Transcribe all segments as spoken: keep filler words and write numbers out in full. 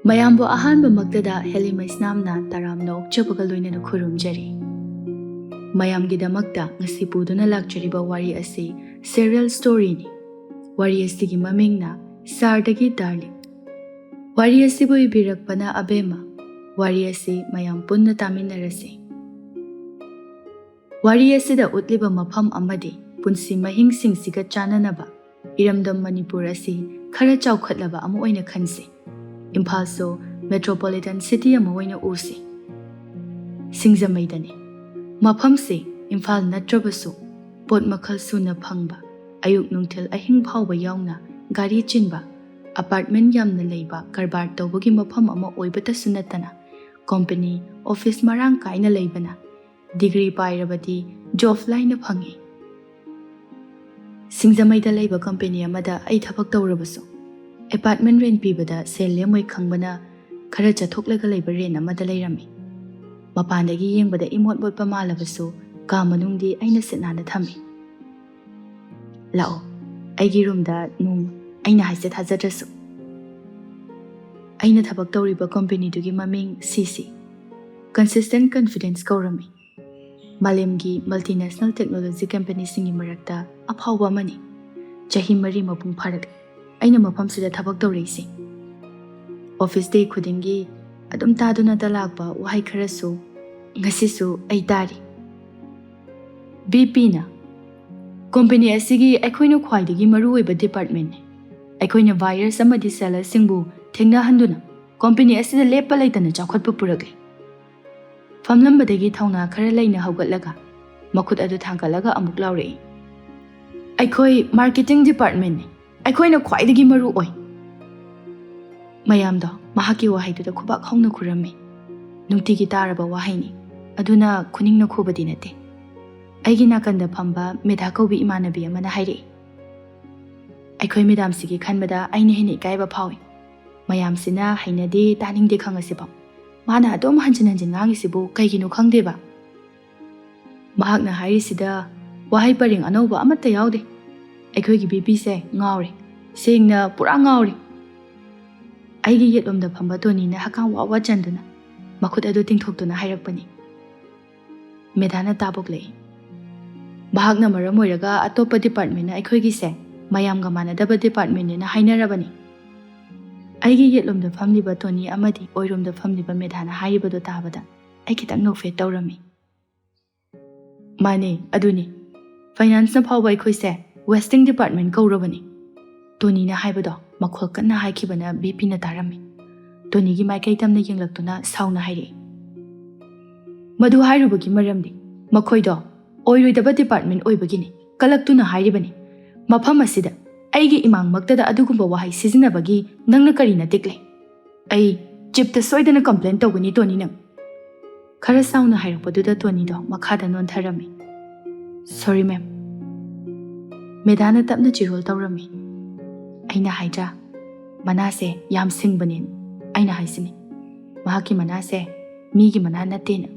ꯃꯌꯥꯝꯕꯨ ꯑꯍꯥꯟꯕꯃꯛꯇꯗ ꯍꯦꯂꯤ ꯃꯩꯁꯅꯥꯝꯅ ꯇꯔꯥꯝꯅ ꯑꯣꯛꯆꯕꯒ ꯂꯣꯏꯅꯅ ꯈꯨꯔꯨꯝꯖꯔꯤ꯫ ꯃꯌꯥꯝꯒꯤꯗꯃꯛꯇ ꯉꯁꯤ ꯄꯨꯗꯨꯅ ꯂꯥꯛꯆꯔꯤꯕ ꯋꯥꯔꯤ ꯑꯁꯤ serial storyꯅꯤ꯫ ꯋꯥꯔꯤ ꯑꯁꯤꯒꯤ ꯃꯃꯤꯡꯅ ꯁꯥꯔꯗꯒꯤ ꯗꯥꯔꯂꯤꯡ꯫ ꯋꯥꯔꯤ ꯑꯁꯤꯕꯨ ꯏꯕꯤꯔꯛꯄꯅ ꯑꯕꯦꯝꯃ꯫ ꯋꯥꯔꯤ ꯑꯁꯤ ꯃꯌꯥꯝ ꯄꯨꯟꯅ ꯇꯥꯃꯤꯟꯅꯔꯁꯤ꯫ ꯋꯥꯔꯤ ꯑꯁꯤꯗ ꯎꯠꯂꯤꯕ ꯃꯐꯝ ꯑꯃꯗꯤ ꯄꯨꯟꯁꯤ ꯃꯍꯤꯡꯁꯤꯡꯁꯤꯒ ꯆꯥꯟꯅꯅꯕ ꯏꯔꯝꯗꯝ ꯃꯅꯤꯄꯨꯔ ꯑꯁꯤ ꯈꯔ ꯆꯥꯎꯈꯠꯂꯕ ꯑꯃ ꯑꯣꯏꯅ ꯈꯟꯁꯤ꯫ ꯏꯝꯐꯥꯜꯁꯨ metropolitan city ꯑꯃ ꯑꯣꯏꯅ ꯎꯁꯤ꯫ ꯁꯤꯡꯖꯃꯩꯗꯅꯤ꯫ ꯃꯐꯝꯁꯤ ꯏꯝꯐꯥꯜ ꯅꯠꯇ꯭ꯔꯕꯁꯨ ꯄꯣꯠ ꯃꯈꯜ ꯁꯨꯅ ꯐꯪꯕ, ꯑꯌꯨꯛ ꯅꯨꯡꯊꯤꯜ ꯑꯍꯤꯡ ꯐꯥꯎꯕ ꯌꯥꯎꯅ ꯒꯥꯔꯤ ꯆꯤꯟꯕ, apartment ꯌꯥꯝꯅ ꯂꯩꯕ, ꯀꯔꯕꯥꯔ ꯇꯧꯕꯒꯤ ꯃꯐꯝ ꯑꯃ ꯑꯣꯏꯕꯇꯁꯨ ꯅꯠꯇꯅ company, office ꯃꯔꯥꯡ ꯀꯥꯏꯅ ꯂꯩꯕꯅ degree ꯄꯥꯏꯔꯕꯗꯤ job ꯂꯥꯏꯅ ꯐꯪꯏ꯫ ꯁꯤꯡꯖꯃꯩꯗ ꯂꯩꯕ company ꯑꯃꯗ ꯑꯩ ꯊꯕꯛ ꯇꯧꯔꯕꯁꯨ apartment rent ꯄꯤꯕꯗ ꯁꯦꯜ ꯂꯦꯝꯃꯣꯏ ꯈꯪꯕꯅ ꯈꯔ ꯆꯠꯊꯣꯛꯂꯒ ꯂꯩꯕ rent ꯑꯃꯗ ꯂꯩꯔꯝꯃꯤ꯫ ꯃꯄꯥꯟꯗꯒꯤ ꯌꯦꯡꯕꯗ ꯏꯃꯣꯠ ꯃꯣꯠꯄ ꯃꯥꯜꯂꯕꯁꯨ ꯀꯥ ꯃꯅꯨꯡꯗꯤ ꯑꯩꯅ ꯁꯤꯠ ꯅꯥꯟꯅ ꯊꯝꯃꯤ꯫ ꯂꯥꯛꯑꯣ, ꯑꯩꯒꯤ roomꯗ ꯅꯣꯡꯃ, ꯑꯩꯅ ꯍꯥꯏꯁꯦ ꯊꯥꯖꯗ꯭ꯔꯁꯨ꯫ ꯑꯩꯅ ꯊꯕꯛ ꯇꯧꯔꯤꯕ companyꯗꯨꯒꯤ ꯃꯃꯤꯡ CC, Consistent Confidence ꯀꯧꯔꯝꯃꯤ꯫ ꯃꯥꯂꯦꯝꯒꯤ multinational technology companyꯁꯤꯡꯒꯤ ꯃꯔꯛꯇ ꯑꯐꯥꯎꯕ ꯑꯃꯅꯤ꯫ ꯆꯍꯤ ꯃꯔꯤ ꯃꯄꯨꯡ ꯐꯥꯔꯛꯂꯦ ꯑꯩꯅ ꯃꯐꯝꯁꯤꯗ ꯊꯕꯛ ꯇꯧꯔꯛꯏꯁꯤ꯫ Office day ꯈꯨꯗꯤꯡꯒꯤ ꯑꯗꯨꯝ ꯇꯥꯗꯨꯅꯇ ꯂꯥꯛꯄ ꯋꯥꯍꯩ ꯈꯔꯁꯨ ꯉꯁꯤꯁꯨ ꯑꯩ ꯇꯥꯔꯤ꯫ VPꯅ, "Company ꯑꯁꯤꯒꯤ ꯑꯩꯈꯣꯏꯅ ꯈ꯭ꯋꯥꯏꯗꯒꯤ ꯃꯔꯨꯑꯣꯏꯕ departmentꯅꯤ꯫ ꯑꯩꯈꯣꯏꯅ buyers ꯑꯃꯗꯤ sellersꯁꯤꯡꯕꯨ ꯊꯦꯡꯅꯍꯟꯗꯨꯅ company ꯑꯁꯤꯗ ꯂꯦꯞꯄ ꯂꯩꯇꯅ ꯆꯥꯎꯈꯠꯄ ꯄꯨꯔꯛꯂꯤ꯫" ꯐꯝꯂꯝꯕꯗꯒꯤ ꯊꯧꯅꯥ ꯈꯔ ꯂꯩꯅ ꯍꯧꯒꯠꯂꯒ ꯃꯈꯨꯠ ꯑꯗꯨ ꯊꯥꯡꯒꯠꯂꯒ ꯑꯃꯨꯛ ꯂꯥꯎꯔꯛꯏ, "ꯑꯩꯈꯣꯏ marketing departmentꯅꯤ꯫ ꯑꯩꯈꯣꯏꯅ ꯈ꯭ꯋꯥꯏꯗꯒꯤ ꯃꯔꯨ ꯑꯣꯏ꯫" ꯃꯌꯥꯝꯗꯣ ꯃꯍꯥꯛꯀꯤ ꯋꯥꯍꯩꯗꯨꯗ ꯈꯨꯕꯥꯛ ꯍꯧꯅ ꯈꯨꯔꯝꯃꯤ꯫ ꯅꯨꯡꯇꯤꯒꯤ ꯇꯥꯔꯕ ꯋꯥꯍꯩꯅꯤ, ꯑꯗꯨꯅ ꯈꯨꯅꯤꯡꯅ ꯈꯨꯕꯗꯤ ꯅꯠꯇꯦ꯫ ꯑꯩꯒꯤ ꯅꯥꯀꯟꯗ ꯐꯝꯕ ꯃꯦꯙꯥ ꯀꯧꯕꯤ ꯏꯃꯥꯟꯅꯕꯤ ꯑꯃꯅ ꯍꯥꯏꯔꯛꯏ, "ꯑꯩꯈꯣꯏ ꯃꯦꯗꯥꯝꯁꯤꯒꯤ ꯈꯟꯕꯗ ꯑꯩꯅ ꯍꯦꯟꯅ ꯏꯀꯥꯏꯕ ꯐꯥꯎꯏ꯫ ꯃꯌꯥꯝꯁꯤꯅ ꯍꯩꯅꯗꯦ, ꯇꯥꯅꯤꯡꯗꯦ ꯈꯪꯉꯁꯤꯐꯥꯎ ꯃꯥꯅ ꯑꯗꯨꯝ ꯍꯟꯖꯤꯟ ꯍꯟꯖꯤꯟ ꯉꯥꯡꯉꯤꯁꯤꯕꯨ ꯀꯩꯒꯤꯅꯣ ꯈꯪꯗꯦꯕ꯫" ꯃꯍꯥꯛꯅ ꯍꯥꯏꯔꯤꯁꯤꯗ ꯋꯥꯍꯩ ꯄꯔꯦꯡ ꯑꯅꯧꯕ ꯑꯃꯠꯇ ꯌꯥꯎꯗꯦ꯫ ꯑꯩꯈꯣꯏꯒꯤ VPꯁꯦ ꯉꯥꯎꯔꯦ, ꯁꯦꯡꯅ ꯄꯨꯔꯥ ꯉꯥꯎꯔꯦ꯫ ꯑꯩꯒꯤ ꯌꯦꯠꯂꯣꯝꯗ ꯐꯝꯕ ꯇꯣꯅꯤꯅ ꯍꯛꯀꯥꯝ ꯋꯥ ꯋꯥ ꯆꯟꯗꯨꯅ ꯃꯈꯨꯠ ꯑꯗꯨ ꯇꯤꯡꯊꯣꯛꯇꯨꯅ ꯍꯥꯏꯔꯛꯄꯅꯤ꯫ ꯃꯦꯙꯥꯅ ꯇꯥꯕꯣꯛꯂꯛꯏ꯫ ꯃꯍꯥꯛꯅ ꯃꯔꯝ ꯑꯣꯏꯔꯒ ꯑꯇꯣꯞꯄ departmentꯅ ꯑꯩꯈꯣꯏꯒꯤꯁꯦ ꯃꯌꯥꯝꯒ ꯃꯥꯟꯅꯗꯕ departmentꯅꯦꯅ ꯍꯥꯏꯅꯔꯕꯅꯤ꯫ ꯑꯩꯒꯤ ꯌꯦꯠꯂꯣꯝꯗ ꯐꯝꯂꯤꯕ ꯇꯣꯅꯤ ꯑꯃꯗꯤ ꯑꯣꯏꯔꯣꯝꯗ ꯐꯝꯂꯤꯕ ꯃꯦꯙꯥꯅ ꯍꯥꯏꯔꯤꯕꯗꯨ ꯇꯥꯕꯗ ꯑꯩ ꯈꯤꯇꯪ ꯅꯣꯛꯐꯦꯠ ꯇꯧꯔꯝꯃꯤ꯫ "ꯃꯥꯅꯦ, ꯑꯗꯨꯅꯤ꯫ Financeꯅ ꯐꯥꯎꯕ ꯑꯩꯈꯣꯏꯁꯦ wasting department ꯀꯧꯔꯕꯅꯤ," ꯇꯣꯅꯤꯅ ꯍꯥꯏꯕꯗꯣ ꯃꯈꯣꯜ ꯀꯟꯅ ꯍꯥꯏꯈꯤꯕꯅ ꯕꯤꯄꯤꯅ ꯇꯥꯔꯝꯃꯤ꯫ ꯇꯣꯅꯤꯒꯤ ꯃꯥꯏꯀꯩ ꯇꯝꯅ ꯌꯦꯡꯂꯛꯇꯨꯅ ꯁꯥꯎꯅ ꯍꯥꯏꯔꯛꯏ, "ꯃꯗꯨ ꯍꯥꯏꯔꯨꯕꯒꯤ ꯃꯔꯝꯗꯤ ꯃꯈꯣꯏꯗꯣ ꯑꯣꯏꯔꯣꯏꯗꯕ department ꯑꯣꯏꯕꯒꯤꯅꯤ, ꯀꯂꯛꯇꯨꯅ ꯍꯥꯏꯔꯤꯕꯅꯤ꯫ ꯃꯐꯝ ꯑꯁꯤꯗ ꯑꯩꯒꯤ ꯏꯃꯥꯡꯃꯛꯇꯗ ꯑꯗꯨꯒꯨꯝꯕ ꯋꯥꯍꯩ ꯁꯤꯖꯤꯟꯅꯕꯒꯤ ꯅꯪꯅ ꯀꯔꯤ ꯅꯇꯤꯛ ꯂꯩ? ꯑꯩ chiefꯇ ꯁꯣꯏꯗꯅ complain ꯇꯧꯒꯅꯤ, ꯇꯣꯅꯤ, ꯅꯪ꯫" ꯈꯔ ꯁꯥꯎꯅ ꯍꯥꯏꯔꯛꯄꯗꯨꯗ ꯇꯣꯅꯤꯗꯣ ꯃꯈꯥꯗ ꯅꯣꯟꯊꯔꯝꯃꯤ꯫ "Sorry, ma'am." ꯃꯦꯙꯥꯅ ꯇꯞꯅ ꯆꯤꯔꯣꯜ ꯇꯧꯔꯝꯃꯤ꯫ "ꯑꯩꯅ ꯍꯥꯏꯗ꯭ꯔꯥ, ꯃꯅꯥꯁꯦ ꯌꯥꯝ ꯁꯤꯡꯕꯅꯦ꯫ ꯑꯩꯅ ꯍꯥꯏꯁꯤꯅꯤ, ꯃꯍꯥꯛꯀꯤ ꯃꯅꯥꯁꯦ ꯃꯤꯒꯤ ꯃꯅꯥ ꯅꯠꯇꯦꯅ꯫"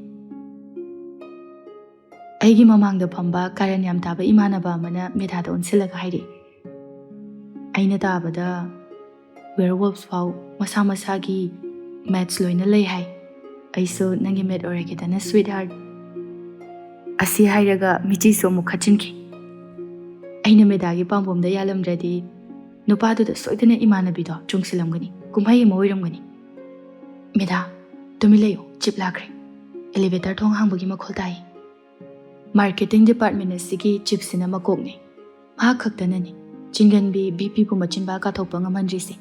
ꯑꯩꯒꯤ ꯃꯃꯥꯡꯗ ꯐꯝꯕ ꯀꯥꯔꯟ ꯌꯥꯝ ꯇꯥꯕ ꯏꯃꯥꯟꯅꯕ ꯑꯃꯅ ꯃꯦꯙꯥꯗ ꯑꯣꯟꯁꯤꯜꯂꯒ ꯍꯥꯏꯔꯛꯏ, "ꯑꯩꯅ ꯇꯥꯕꯗ werewolves ꯐꯥꯎ ꯃꯁꯥ ꯃꯁꯥꯒꯤ mates ꯂꯣꯏꯅ ꯂꯩ ꯍꯥꯏ꯫ ꯑꯩꯁꯨ ꯅꯪꯒꯤ mate ꯑꯣꯏꯔꯒꯦꯗꯅ, sweetheart꯫" ꯑꯁꯤ ꯍꯥꯏꯔꯒ ꯃꯤꯆꯤꯁꯨ ꯑꯃꯨꯛ ꯈꯠꯆꯤꯟꯈꯤ꯫ ꯑꯩꯅ ꯃꯦꯙꯥꯒꯤ ꯄꯥꯝꯕꯣꯝꯗ ꯌꯥꯜꯂꯝꯗ꯭ꯔꯗꯤ ꯅꯨꯄꯥꯗꯨꯗ ꯁꯣꯏꯗꯅ ꯏꯃꯥꯟꯅꯕꯤꯗꯣ ꯆꯨꯡꯁꯤꯜꯂꯝꯒꯅꯤ꯫ ꯀꯨꯝꯍꯩ ꯑꯃ ꯑꯣꯏꯔꯝꯒꯅꯤ꯫ "ꯃꯦꯙꯥ, ꯇꯨꯃꯤꯟ ꯂꯩꯌꯨ, chief ꯂꯥꯛꯈ꯭ꯔꯦ꯫ Elevator ꯊꯣꯡ ꯍꯥꯡꯕꯒꯤ ꯃꯈꯣꯜ ꯇꯥꯏ꯫" Marketing department ꯑꯁꯤꯒꯤ chiefꯁꯤꯅ ꯃꯀꯣꯛꯅꯤ꯫ ꯃꯍꯥꯛ ꯈꯛꯇꯅꯅꯤ ꯆꯤꯡꯒꯟꯕꯤ ꯕꯤꯄꯤꯕꯨ ꯃꯆꯤꯟꯕꯥ ꯀꯥꯊꯣꯛꯄ ꯉꯝꯍꯟꯗ꯭ꯔꯤꯁꯦ꯫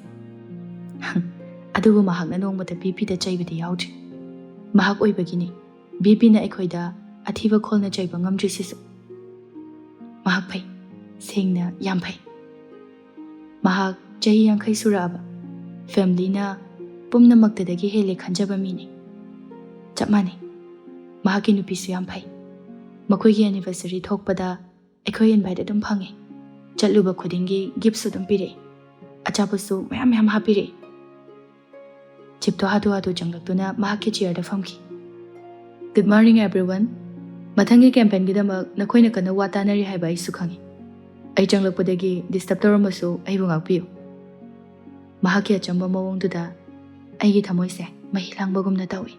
ꯑꯗꯨꯕꯨ ꯃꯍꯥꯛꯅ ꯅꯣꯡꯃꯇ ꯕꯤꯄꯤꯗ ꯆꯩꯕꯗꯤ ꯌꯥꯎꯗ꯭ꯔꯤ꯫ ꯃꯍꯥꯛ ꯑꯣꯏꯕꯒꯤꯅꯤ ꯕꯤꯄꯤꯅ ꯑꯩꯈꯣꯏꯗ ꯑꯊꯤꯕ ꯈꯣꯜꯅ ꯆꯩꯕ ꯉꯝꯗ꯭ꯔꯤꯁꯤꯁꯨ꯫ ꯃꯍꯥꯛ ꯐꯩ, ꯁꯦꯡꯅ ꯌꯥꯝ ꯐꯩ꯫ ꯃꯍꯥꯛ ꯆꯍꯤ ꯌꯥꯡꯈꯩ ꯁꯨꯔꯛꯑꯕ, familyꯅ ꯄꯨꯝꯅꯃꯛꯇꯗꯒꯤ ꯍꯦꯜꯂꯦ ꯈꯟꯖꯕ ꯃꯤꯅꯤ꯫ ꯆꯞ ꯃꯥꯟꯅꯩ꯫ ꯃꯍꯥꯛꯀꯤ ꯅꯨꯄꯤꯁꯨ ꯌꯥꯝ ꯐꯩ꯫ ꯃꯈꯣꯏꯒꯤ anniversary ꯊꯣꯛꯄꯗ ꯑꯩꯈꯣꯏ invite ꯑꯗꯨꯝ ꯐꯪꯉꯤ꯫ ꯆꯠꯂꯨꯕ ꯈꯨꯗꯤꯡꯒꯤ giftꯁꯨ ꯑꯗꯨꯝ ꯄꯤꯔꯛꯏ꯫ ꯑꯆꯥꯄꯣꯠꯁꯨ ꯃꯌꯥꯝ ꯃꯌꯥꯝ ꯍꯥꯞꯄꯤꯔꯛꯏ꯫ Chiefꯇꯣ ꯍꯥꯊꯨ ꯍꯥꯊꯨ ꯆꯪꯂꯛꯇꯨꯅ ꯃꯍꯥꯛꯀꯤ chairꯗ ꯐꯝꯈꯤ꯫ "Good morning, everyone꯫ ꯃꯊꯪꯒꯤ campaignꯒꯤꯗꯃꯛ ꯅꯈꯣꯏꯅ ꯀꯟꯅ ꯋꯥ ꯇꯥꯅꯔꯤ ꯍꯥꯏꯕ ꯑꯩꯁꯨ ꯈꯪꯏ꯫ ꯑꯩ ꯆꯪꯂꯛꯄꯗꯒꯤ disturb ꯇꯧꯔꯝꯃꯁꯨ ꯑꯩꯕꯨ ꯉꯥꯛꯄꯤꯌꯨ꯫" ꯃꯍꯥꯛꯀꯤ ꯑꯆꯝꯕ ꯃꯑꯣꯡꯗꯨꯗ ꯑꯩꯒꯤ ꯊꯃꯣꯏꯁꯦ ꯃꯍꯤ ꯂꯥꯡꯕꯒꯨꯝꯅ ꯇꯧꯏ꯫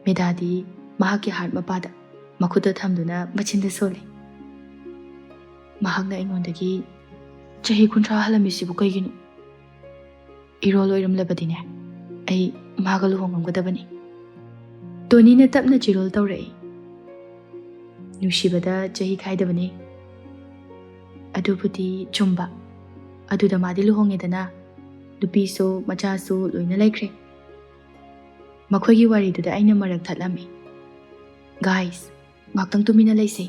ꯃꯦꯗꯥꯗꯤ ꯃꯍꯥꯛꯀꯤ ꯍꯥꯔꯠ ꯃꯄꯥꯗ ꯃꯈꯨꯠꯇ ꯊꯝꯗꯨꯅ ꯃꯆꯤꯟꯗ ꯁꯣꯜꯂꯤ꯫ ꯃꯍꯥꯛꯅ ꯑꯩꯉꯣꯟꯗꯒꯤ ꯆꯍꯤ ꯀꯨꯟꯊ꯭ꯔꯥ ꯍꯜꯂꯝꯃꯤꯁꯤꯕꯨ ꯀꯩꯒꯤꯅꯣ? ꯏꯔꯣꯜ ꯑꯣꯏꯔꯝꯂꯕꯗꯤꯅꯦ, ꯑꯩ ꯃꯥꯒ ꯂꯨꯍꯣꯡꯉꯝꯒꯗꯕꯅꯤ꯫ ꯇꯣꯅꯤꯅ ꯇꯞꯅ ꯆꯤꯔꯣꯜ ꯇꯧꯔꯛꯏ꯫ ꯅꯨꯡꯁꯤꯕꯗ ꯆꯍꯤ ꯈꯥꯏꯗꯕꯅꯤ꯫ ꯑꯗꯨꯕꯨꯗꯤ ꯆꯨꯝꯕ꯫ ꯑꯗꯨꯗ ꯃꯥꯗꯤ ꯂꯨꯍꯣꯡꯉꯦꯗꯅ, ꯅꯨꯄꯤꯁꯨ ꯃꯆꯥꯁꯨ ꯂꯣꯏꯅ ꯂꯩꯈ꯭ꯔꯦ꯫ ꯃꯈꯣꯏꯒꯤ ꯋꯥꯔꯤꯗꯨꯗ ꯑꯩꯅ ꯃꯔꯛ ꯊꯠꯂꯝꯃꯤ꯫ "ꯒꯥꯏꯁ, ꯉꯥꯛꯇꯪ ꯇꯨꯃꯤꯟꯅ ꯂꯩꯁꯦ꯫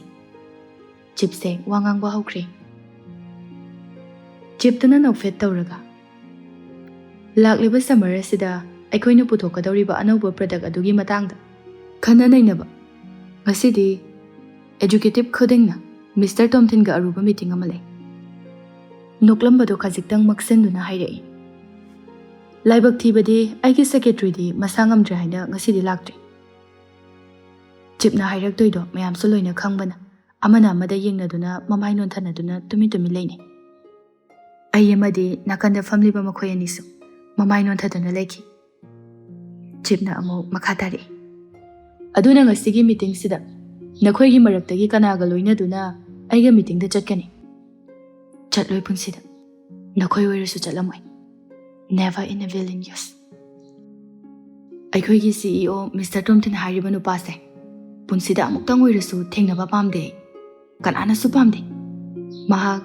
ꯆꯤꯞꯁꯦ ꯋꯥ ꯉꯥꯡꯕ ꯍꯧꯈ꯭ꯔꯦ꯫" ꯆꯤꯞꯇꯨꯅ ꯅꯣꯛꯐꯦꯠ ꯇꯧꯔꯒ, "ꯂꯥꯛꯂꯤꯕ ꯁꯝꯃꯔ ꯑꯁꯤꯗ ꯑꯩꯈꯣꯏꯅ ꯄꯨꯊꯣꯛꯀꯗꯧꯔꯤꯕ ꯑꯅꯧꯕ ꯄ꯭ꯔꯗꯛ ꯑꯗꯨꯒꯤ ꯃꯇꯥꯡꯗ ꯈꯟꯅ ꯅꯩꯅꯕ꯫ ꯉꯁꯤꯗꯤ ꯑꯦꯖꯨꯀꯦꯇꯤꯚ ꯈꯨꯗꯤꯡꯅ ꯃꯤꯁꯇꯔ ꯇꯣꯝꯊꯤꯟꯒ ꯑꯔꯨꯕ ꯃꯤꯇꯤꯡ ꯑꯃ ꯂꯩ꯫" ꯅꯣꯛꯂꯝꯕꯗꯨ ꯈꯖꯤꯛꯇꯪ ꯃꯛꯁꯤꯟꯗꯨꯅ ꯍꯥꯏꯔꯛꯏ꯫ "ꯂꯥꯏꯕꯛ ꯊꯤꯕꯗꯤ ꯑꯩꯒꯤ ꯁꯦꯀ꯭ꯔꯦꯇꯔꯤꯗꯤ ꯃꯁꯥ ꯉꯝꯗ꯭ꯔꯦ ꯍꯥꯏꯅ ꯉꯁꯤꯗꯤ ꯂꯥꯛꯇ꯭ꯔꯤ꯫" ꯆꯤꯞꯅ ꯍꯥꯏꯔꯛꯇꯣꯏꯗꯣ ꯃꯌꯥꯝꯁꯨ ꯂꯣꯏꯅ ꯈꯪꯕꯅ ꯑꯃꯅ ꯑꯃꯗ ꯌꯦꯡꯅꯗꯨꯅ ꯃꯃꯥꯏ ꯅꯣꯟꯊꯅꯗꯨꯅ ꯇꯨꯃꯤꯟ ꯇꯨꯃꯤꯟ ꯂꯩꯅꯩ꯫ ꯑꯩ ꯑꯃꯗꯤ ꯅꯥꯀꯟꯗ ꯐꯝꯂꯤꯕ ꯃꯈꯣꯏ ꯑꯅꯤꯁꯨ ꯃꯃꯥꯏ ꯅꯣꯟꯊꯗꯨꯅ ꯂꯩꯈꯤ꯫ ꯆꯤꯞꯅ ꯑꯃꯨꯛ ꯃꯈꯥ ꯇꯥꯔꯛꯏ꯫ "ꯑꯗꯨꯅ ꯉꯁꯤꯒꯤ ꯃꯤꯇꯤꯡꯁꯤꯗ ꯅꯈꯣꯏꯒꯤ ꯃꯔꯛꯇꯒꯤ ꯀꯅꯥꯒ ꯂꯣꯏꯅꯗꯨꯅ ꯑꯩꯒ ꯃꯤꯇꯤꯡꯗ ꯆꯠꯀꯅꯤ?" "ꯆꯠꯂꯣꯏ ꯄꯨꯟꯁꯤꯗ꯫ ꯅꯈꯣꯏ ꯑꯣꯏꯔꯁꯨ ꯆꯠꯂꯝꯃꯣꯏ꯫ Never in a million years꯫ ꯑꯩꯈꯣꯏꯒꯤ ꯁꯤ ꯏ ꯑꯣ ꯃꯤꯁꯇꯔ ꯇꯣꯝꯊꯤꯟ ꯍꯥꯏꯔꯤꯕ ꯅꯨꯄꯥꯁꯦ ꯄꯨꯟꯁꯤꯗ ꯑꯃꯨꯛꯇꯪ ꯑꯣꯏꯔꯁꯨ ꯊꯦꯡꯅꯕ ꯄꯥꯝꯗꯦ꯫ ꯀꯅꯥꯅꯁꯨ ꯄꯥꯝꯗꯦ꯫ ꯃꯍꯥꯛ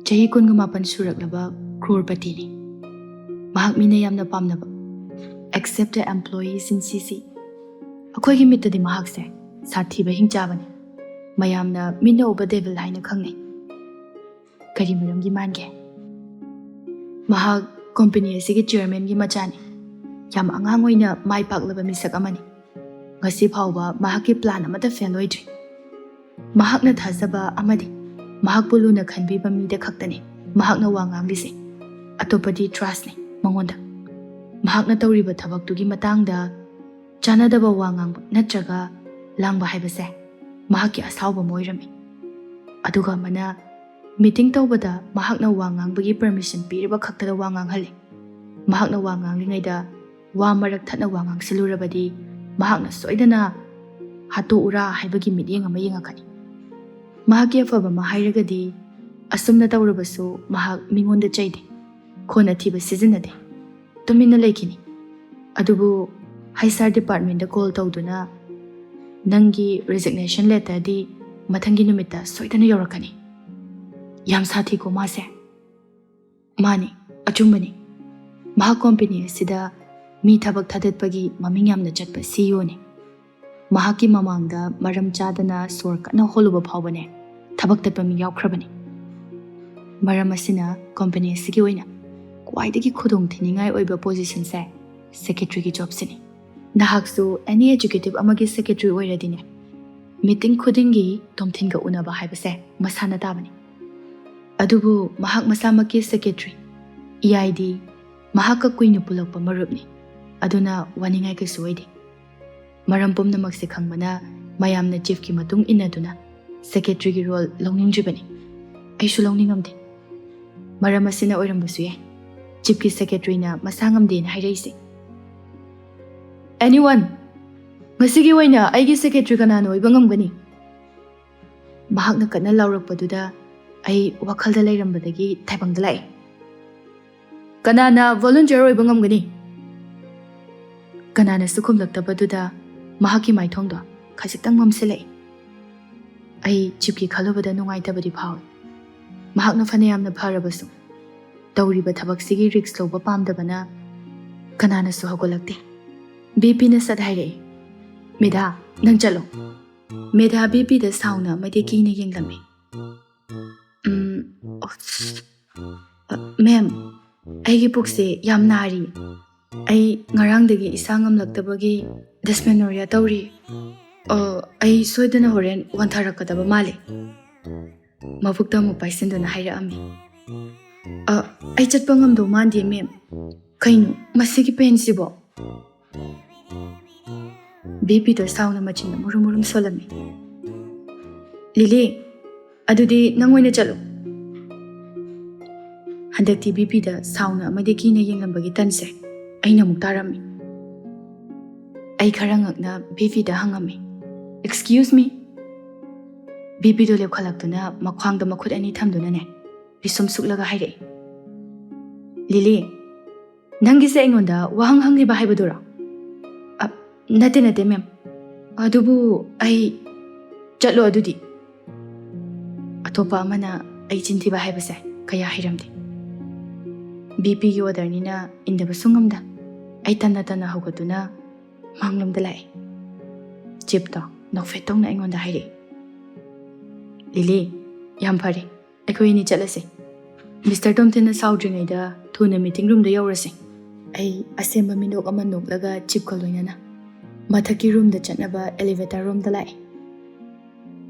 ꯆꯍꯤ ꯀꯨꯟꯒ ꯃꯥꯄꯟ ꯁꯨꯔꯛꯂꯕ ꯀ꯭ꯔꯣꯔꯄꯇꯤꯅꯤ꯫ ꯃꯍꯥꯛ ꯃꯤꯅ ꯌꯥꯝꯅ ꯄꯥꯝꯅꯕ, except the employees in C C꯫ ꯑꯩꯈꯣꯏꯒꯤ ꯃꯤꯠꯇꯗꯤ ꯃꯍꯥꯛꯁꯦ ꯁꯥꯊꯤꯕ ꯍꯤꯡꯆꯥꯕꯅꯤ꯫ ꯃꯌꯥꯝꯅ ꯃꯤꯠꯅ ꯎꯕ ꯗꯦꯚꯤꯜ ꯍꯥꯏꯅ ꯈꯪꯅꯩ꯫ ꯀꯔꯤ ꯃꯔꯝꯒꯤ ꯃꯥꯟꯒꯦ? ꯃꯍꯥꯛ ꯀꯣꯝꯄꯅꯤ ꯑꯁꯤꯒꯤ ꯆꯤꯌꯔꯃꯦꯟꯒꯤ ꯃꯆꯥꯅꯤ꯫ ꯌꯥꯝ ꯑꯉꯥꯡ ꯑꯣꯏꯅ ꯃꯥꯏ ꯄꯥꯛꯂꯕ ꯃꯤꯁꯛ ꯑꯃꯅꯤ꯫ ꯉꯁꯤ ꯐꯥꯎꯕ ꯃꯍꯥꯛꯀꯤ ꯄ꯭ꯂꯥꯟ ꯑꯃꯠꯇ ꯐꯦꯜ ꯑꯣꯏꯗ꯭ꯔꯤ꯫ ꯃꯍꯥꯛꯅ ꯊꯥꯖꯕ ꯑꯃꯗꯤ ꯃꯍꯥꯛꯄꯨ ꯂꯨꯅ ꯈꯟꯕꯤꯕ ꯃꯤꯗ ꯈꯛꯇꯅꯤ ꯃꯍꯥꯛꯅ ꯋꯥ ꯉꯥꯡꯂꯤꯁꯦ꯫ ꯑꯇꯣꯞꯄꯗꯤ ꯇ꯭ꯔꯁꯅꯤ ꯃꯉꯣꯟꯗ꯫ ꯃꯍꯥꯛꯅ ꯇꯧꯔꯤꯕ ꯊꯕꯛꯇꯨꯒꯤ ꯃꯇꯥꯡꯗ ꯆꯥꯟꯅꯗꯕ ꯋꯥ ꯉꯥꯡꯕ ꯅꯠꯇ꯭ꯔꯒ ꯂꯥꯡꯕ ꯍꯥꯏꯕꯁꯦ ꯃꯍꯥꯛꯀꯤ ꯑꯁꯥꯎꯕ ꯑꯃ ꯑꯣꯏꯔꯝꯃꯤ꯫ ꯑꯗꯨꯒ ꯑꯃꯅ ꯃꯤꯇꯤꯡ ꯇꯧꯕꯗ ꯃꯍꯥꯛꯅ ꯋꯥ ꯉꯥꯡꯕꯒꯤ ꯄꯔꯃꯤꯁꯟ ꯄꯤꯔꯤꯕ ꯈꯛꯇꯗ ꯋꯥ ꯉꯥꯡꯍꯜꯂꯤ꯫ ꯃꯍꯥꯛꯅ ꯋꯥ ꯉꯥꯡꯂꯤꯉꯩꯗ ꯋꯥ ꯃꯔꯛ ꯊꯠꯅ ꯋꯥ ꯉꯥꯡꯁꯤꯜꯂꯨꯔꯕꯗꯤ ꯃꯍꯥꯛꯅ ꯁꯣꯏꯗꯅ "ꯍꯥꯠꯇꯣꯛꯎꯔꯥ" ꯍꯥꯏꯕꯒꯤ ꯃꯤꯠꯌꯦꯡ ꯑꯃ ꯌꯦꯡꯉꯛꯀꯅꯤ꯫ ꯃꯍꯥꯛꯀꯤ ꯑꯐꯕ ꯑꯃ ꯍꯥꯏꯔꯒꯗꯤ, ꯑꯁꯨꯝꯅ ꯇꯧꯔꯕꯁꯨ ꯃꯍꯥꯛ ꯃꯤꯉꯣꯟꯗ ꯆꯩꯗꯦ, ꯈꯣꯟ ꯑꯊꯤꯕ ꯁꯤꯖꯤꯟꯅꯗꯦ, ꯇꯨꯃꯤꯟꯅ ꯂꯩꯈꯤꯅꯤ꯫ ꯑꯗꯨꯕꯨ ꯍꯩꯆ ꯑꯥꯔ ꯗꯤꯄꯥꯔꯠꯃꯦꯟꯗ ꯀꯣꯜ ꯇꯧꯗꯨꯅ "ꯅꯪꯒꯤ ꯔꯤꯖꯤꯒꯅꯦꯁꯟ ꯂꯦꯇꯔꯗꯤ ꯃꯊꯪꯒꯤ ꯅꯨꯃꯤꯠꯇ ꯁꯣꯏꯗꯅ ꯌꯧꯔꯛꯀꯅꯤ"꯫ ꯌꯥꯝ ꯁꯥꯊꯤꯀꯣ ꯃꯥꯁꯦ꯫ ꯃꯥꯅꯤ, ꯑꯆꯨꯝꯕꯅꯤ꯫ ꯃꯍꯥꯛ ꯀꯣꯝꯄꯦꯅꯤ ꯑꯁꯤꯗ ꯃꯤ ꯊꯕꯛ ꯊꯥꯗꯠꯄꯒꯤ ꯃꯃꯤꯡ ꯌꯥꯝꯅ ꯆꯠꯄ ꯁꯤ ꯏ ꯑꯣꯅꯤ꯫ ꯃꯍꯥꯛꯀꯤ ꯃꯃꯥꯡꯗ ꯃꯔꯝ ꯆꯥꯗꯅ ꯁꯣꯔ ꯀꯟꯅ ꯍꯣꯜꯂꯨꯕ ꯐꯥꯎꯕꯅꯦ ꯊꯕꯛ ꯇꯠꯄ ꯃꯤ ꯌꯥꯎꯈ꯭ꯔꯕꯅꯤ꯫ ꯃꯔꯝ ꯑꯁꯤꯅ ꯀꯣꯝꯄꯦꯅꯤ ꯑꯁꯤꯒꯤ ꯑꯣꯏꯅ ꯈ꯭ꯋꯥꯏꯗꯒꯤ ꯈꯨꯗꯣꯡꯊꯤꯅꯤꯡꯉꯥꯏ ꯑꯣꯏꯕ ꯄꯣꯖꯤꯁꯟꯁꯦ ꯁꯦꯀ꯭ꯔꯦꯇꯔꯤꯒꯤ ꯖꯣꯕꯁꯤꯅꯤ꯫ ꯅꯍꯥꯛꯁꯨ ꯑꯦꯅꯤ ꯑꯦꯖꯨꯀꯦꯇꯤꯚ ꯑꯃꯒꯤ ꯁꯦꯀ꯭ꯔꯦꯇꯔꯤ ꯑꯣꯏꯔꯗꯤꯅꯦ, ꯃꯤꯇꯤꯡ ꯈꯨꯗꯤꯡꯒꯤ ꯇꯣꯝꯊꯤꯟꯒ ꯎꯅꯕ ꯍꯥꯏꯕꯁꯦ ꯃꯁꯥꯅ ꯇꯥꯕꯅꯤ꯫ ꯑꯗꯨꯕꯨ ꯃꯍꯥꯛ ꯃꯁꯥꯃꯛꯀꯤ ꯁꯦꯀ꯭ꯔꯦꯇꯔꯤ, ꯏ ꯑꯥꯏ ꯗꯤ, ꯃꯍꯥꯛꯀ ꯀꯨꯏꯅ ꯄꯨꯜꯂꯛꯄ ꯃꯔꯨꯞꯅꯤ꯫ ꯑꯗꯨꯅ ꯋꯥꯅꯤꯡꯉꯥꯏ ꯀꯩꯁꯨ ꯑꯣꯏꯗꯦ꯫ ꯃꯔꯝ ꯄꯨꯝꯅꯃꯛꯁꯦ ꯈꯪꯕꯅ ꯃꯌꯥꯝꯅ ꯆꯤꯐꯀꯤ ꯃꯇꯨꯡ ꯏꯟꯅꯗꯨꯅ ꯁꯦꯀ꯭ꯔꯦꯇꯔꯤꯒꯤ ꯔꯣꯜ ꯂꯧꯅꯤꯡꯗ꯭ꯔꯤꯕꯅꯤ꯫ ꯑꯩꯁꯨ ꯂꯧꯅꯤꯡꯉꯝꯗꯦ꯫ ꯃꯔꯝ ꯑꯁꯤꯅ ꯑꯣꯏꯔꯝꯕꯁꯨ ꯌꯥꯏ꯫ ꯆꯤꯐꯀꯤ ꯁꯦꯀ꯭ꯔꯦꯇꯔꯤꯅ ꯃꯁꯥ ꯉꯝꯗꯦꯅ ꯍꯥꯏꯔꯛꯏꯁꯦ꯫ "ꯑꯦꯅꯤ ꯋꯥꯟ, ꯉꯁꯤꯒꯤ ꯑꯣꯏꯅ ꯑꯩꯒꯤ ꯁꯦꯀ꯭ꯔꯦꯇꯔꯤ ꯀꯅꯥꯅ ꯑꯣꯏꯕ ꯉꯝꯒꯅꯤ?" ꯃꯍꯥꯛꯅ ꯀꯟꯅ ꯂꯥꯎꯔꯛꯄꯗꯨꯗ ꯑꯩ ꯋꯥꯈꯜꯗ ꯂꯩꯔꯝꯕꯗꯒꯤ ꯇꯥꯏꯕꯪꯗ ꯂꯥꯛꯏ꯫ "ꯀꯅꯥꯅ ꯚꯣꯂꯨꯟꯇꯤꯌꯔ ꯑꯣꯏꯕ ꯉꯝꯒꯅꯤ?" ꯀꯅꯥꯅꯁꯨ ꯈꯨꯝꯂꯛꯇꯕꯗꯨꯗ ꯃꯍꯥꯛꯀꯤ ꯃꯥꯏꯊꯣꯡꯗꯣ ꯈꯖꯤꯛꯇꯪ ꯃꯝꯁꯤꯜꯂꯛꯏ꯫ ꯑꯩ ꯆꯤꯞꯀꯤ ꯈꯜꯂꯨꯕꯗ ꯅꯨꯡꯉꯥꯏꯇꯕꯗꯤ ꯐꯥꯎꯏ꯫ ꯃꯍꯥꯛꯅ ꯐꯅꯌꯥꯝꯅ ꯐꯔꯕꯁꯨ, ꯇꯧꯔꯤꯕ ꯊꯕꯛꯁꯤꯒꯤ ꯔꯤꯁ꯭ꯛ ꯂꯧꯕ ꯄꯥꯝꯗꯕꯅ ꯀꯅꯥꯅꯁꯨ ꯍꯧꯒꯠꯂꯛꯇꯦ꯫ ꯕꯤ ꯄꯤꯅ ꯁꯠ ꯍꯥꯏꯔꯛꯏ, "ꯃꯦꯙꯥ, ꯅꯪ ꯆꯠꯂꯣ꯫" ꯃꯦꯙꯥ ꯕꯤ ꯄꯤꯗ ꯁꯥꯎꯅ ꯃꯩꯗꯩ ꯀꯤꯅ ꯌꯦꯡꯂꯝꯃꯤ꯫ "ꯎꯝ, ꯑꯁ, ꯑ, ꯃꯦꯝ, ꯑꯩꯒꯤ ꯄꯨꯛꯁꯦ ꯌꯥꯝ ꯅꯥꯔꯤ꯫ ꯑꯩ ꯉꯔꯥꯡꯗꯒꯤ ꯏꯁꯥ ꯉꯝꯂꯛꯇꯕꯒꯤ ꯗꯤꯁꯃꯦꯅꯣꯔꯤꯌꯥ ꯇꯧꯔꯤ꯫ ꯑ, ꯑꯩ ꯁꯣꯏꯗꯅ ꯍꯣꯔꯦꯟ ꯋꯥꯟꯊꯔꯛꯀꯗꯕ ꯃꯥꯜꯂꯤ꯫" ꯃꯕꯨꯛꯇ ꯑꯃꯨꯛ ꯄꯥꯏꯁꯤꯟꯗꯨꯅ ꯍꯥꯏꯔꯛꯑꯝꯃꯤ꯫ "ꯑ, ꯑꯩ ꯆꯠꯄ ꯉꯝꯗꯧ ꯃꯥꯟꯗꯦ, ꯃꯦꯝ꯫ ꯀꯩꯅꯣ ꯃꯁꯤꯒꯤ ꯄꯦꯟꯁꯤꯕꯣ?" ꯕꯤ ꯄꯤꯗꯣ ꯁꯥꯎꯅ ꯃꯆꯤꯟꯗ ꯃꯨꯔꯨꯝ ꯃꯨꯔꯨꯝ ꯁꯣꯜꯂꯝꯃꯤ꯫ "ꯂꯤꯂꯤ, ꯑꯗꯨꯗꯤ ꯅꯪ ꯑꯣꯏꯅ ꯆꯠꯂꯣ꯫ ꯍꯟꯗꯛꯇꯤ ꯕꯤꯄꯤꯗ ꯁꯥꯎꯅ ꯑꯃꯗꯤ ꯀꯤꯅ ꯌꯦꯡꯂꯝꯕꯒꯤ ꯇꯟꯁꯦ ꯑꯩꯅ ꯑꯃꯨꯛ ꯇꯥꯔꯝꯃꯤ꯫ ꯑꯩ ꯈꯔ ꯉꯛꯅ ꯕꯤꯄꯤꯗ ꯍꯪꯉꯝꯃꯤ, "Excuse me?" ꯕꯤꯄꯤꯗꯣ ꯂꯦꯞꯈꯠꯂꯛꯇꯨꯅ ꯃꯈ꯭ꯋꯥꯡꯗ ꯃꯈꯨꯠ ꯑꯅꯤ ꯊꯝꯗꯨꯅꯅꯦ ꯄꯤꯁꯨꯝ ꯁꯨꯛꯂꯒ ꯍꯥꯏꯔꯛꯏ, "ꯂꯤꯂꯤ, ꯅꯪꯒꯤꯁꯦ ꯑꯩꯉꯣꯟꯗ ꯋꯥꯍꯪ ꯍꯪꯂꯤꯕ ꯍꯥꯏꯕꯗꯨꯔꯣ?" "ꯑ, ꯅꯠꯇꯦ, ꯅꯠꯇꯦ, ꯃꯦꯝ꯫ ꯑꯗꯨꯕꯨ ꯑꯩ ꯆꯠꯂꯣ ꯑꯗꯨꯗꯤ꯫" ꯑꯇꯣꯞꯄ ꯑꯃꯅ ꯑꯩ ꯆꯤꯟ ꯊꯤꯕ ꯍꯥꯏꯕꯁꯦ ꯀꯌꯥ ꯍꯩꯔꯝꯗꯦ꯫ ꯕꯤꯄꯤꯒꯤ ꯑꯣꯔꯗꯔꯅꯤꯅ ꯏꯟꯗꯕꯁꯨ ꯉꯝꯗ ꯑꯩ ꯇꯟꯅ ꯇꯟꯅ ꯍꯧꯒꯠꯇꯨꯅ ꯃꯥꯡꯂꯣꯝꯗ ꯂꯥꯛꯑꯦ꯫ ꯆꯤꯞꯇꯣ ꯅꯣꯛꯐꯦꯠ ꯇꯧꯅ ꯑꯩꯉꯣꯟꯗ ꯍꯥꯏꯔꯛꯏ, "ꯂꯤꯂꯤ, ꯌꯥꯝ ꯐꯔꯦ, ꯑꯩꯈꯣꯏ ꯑꯅꯤ ꯆꯠꯂꯁꯦ꯫ ꯃꯤꯁꯇꯔ ꯇꯣꯝꯊꯤꯟꯅ ꯁꯥꯎꯗ꯭ꯔꯤꯉꯩꯗ ꯊꯨꯅ ꯃꯤꯇꯤꯡ ꯔꯨꯝꯗ ꯌꯧꯔꯁꯦ꯫" ꯑꯩ ꯑꯁꯦꯝꯕ ꯃꯤꯅꯣꯛ ꯑꯃ ꯅꯣꯛꯂꯒ ꯆꯤꯞꯀ ꯂꯣꯏꯅꯅ ꯃꯊꯛꯀꯤ ꯔꯨꯝꯗ ꯆꯠꯅꯕ ꯑꯦꯂꯤꯚꯦꯇꯔ ꯔꯣꯝꯗ ꯂꯥꯛꯑꯦ꯫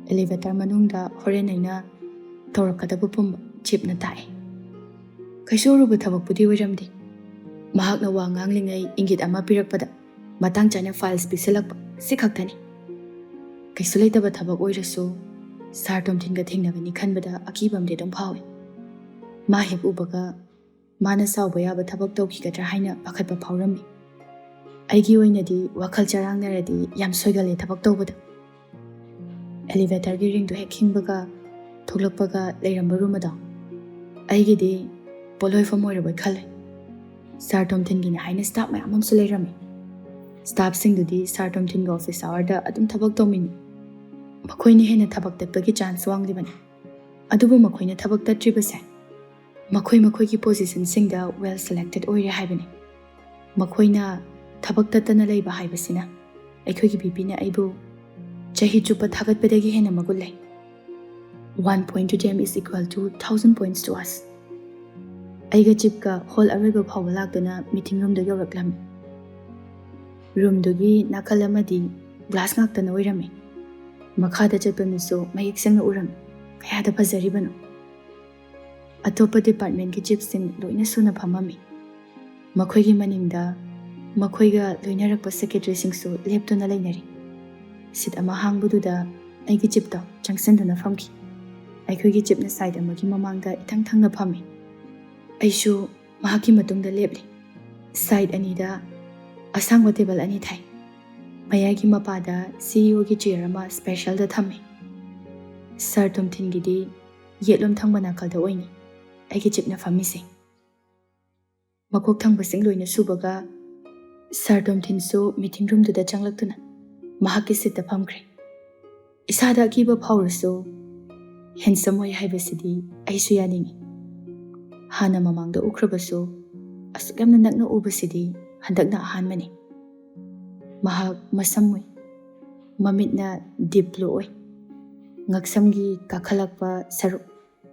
ꯑꯦꯂꯤꯚꯦꯇꯔ ꯃꯅꯨꯡꯗ ꯍꯣꯔꯦꯟ ꯑꯩꯅ ꯇꯧꯔꯛꯀꯗꯕ ꯄꯨꯝꯕ ꯆꯤꯞꯅ ꯇꯥꯛꯑꯦ꯫ ꯀꯩꯁꯨ ꯑꯔꯨꯕ ꯊꯕꯛꯄꯨꯗꯤ ꯑꯣꯏꯔꯝꯗꯦ꯫ ꯃꯍꯥꯛꯅ ꯋꯥ ꯉꯥꯡꯂꯤꯉꯩ ꯏꯪꯒꯤꯠ ꯑꯃ ꯄꯤꯔꯛꯄꯗ ꯃꯇꯥꯡ ꯆꯥꯅ ꯐꯥꯏꯜꯁ ꯄꯤꯁꯤꯜꯂꯛꯄ, ꯁꯤ ꯈꯛꯇꯅꯤ꯫ ꯀꯩꯁꯨ ꯂꯩꯇꯕ ꯊꯕꯛ ꯑꯣꯏꯔꯁꯨ ꯁꯥꯔ ꯇꯣꯝꯊꯤꯟꯒ ꯊꯦꯡꯅꯒꯅꯤ ꯈꯟꯕꯗ ꯑꯀꯤꯕ ꯑꯃꯗꯤ ꯑꯗꯨꯝ ꯐꯥꯎꯏ꯫ ꯃꯥ ꯍꯦꯛ ꯎꯕꯒ ꯃꯥꯅ ꯁꯥꯎꯕ ꯌꯥꯕ ꯊꯕꯛ ꯇꯧꯈꯤꯒꯗ꯭ꯔꯥ ꯍꯥꯏꯅ ꯄꯥꯈꯠꯄ ꯐꯥꯎꯔꯝꯃꯤ꯫ ꯑꯩꯒꯤ ꯑꯣꯏꯅꯗꯤ ꯋꯥꯈꯜ ꯆꯔꯥꯡꯅꯔꯗꯤ ꯌꯥꯝ ꯁꯣꯏꯒꯜꯂꯦ ꯊꯕꯛ ꯇꯧꯕꯗ꯫ ꯑꯦꯂꯤꯚꯦꯇꯔꯒꯤ ꯔꯤꯡꯗꯣ ꯍꯦꯛ ꯈꯤꯡꯕꯒ ꯊꯣꯛꯂꯛꯄꯒ ꯂꯩꯔꯝꯕ ꯔꯨꯝ ꯑꯗꯣ ꯑꯩꯒꯤꯗꯤ ꯄꯣꯠꯂꯣꯏꯐꯝ ꯑꯣꯏꯔꯕꯣꯏ ꯈꯜꯂꯦ꯫ ꯁꯥꯔ ꯇꯣꯝꯊꯤꯟꯒꯤꯅꯤ ꯍꯥꯏꯅ ꯁ꯭ꯇꯥꯐ ꯃꯌꯥꯝ ꯑꯃꯁꯨ ꯂꯩꯔꯝꯃꯤ꯫ ꯁ꯭ꯇꯥꯐꯁꯤꯡꯗꯨꯗꯤ ꯁꯥꯔ ꯇꯣꯝꯊꯤꯟꯒ ꯑꯣꯐꯤꯁ ꯑꯋꯥꯔꯗ ꯑꯗꯨꯝ ꯊꯕꯛ ꯇꯧꯃꯤꯟꯅꯩ꯫ ꯃꯈꯣꯏꯅ ꯍꯦꯟꯅ ꯊꯕꯛ ꯇꯠꯄꯒꯤ ꯆꯥꯟꯁ ꯋꯥꯡꯂꯤꯕꯅꯤ꯫ ꯑꯗꯨꯕꯨ ꯃꯈꯣꯏꯅ ꯊꯕꯛ ꯇꯠꯇ꯭ꯔꯤꯕꯁꯦ ꯃꯈꯣꯏ ꯃꯈꯣꯏꯒꯤ ꯄꯣꯖꯤꯁꯟꯁꯤꯡꯗ ꯋꯦꯜ ꯁꯦꯂꯦꯛꯇꯦꯠ ꯑꯣꯏꯔꯦ ꯍꯥꯏꯕꯅꯤ꯫ ꯃꯈꯣꯏꯅ ꯊꯕꯛ ꯇꯠꯇꯅ ꯂꯩꯕ ꯍꯥꯏꯕꯁꯤꯅ ꯑꯩꯈꯣꯏꯒꯤ ꯕꯤꯄꯤꯅ ꯑꯩꯕꯨ ꯆꯍꯤ ꯆꯨꯞꯄ ꯊꯥꯒꯠꯄꯗꯒꯤ ꯍꯦꯟꯅ ꯃꯒꯨꯟ ꯂꯩ꯫ One point to them is equal to thousand points to us. ꯑꯩꯒ ꯆꯤꯞꯀ ꯍꯣꯜ ꯑꯔꯣꯏꯕ ꯐꯥꯎꯕ ꯂꯥꯛꯇꯨꯅ ꯃꯤꯇꯤꯡ ꯔꯨꯝꯗ ꯌꯧꯔꯛꯂꯝꯃꯤ꯫ ꯔꯨꯝꯗꯨꯒꯤ ꯅꯥꯀꯜ ꯑꯃꯗꯤ ꯒ꯭ꯂꯥꯁ ꯉꯥꯛꯇꯅ ꯑꯣꯏꯔꯝꯃꯤ꯫ ꯃꯈꯥꯗ ꯆꯠꯄ ꯃꯤꯁꯨ ꯃꯌꯦꯛ ꯁꯦꯡꯅ ꯎꯔꯝꯃꯤ꯫ ꯀꯌꯥꯗ ꯐꯖꯔꯤꯕꯅꯣ! ꯑꯇꯣꯞꯄ ꯗꯤꯄꯥꯔꯠꯃꯦꯟꯒꯤ ꯆꯤꯞꯁꯤꯡ ꯂꯣꯏꯅ ꯁꯨꯅ ꯐꯝꯃꯝꯃꯤ꯫ ꯃꯈꯣꯏꯒꯤ ꯃꯅꯤꯡꯗ ꯃꯈꯣꯏꯒ ꯂꯣꯏꯅꯔꯛꯄ ꯁꯦꯀ꯭ꯔꯦꯇꯔꯤꯁꯤꯡꯁꯨ ꯂꯦꯞꯇꯨꯅ ꯂꯩꯅꯔꯤ꯫ ꯁꯤꯠ ꯑꯃ ꯍꯥꯡꯕꯗꯨꯗ ꯑꯩꯒꯤ ꯆꯤꯞꯇꯣ ꯆꯪꯁꯤꯟꯗꯨꯅ ꯐꯝꯈꯤ꯫ ꯑꯩꯈꯣꯏꯒꯤ ꯆꯤꯞꯅ ꯁꯥꯏꯠ ꯑꯃꯒꯤ ꯃꯃꯥꯡꯗ ꯏꯊꯪ ꯊꯪꯅ ꯐꯝꯃꯤ꯫ ꯑꯩꯁꯨ ꯃꯍꯥꯛꯀꯤ ꯃꯇꯨꯡꯗ ꯂꯦꯞꯂꯤ꯫ ꯁꯥꯏꯗ ꯑꯅꯤꯗ ꯑꯁꯥꯡꯕ ꯇꯦꯕꯜ ꯑꯅꯤ ꯊꯥꯏ꯫ ꯃꯌꯥꯏꯒꯤ ꯃꯄꯥꯗ ꯁꯤ ꯏ ꯑꯣꯒꯤ ꯆꯤꯌꯔ ꯑꯃ ꯁ꯭ꯄꯦꯁꯦꯜꯗ ꯊꯝꯃꯤ꯫ ꯁꯥꯔ ꯇꯣꯝꯊꯤꯟꯒꯤꯗꯤ ꯌꯦꯠꯂꯣꯝ ꯊꯪꯕ ꯅꯥꯀꯜꯗ ꯑꯣꯏꯅꯤ ꯑꯩꯒꯤ ꯆꯤꯞꯅ ꯐꯝꯃꯤꯁꯦ꯫ ꯃꯀꯣꯛ ꯊꯪꯕꯁꯤꯡ ꯂꯣꯏꯅ ꯁꯨꯕꯒ ꯁꯥꯔ ꯇꯣꯝꯊꯤꯟꯁꯨ ꯃꯤꯇꯤꯡ ꯔꯨꯝꯗꯨꯗ ꯆꯪꯂꯛꯇꯨꯅ ꯃꯍꯥꯛꯀꯤ ꯁꯤꯠꯇ ꯐꯝꯈ꯭ꯔꯦ꯫ ꯏꯁꯥꯗ ꯑꯀꯤꯕ ꯐꯥꯎꯔꯁꯨ ꯍꯦꯟꯁꯝ ꯑꯣꯏ ꯍꯥꯏꯕꯁꯤꯗꯤ ꯑꯩꯁꯨ ꯌꯥꯅꯤꯡꯏ꯫ ꯍꯥꯟꯅ ꯃꯃꯥꯡꯗ ꯎꯈ꯭ꯔꯕꯁꯨ ꯑꯁꯨꯛ ꯌꯥꯝꯅ ꯅꯛꯅ ꯎꯕꯁꯤꯗꯤ ꯍꯟꯗꯛꯅ ꯑꯍꯥꯟꯕꯅꯤ꯫ ꯃꯍꯥꯛ ꯃꯁꯝ ꯎꯏ, ꯃꯃꯤꯠꯅ ꯗꯤꯞ ꯕ꯭ꯂꯨ ꯑꯣꯏ, ꯉꯛꯁꯝꯒꯤ ꯀꯥꯈꯠꯂꯛꯄ ꯁꯔꯨꯛ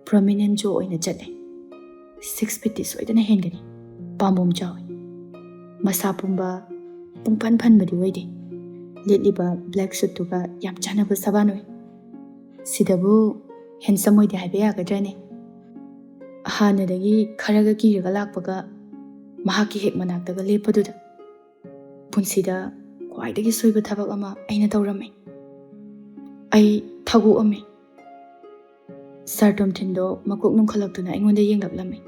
ꯄ꯭ꯔꯣꯃꯤꯅꯦꯟ ꯖꯣ ꯑꯣꯏꯅ ꯆꯠꯂꯦ꯫ ꯁꯤꯛꯁ ꯐꯤꯠꯇꯤ ꯁꯣꯏꯗꯅ ꯍꯦꯟꯒꯅꯤ꯫ ꯄꯥꯝꯕꯣꯝ ꯆꯥꯎꯏ꯫ ꯃꯁꯥ ꯄꯨꯝꯕ ꯄꯨꯡꯐꯟ ꯐꯟꯕꯗꯤ ꯑꯣꯏꯗꯦ꯫ ꯂꯤꯠꯂꯤꯕ ꯕ꯭ꯂꯦꯛ ꯁꯨꯠꯇꯨꯒ ꯌꯥꯝ ꯆꯥꯟꯅꯕ ꯁꯕꯥꯟ ꯑꯣꯏ꯫ ꯁꯤꯗꯕꯨ ꯍꯦꯟꯁꯝ ꯑꯣꯏꯗꯦ ꯍꯥꯏꯕ ꯌꯥꯒꯗ꯭ꯔꯅꯦ? ꯍꯥꯟꯅꯗꯒꯤ ꯈꯔꯒ ꯀꯤꯔꯒ ꯂꯥꯛꯄꯒ ꯃꯍꯥꯛꯀꯤ ꯍꯦꯛ ꯃꯅꯥꯛꯇꯒ ꯂꯦꯞꯄꯗꯨꯗ ꯄꯨꯟꯁꯤꯗ ꯈ꯭ꯋꯥꯏꯗꯒꯤ ꯁꯣꯏꯕ ꯊꯕꯛ ꯑꯃ ꯑꯩꯅ ꯇꯧꯔꯝꯃꯤ꯫ ꯑꯩ ꯊꯥꯒꯣꯛꯑꯝꯃꯤ꯫ ꯁꯥꯔ ꯇꯣꯝꯊꯤꯟꯗꯣ ꯃꯀꯣꯛ ꯅꯣꯡꯈꯠꯂꯛꯇꯨꯅ ꯑꯩꯉꯣꯟꯗ ꯌꯦꯡꯂꯛꯂꯝꯃꯤ꯫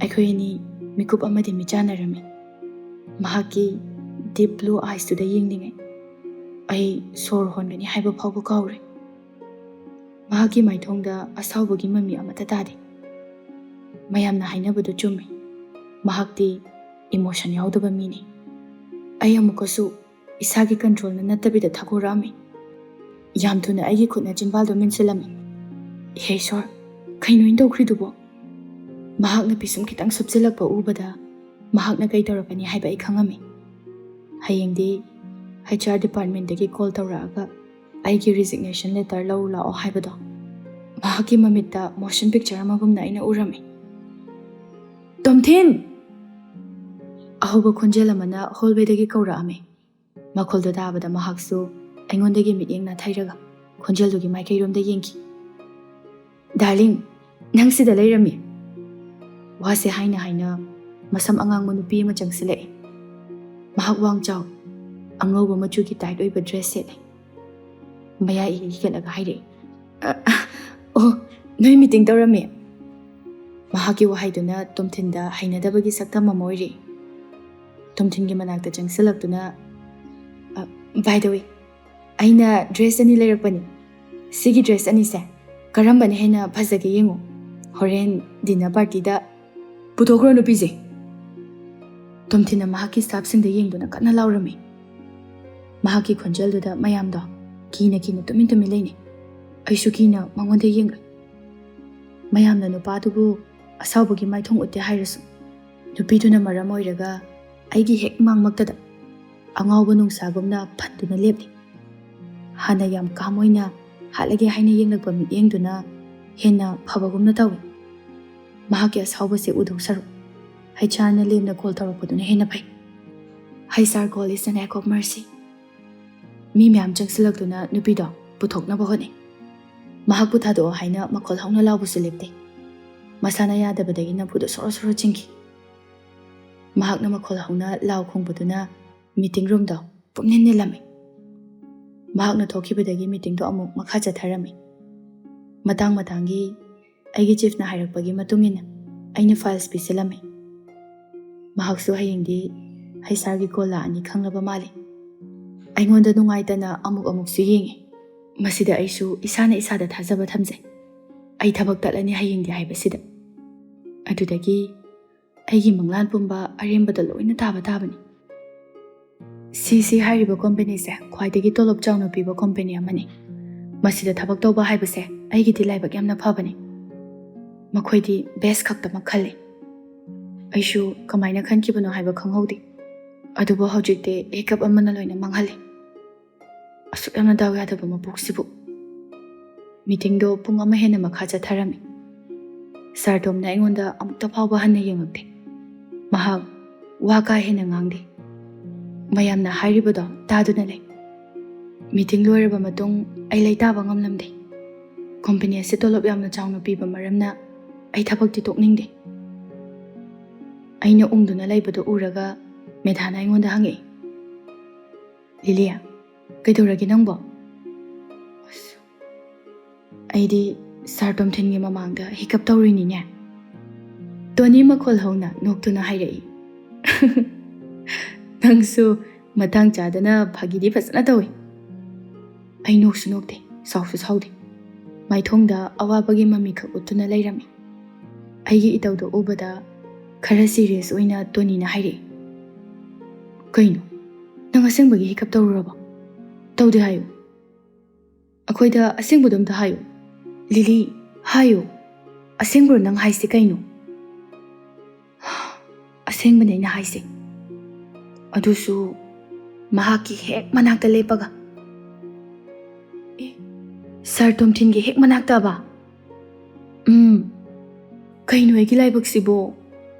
ꯑꯩꯈꯣꯏ ꯑꯅꯤ ꯃꯤꯀꯨꯞ ꯑꯃꯗꯤ ꯃꯤꯆꯥꯟꯅꯔꯝꯃꯤ꯫ ꯃꯍꯥꯛꯀꯤ ꯗꯤꯞ ꯕ꯭ꯂꯨ ꯑꯥꯏꯁꯇꯨꯗ ꯌꯦꯡꯂꯤꯉꯩ ꯑꯩ ꯁꯣꯔ ꯍꯣꯟꯒꯅꯤ ꯍꯥꯏꯕ ꯐꯥꯎꯕ ꯀꯥꯎꯔꯦ꯫ ꯃꯍꯥꯛꯀꯤ ꯃꯥꯏꯊꯣꯡꯗ ꯑꯁꯥꯎꯕꯒꯤ ꯃꯃꯤ ꯑꯃꯠꯇ ꯇꯥꯗꯦ꯫ ꯃꯌꯥꯝꯅ ꯍꯥꯏꯅꯕꯗꯨ ꯆꯨꯝꯃꯤ꯫ ꯃꯍꯥꯛꯇꯤ ꯏꯃꯣꯁꯟ ꯌꯥꯎꯗꯕ ꯃꯤꯅꯤ꯫ ꯑꯩ ꯑꯃꯨꯛꯀꯁꯨ ꯏꯁꯥꯒꯤ ꯀꯟꯇ꯭ꯔꯣꯜꯅ ꯅꯠꯇꯕꯤꯗ ꯊꯥꯒꯣꯔꯛꯑꯝꯃꯤ꯫ ꯌꯥꯝ ꯊꯨꯅ ꯑꯩꯒꯤ ꯈꯨꯠꯅ ꯆꯤꯟꯕꯥꯜꯗꯣ ꯃꯤꯟꯁꯤꯜꯂꯝꯃꯤ꯫ ꯍꯦ ꯏꯁꯣꯔ, ꯀꯩꯅꯣ ꯑꯩꯅ ꯇꯧꯈ꯭ꯔꯤꯗꯨꯕꯣ? ꯃꯍꯥꯛꯅ ꯄꯤꯁꯨꯝ ꯈꯤꯇꯪ ꯁꯨꯞꯆꯤꯜꯂꯛꯄ ꯎꯕꯗ ꯃꯍꯥꯛꯅ ꯀꯩ ꯇꯧꯔꯛꯀꯅꯤ ꯍꯥꯏꯕ ꯑꯩ ꯈꯪꯉꯝꯃꯤ꯫ ꯍꯌꯦꯡꯗꯤ ꯍꯩꯆ ꯑꯥꯔ ꯗꯤꯄꯥꯔꯠꯃꯦꯟꯗꯒꯤ ꯀꯣꯜ ꯇꯧꯔꯛꯑꯒ ꯑꯩꯒꯤ ꯔꯤꯖꯤꯒꯅꯦꯁꯟ ꯂꯦꯇꯔ ꯂꯧꯔꯨ ꯂꯥꯛꯑꯣ ꯍꯥꯏꯕꯗꯣ ꯃꯍꯥꯛꯀꯤ ꯃꯃꯤꯠꯇ ꯃꯣꯁꯟ ꯄꯤꯛꯆꯔ ꯑꯃꯒꯨꯝꯅ ꯑꯩꯅ ꯎꯔꯝꯃꯤ꯫ "ꯇꯣꯝꯊꯤꯟ!" ꯑꯍꯧꯕ ꯈꯣꯟꯖꯦꯜ ꯑꯃꯅ ꯍꯣꯜꯋꯦꯗꯒꯤ ꯀꯧꯔꯛꯑꯝꯃꯤ꯫ ꯃꯈꯣꯜꯗꯨ ꯇꯥꯕꯗ ꯃꯍꯥꯛꯁꯨ ꯑꯩꯉꯣꯟꯗꯒꯤ ꯃꯤꯠꯌꯦꯡ ꯅꯥꯊꯩꯔꯒ ꯈꯣꯟꯖꯦꯜꯗꯨꯒꯤ ꯃꯥꯏꯀꯩꯔꯣꯝꯗ ꯌꯦꯡꯈꯤ꯫ "ꯗꯥꯔꯂꯤꯡ, ꯅꯪ ꯁꯤꯗ ꯂꯩꯔꯝꯃꯤ?" ꯋꯥꯁꯦ ꯍꯥꯏꯅ ꯍꯥꯏꯅ ꯃꯁꯝ ꯑꯉꯥꯡꯕ ꯅꯨꯄꯤ ꯑꯃ ꯆꯪꯁꯤꯜꯂꯛꯏ꯫ ꯃꯍꯥꯛ ꯋꯥꯡ ꯆꯥꯎ, ꯑꯉꯧꯕ ꯃꯆꯨꯒꯤ ꯇꯥꯏꯠ ꯑꯣꯏꯕ ꯗ꯭ꯔꯦꯁ ꯁꯦꯠꯂꯤ꯫ ꯃꯌꯥ ꯏꯒ ꯍꯤꯒꯠꯂꯒ ꯍꯥꯏꯔꯛꯏ, "ꯑ, ꯑ, ꯑꯣ, ꯅꯣꯏ ꯃꯤꯇꯤꯡ ꯇꯧꯔꯝꯃꯤ?" ꯃꯍꯥꯛꯀꯤ ꯋꯥꯍꯩꯗꯨꯅ ꯇꯣꯝꯊꯤꯟꯗ ꯍꯩꯅꯗꯕꯒꯤ ꯁꯛꯇꯝ ꯑꯃ ꯑꯣꯏꯔꯤ꯫ ꯇꯣꯝꯊꯤꯟꯒꯤ ꯃꯅꯥꯛꯇ ꯆꯪꯁꯤꯜꯂꯛꯇꯨꯅ, "ꯑ, by the way, ꯑꯩꯅ dress ꯑꯅꯤ ꯂꯩꯔꯛꯄꯅꯤ꯫ ꯁꯤꯒꯤ dress ꯑꯅꯤꯁꯦ ꯀꯔꯝꯕꯅ ꯍꯦꯟꯅ ꯐꯖꯒꯦ ꯌꯦꯡꯉꯨ꯫ ꯍꯣꯔꯦꯟ dinner partyꯗ ꯄꯨꯊꯣꯛꯈ꯭ꯔꯣ ꯅꯨꯄꯤꯁꯦ!" ꯇꯣꯝꯊꯤꯟꯅ ꯃꯍꯥꯛꯀꯤ staffꯁꯤꯡꯗ ꯌꯦꯡꯗꯨꯅ ꯀꯟꯅ ꯂꯥꯎꯔꯝꯃꯤ꯫ ꯃꯍꯥꯛꯀꯤ ꯈꯣꯟꯖꯦꯜꯗꯨꯗ ꯃꯌꯥꯝꯗꯣ ꯀꯤꯅ ꯀꯤꯅ ꯇꯨꯃꯤꯟ ꯇꯨꯃꯤꯟ ꯂꯩꯅꯩ꯫ ꯑꯩꯁꯨ ꯀꯤꯅ ꯃꯉꯣꯟꯗ ꯌꯦꯡꯂꯨꯏ꯫ ꯃꯌꯥꯝꯅ ꯅꯨꯄꯥꯗꯨꯕꯨ ꯑꯁꯥꯎꯕꯒꯤ ꯃꯥꯏꯊꯣꯡ ꯎꯠꯇꯦ ꯍꯥꯏꯔꯁꯨ, ꯅꯨꯄꯤꯗꯨꯅ ꯃꯔꯝ ꯑꯣꯏꯔꯒ ꯑꯩꯒꯤ ꯍꯦꯛ ꯃꯥꯡꯃꯛꯇꯗ ꯑꯉꯥꯎꯕ ꯅꯣꯡꯁꯥꯒꯨꯝꯅ ꯐꯟꯗꯨꯅ ꯂꯦꯞꯂꯤ꯫ ꯍꯥꯟꯅ ꯌꯥꯝ calm ꯑꯣꯏꯅ ꯍꯥꯠꯂꯒꯦ ꯍꯥꯏꯅ ꯌꯦꯡꯂꯛꯄ ꯃꯤꯠꯌꯦꯡꯗꯨꯅ ꯍꯦꯟꯅ ꯐꯕꯒꯨꯝꯅ ꯇꯧꯏ꯫ ꯃꯍꯥꯛꯀꯤ ꯑꯁꯥꯎꯕꯁꯦ ꯎꯗꯧ ꯁꯔꯨꯛ, HRꯅ ꯂꯦꯝꯅ call ꯇꯧꯔꯛꯄꯗꯨꯅ ꯍꯦꯟꯅ ꯐꯩ꯫ HR call is an act of mercy꯫ ꯃꯤ ꯃꯌꯥꯝ ꯆꯪꯁꯤꯜꯂꯛꯇꯨꯅ ꯅꯨꯄꯤꯗꯣ ꯄꯨꯊꯣꯛꯅꯕ ꯍꯣꯠꯅꯩ꯫ ꯃꯍꯥꯛꯄꯨ ꯊꯥꯗꯣꯛꯑꯣ ꯍꯥꯏꯅ ꯃꯈꯣꯜ ꯍꯧꯅ ꯂꯥꯎꯕꯁꯨ ꯂꯦꯞꯇꯦ꯫ ꯃꯁꯥꯅ ꯌꯥꯗꯕꯗꯒꯤ ꯅꯝꯐꯨꯗ ꯁꯣꯔꯣ ꯁꯣꯔꯣ ꯆꯤꯡꯈꯤ꯫ ꯃꯍꯥꯛꯅ ꯃꯈꯣꯜ ꯍꯧꯅ ꯂꯥꯎ ꯈꯣꯡꯕꯗꯨꯅ meeting roomꯗꯣ ꯄꯨꯝꯅꯤꯟ ꯅꯤꯜꯂꯝꯃꯤ꯫ ꯃꯍꯥꯛꯅ ꯊꯣꯛꯈꯤꯕꯗꯒꯤ meetingꯗꯣ ꯑꯃꯨꯛ ꯃꯈꯥ ꯆꯠꯊꯔꯝꯃꯤ꯫ ꯃꯇꯥꯡ ꯃꯇꯥꯡꯒꯤ ꯑꯩꯒꯤ chiefꯅ ꯍꯥꯏꯔꯛꯄꯒꯤ ꯃꯇꯨꯡ ꯏꯟꯅ ꯑꯩꯅ files ꯄꯤꯁꯤꯜꯂꯝꯃꯤ꯫ ꯃꯍꯥꯛꯁꯨ ꯍꯌꯦꯡꯗꯤ HRꯒꯤ call ꯂꯥꯛꯑꯅꯤ ꯈꯪꯂꯕ ꯃꯥꯜꯂꯤ꯫ ꯑꯩꯉꯣꯟꯗ ꯅꯨꯡꯉꯥꯏꯇꯅ ꯑꯃꯨꯛ ꯑꯃꯨꯛꯁꯨ ꯌꯦꯡꯉꯤ꯫ ꯃꯁꯤꯗ ꯑꯩꯁꯨ ꯏꯁꯥꯅ ꯏꯁꯥꯗ ꯊꯥꯖꯕ ꯊꯝꯖꯩ꯫ ꯑꯩ ꯊꯕꯛ ꯇꯠꯂꯅꯤ ꯍꯌꯦꯡꯗꯤ ꯍꯥꯏꯕꯁꯤꯗ꯫ ꯑꯗꯨꯗꯒꯤ ꯑꯩꯒꯤ ꯃꯪꯂꯥꯟ ꯄꯨꯝꯕ ꯑꯔꯦꯝꯕꯗ ꯂꯣꯏꯅ ꯇꯥꯕ ꯇꯥꯕꯅꯤ꯫ CC ꯍꯥꯏꯔꯤꯕ companyꯁꯦ ꯈ꯭ꯋꯥꯏꯗꯒꯤ ꯇꯣꯂꯣꯞ ꯆꯥꯎꯅ ꯄꯤꯕ company ꯑꯃꯅꯤ꯫ ꯃꯁꯤꯗ ꯊꯕꯛ ꯇꯧꯕ ꯍꯥꯏꯕꯁꯦ ꯑꯩꯒꯤꯗꯤ ꯂꯥꯏꯕꯛ ꯌꯥꯝꯅ ꯐꯕꯅꯤ꯫ ꯃꯈꯣꯏꯗꯤ best ꯈꯛꯇꯃꯛ ꯈꯜꯂꯤ꯫ ꯑꯩꯁꯨ ꯀꯃꯥꯏꯅ ꯈꯟꯈꯤꯕꯅꯣ ꯍꯥꯏꯕ ꯈꯪꯍꯧꯗꯦ꯫ ꯑꯗꯨꯕꯨ ꯍꯧꯖꯤꯛꯇꯤ hiccup ꯑꯃꯅ ꯂꯣꯏꯅ ꯃꯥꯡꯍꯜꯂꯤ꯫ ꯑꯁꯨꯛ ꯌꯥꯝꯅ ꯗꯥꯎ ꯌꯥꯗꯕ ꯃꯄꯣꯛꯁꯤꯕꯨ꯫ Meetingꯗꯣ ꯄꯨꯡ ꯑꯃ ꯍꯦꯟꯅ ꯃꯈꯥ ꯆꯠꯊꯔꯝꯃꯤ꯫ Sir ꯇꯣꯝꯅ ꯑꯩꯉꯣꯟꯗ ꯑꯃꯨꯛꯇ ꯐꯥꯎꯕ ꯍꯟꯅ ꯌꯦꯡꯉꯛꯇꯦ꯫ ꯃꯍꯥꯛ ꯋꯥ ꯀꯥ ꯍꯦꯟꯅ ꯉꯥꯡꯗꯦ꯫ ꯃꯌꯥꯝꯅ ꯍꯥꯏꯔꯤꯕꯗꯣ ꯇꯥꯗꯨꯅ ꯂꯩ꯫ Meeting ꯂꯣꯏꯔꯕ ꯃꯇꯨꯡ ꯑꯩ ꯂꯩꯇꯥꯕ ꯉꯝꯂꯝꯗꯦ꯫ Company ꯑꯁꯤ ꯇꯣꯂꯣꯞ ꯌꯥꯝꯅ ꯆꯥꯎꯅ ꯄꯤꯕ ꯃꯔꯝꯅ ꯑꯩ ꯊꯕꯛꯇꯤ ꯇꯣꯛꯅꯤꯡꯗꯦ꯫ ꯑꯩꯅ ꯎꯪꯗꯨꯅ ꯂꯩꯕꯗꯨ ꯎꯔꯒ ꯃꯦꯙꯥꯅ ꯑꯩꯉꯣꯟꯗ ꯍꯪꯉꯛꯏ, "ꯂꯤꯂꯤꯌꯥ, ꯀꯩꯗꯧꯔꯒꯦ ꯅꯪꯕꯣ?" "ꯑꯁ, ꯑꯩꯗꯤ Sir ꯇꯣꯝꯊꯤꯟꯒꯤ ꯃꯃꯥꯡꯗ hiccup ꯇꯧꯔꯤꯅꯤꯅꯦ꯫ ꯇꯣꯅꯤ ꯃꯈꯣꯜ ꯍꯧꯅ ꯅꯣꯛꯇꯨꯅ ꯍꯥꯏꯔꯛꯏ꯫ "ꯅꯪꯁꯨ ꯃꯇꯥꯡ ꯆꯥꯗꯅ ꯐꯥꯒꯤꯗꯤ ꯐꯖꯅ ꯇꯧꯏ꯫" ꯑꯩ ꯅꯣꯛꯁꯨ ꯅꯣꯛꯇꯦ, ꯁꯥꯎꯁꯨ ꯁꯥꯎꯗꯦ꯫ ꯃꯥꯏꯊꯣꯡꯗ ꯑꯋꯥꯕꯒꯤ ꯃꯃꯤꯈꯛ ꯎꯠꯇꯨꯅ ꯂꯩꯔꯝꯃꯤ꯫ ꯑꯩꯒꯤ ꯏꯇꯧꯗꯣ ꯎꯕꯗ ꯈꯔ ꯁꯤꯔꯤꯌꯁ ꯑꯣꯏꯅ ꯇꯣꯅꯤꯅ ꯍꯥꯏꯔꯛꯏ, "ꯀꯩꯅꯣ? ꯅꯪ ꯑꯁꯦꯡꯕꯒꯤ ꯍꯤꯀꯞ ꯇꯧꯔꯨꯔꯕꯣ? ꯇꯧꯗꯦ ꯍꯥꯏꯌꯨ꯫ ꯑꯩꯈꯣꯏꯗ ꯑꯁꯦꯡꯕꯗꯣ ꯑꯝꯇ ꯍꯥꯏꯌꯨ꯫ ꯂꯤꯂꯤ, ꯍꯥꯏꯌꯨ꯫ ꯑꯁꯦꯡꯕꯔꯣ ꯅꯪ ꯍꯥꯏꯁꯦ ꯀꯩꯅꯣ?" "ꯑꯁꯦꯡꯕꯅꯦ ꯑꯩꯅ ꯍꯥꯏꯁꯦ꯫ ꯑꯗꯨꯁꯨ ꯃꯍꯥꯛꯀꯤ ꯍꯦꯛ ꯃꯅꯥꯛꯇ ꯂꯦꯞꯄꯒ꯫" "ꯑꯦ, ꯁꯥꯔ ꯇꯣꯝꯊꯤꯟꯒꯤ ꯍꯦꯛ ꯃꯅꯥꯛꯇꯕ?" "ꯎꯝ꯫ ꯀꯩꯅꯣ ꯑꯩꯒꯤ ꯂꯥꯏꯕꯛꯁꯤꯕꯣ?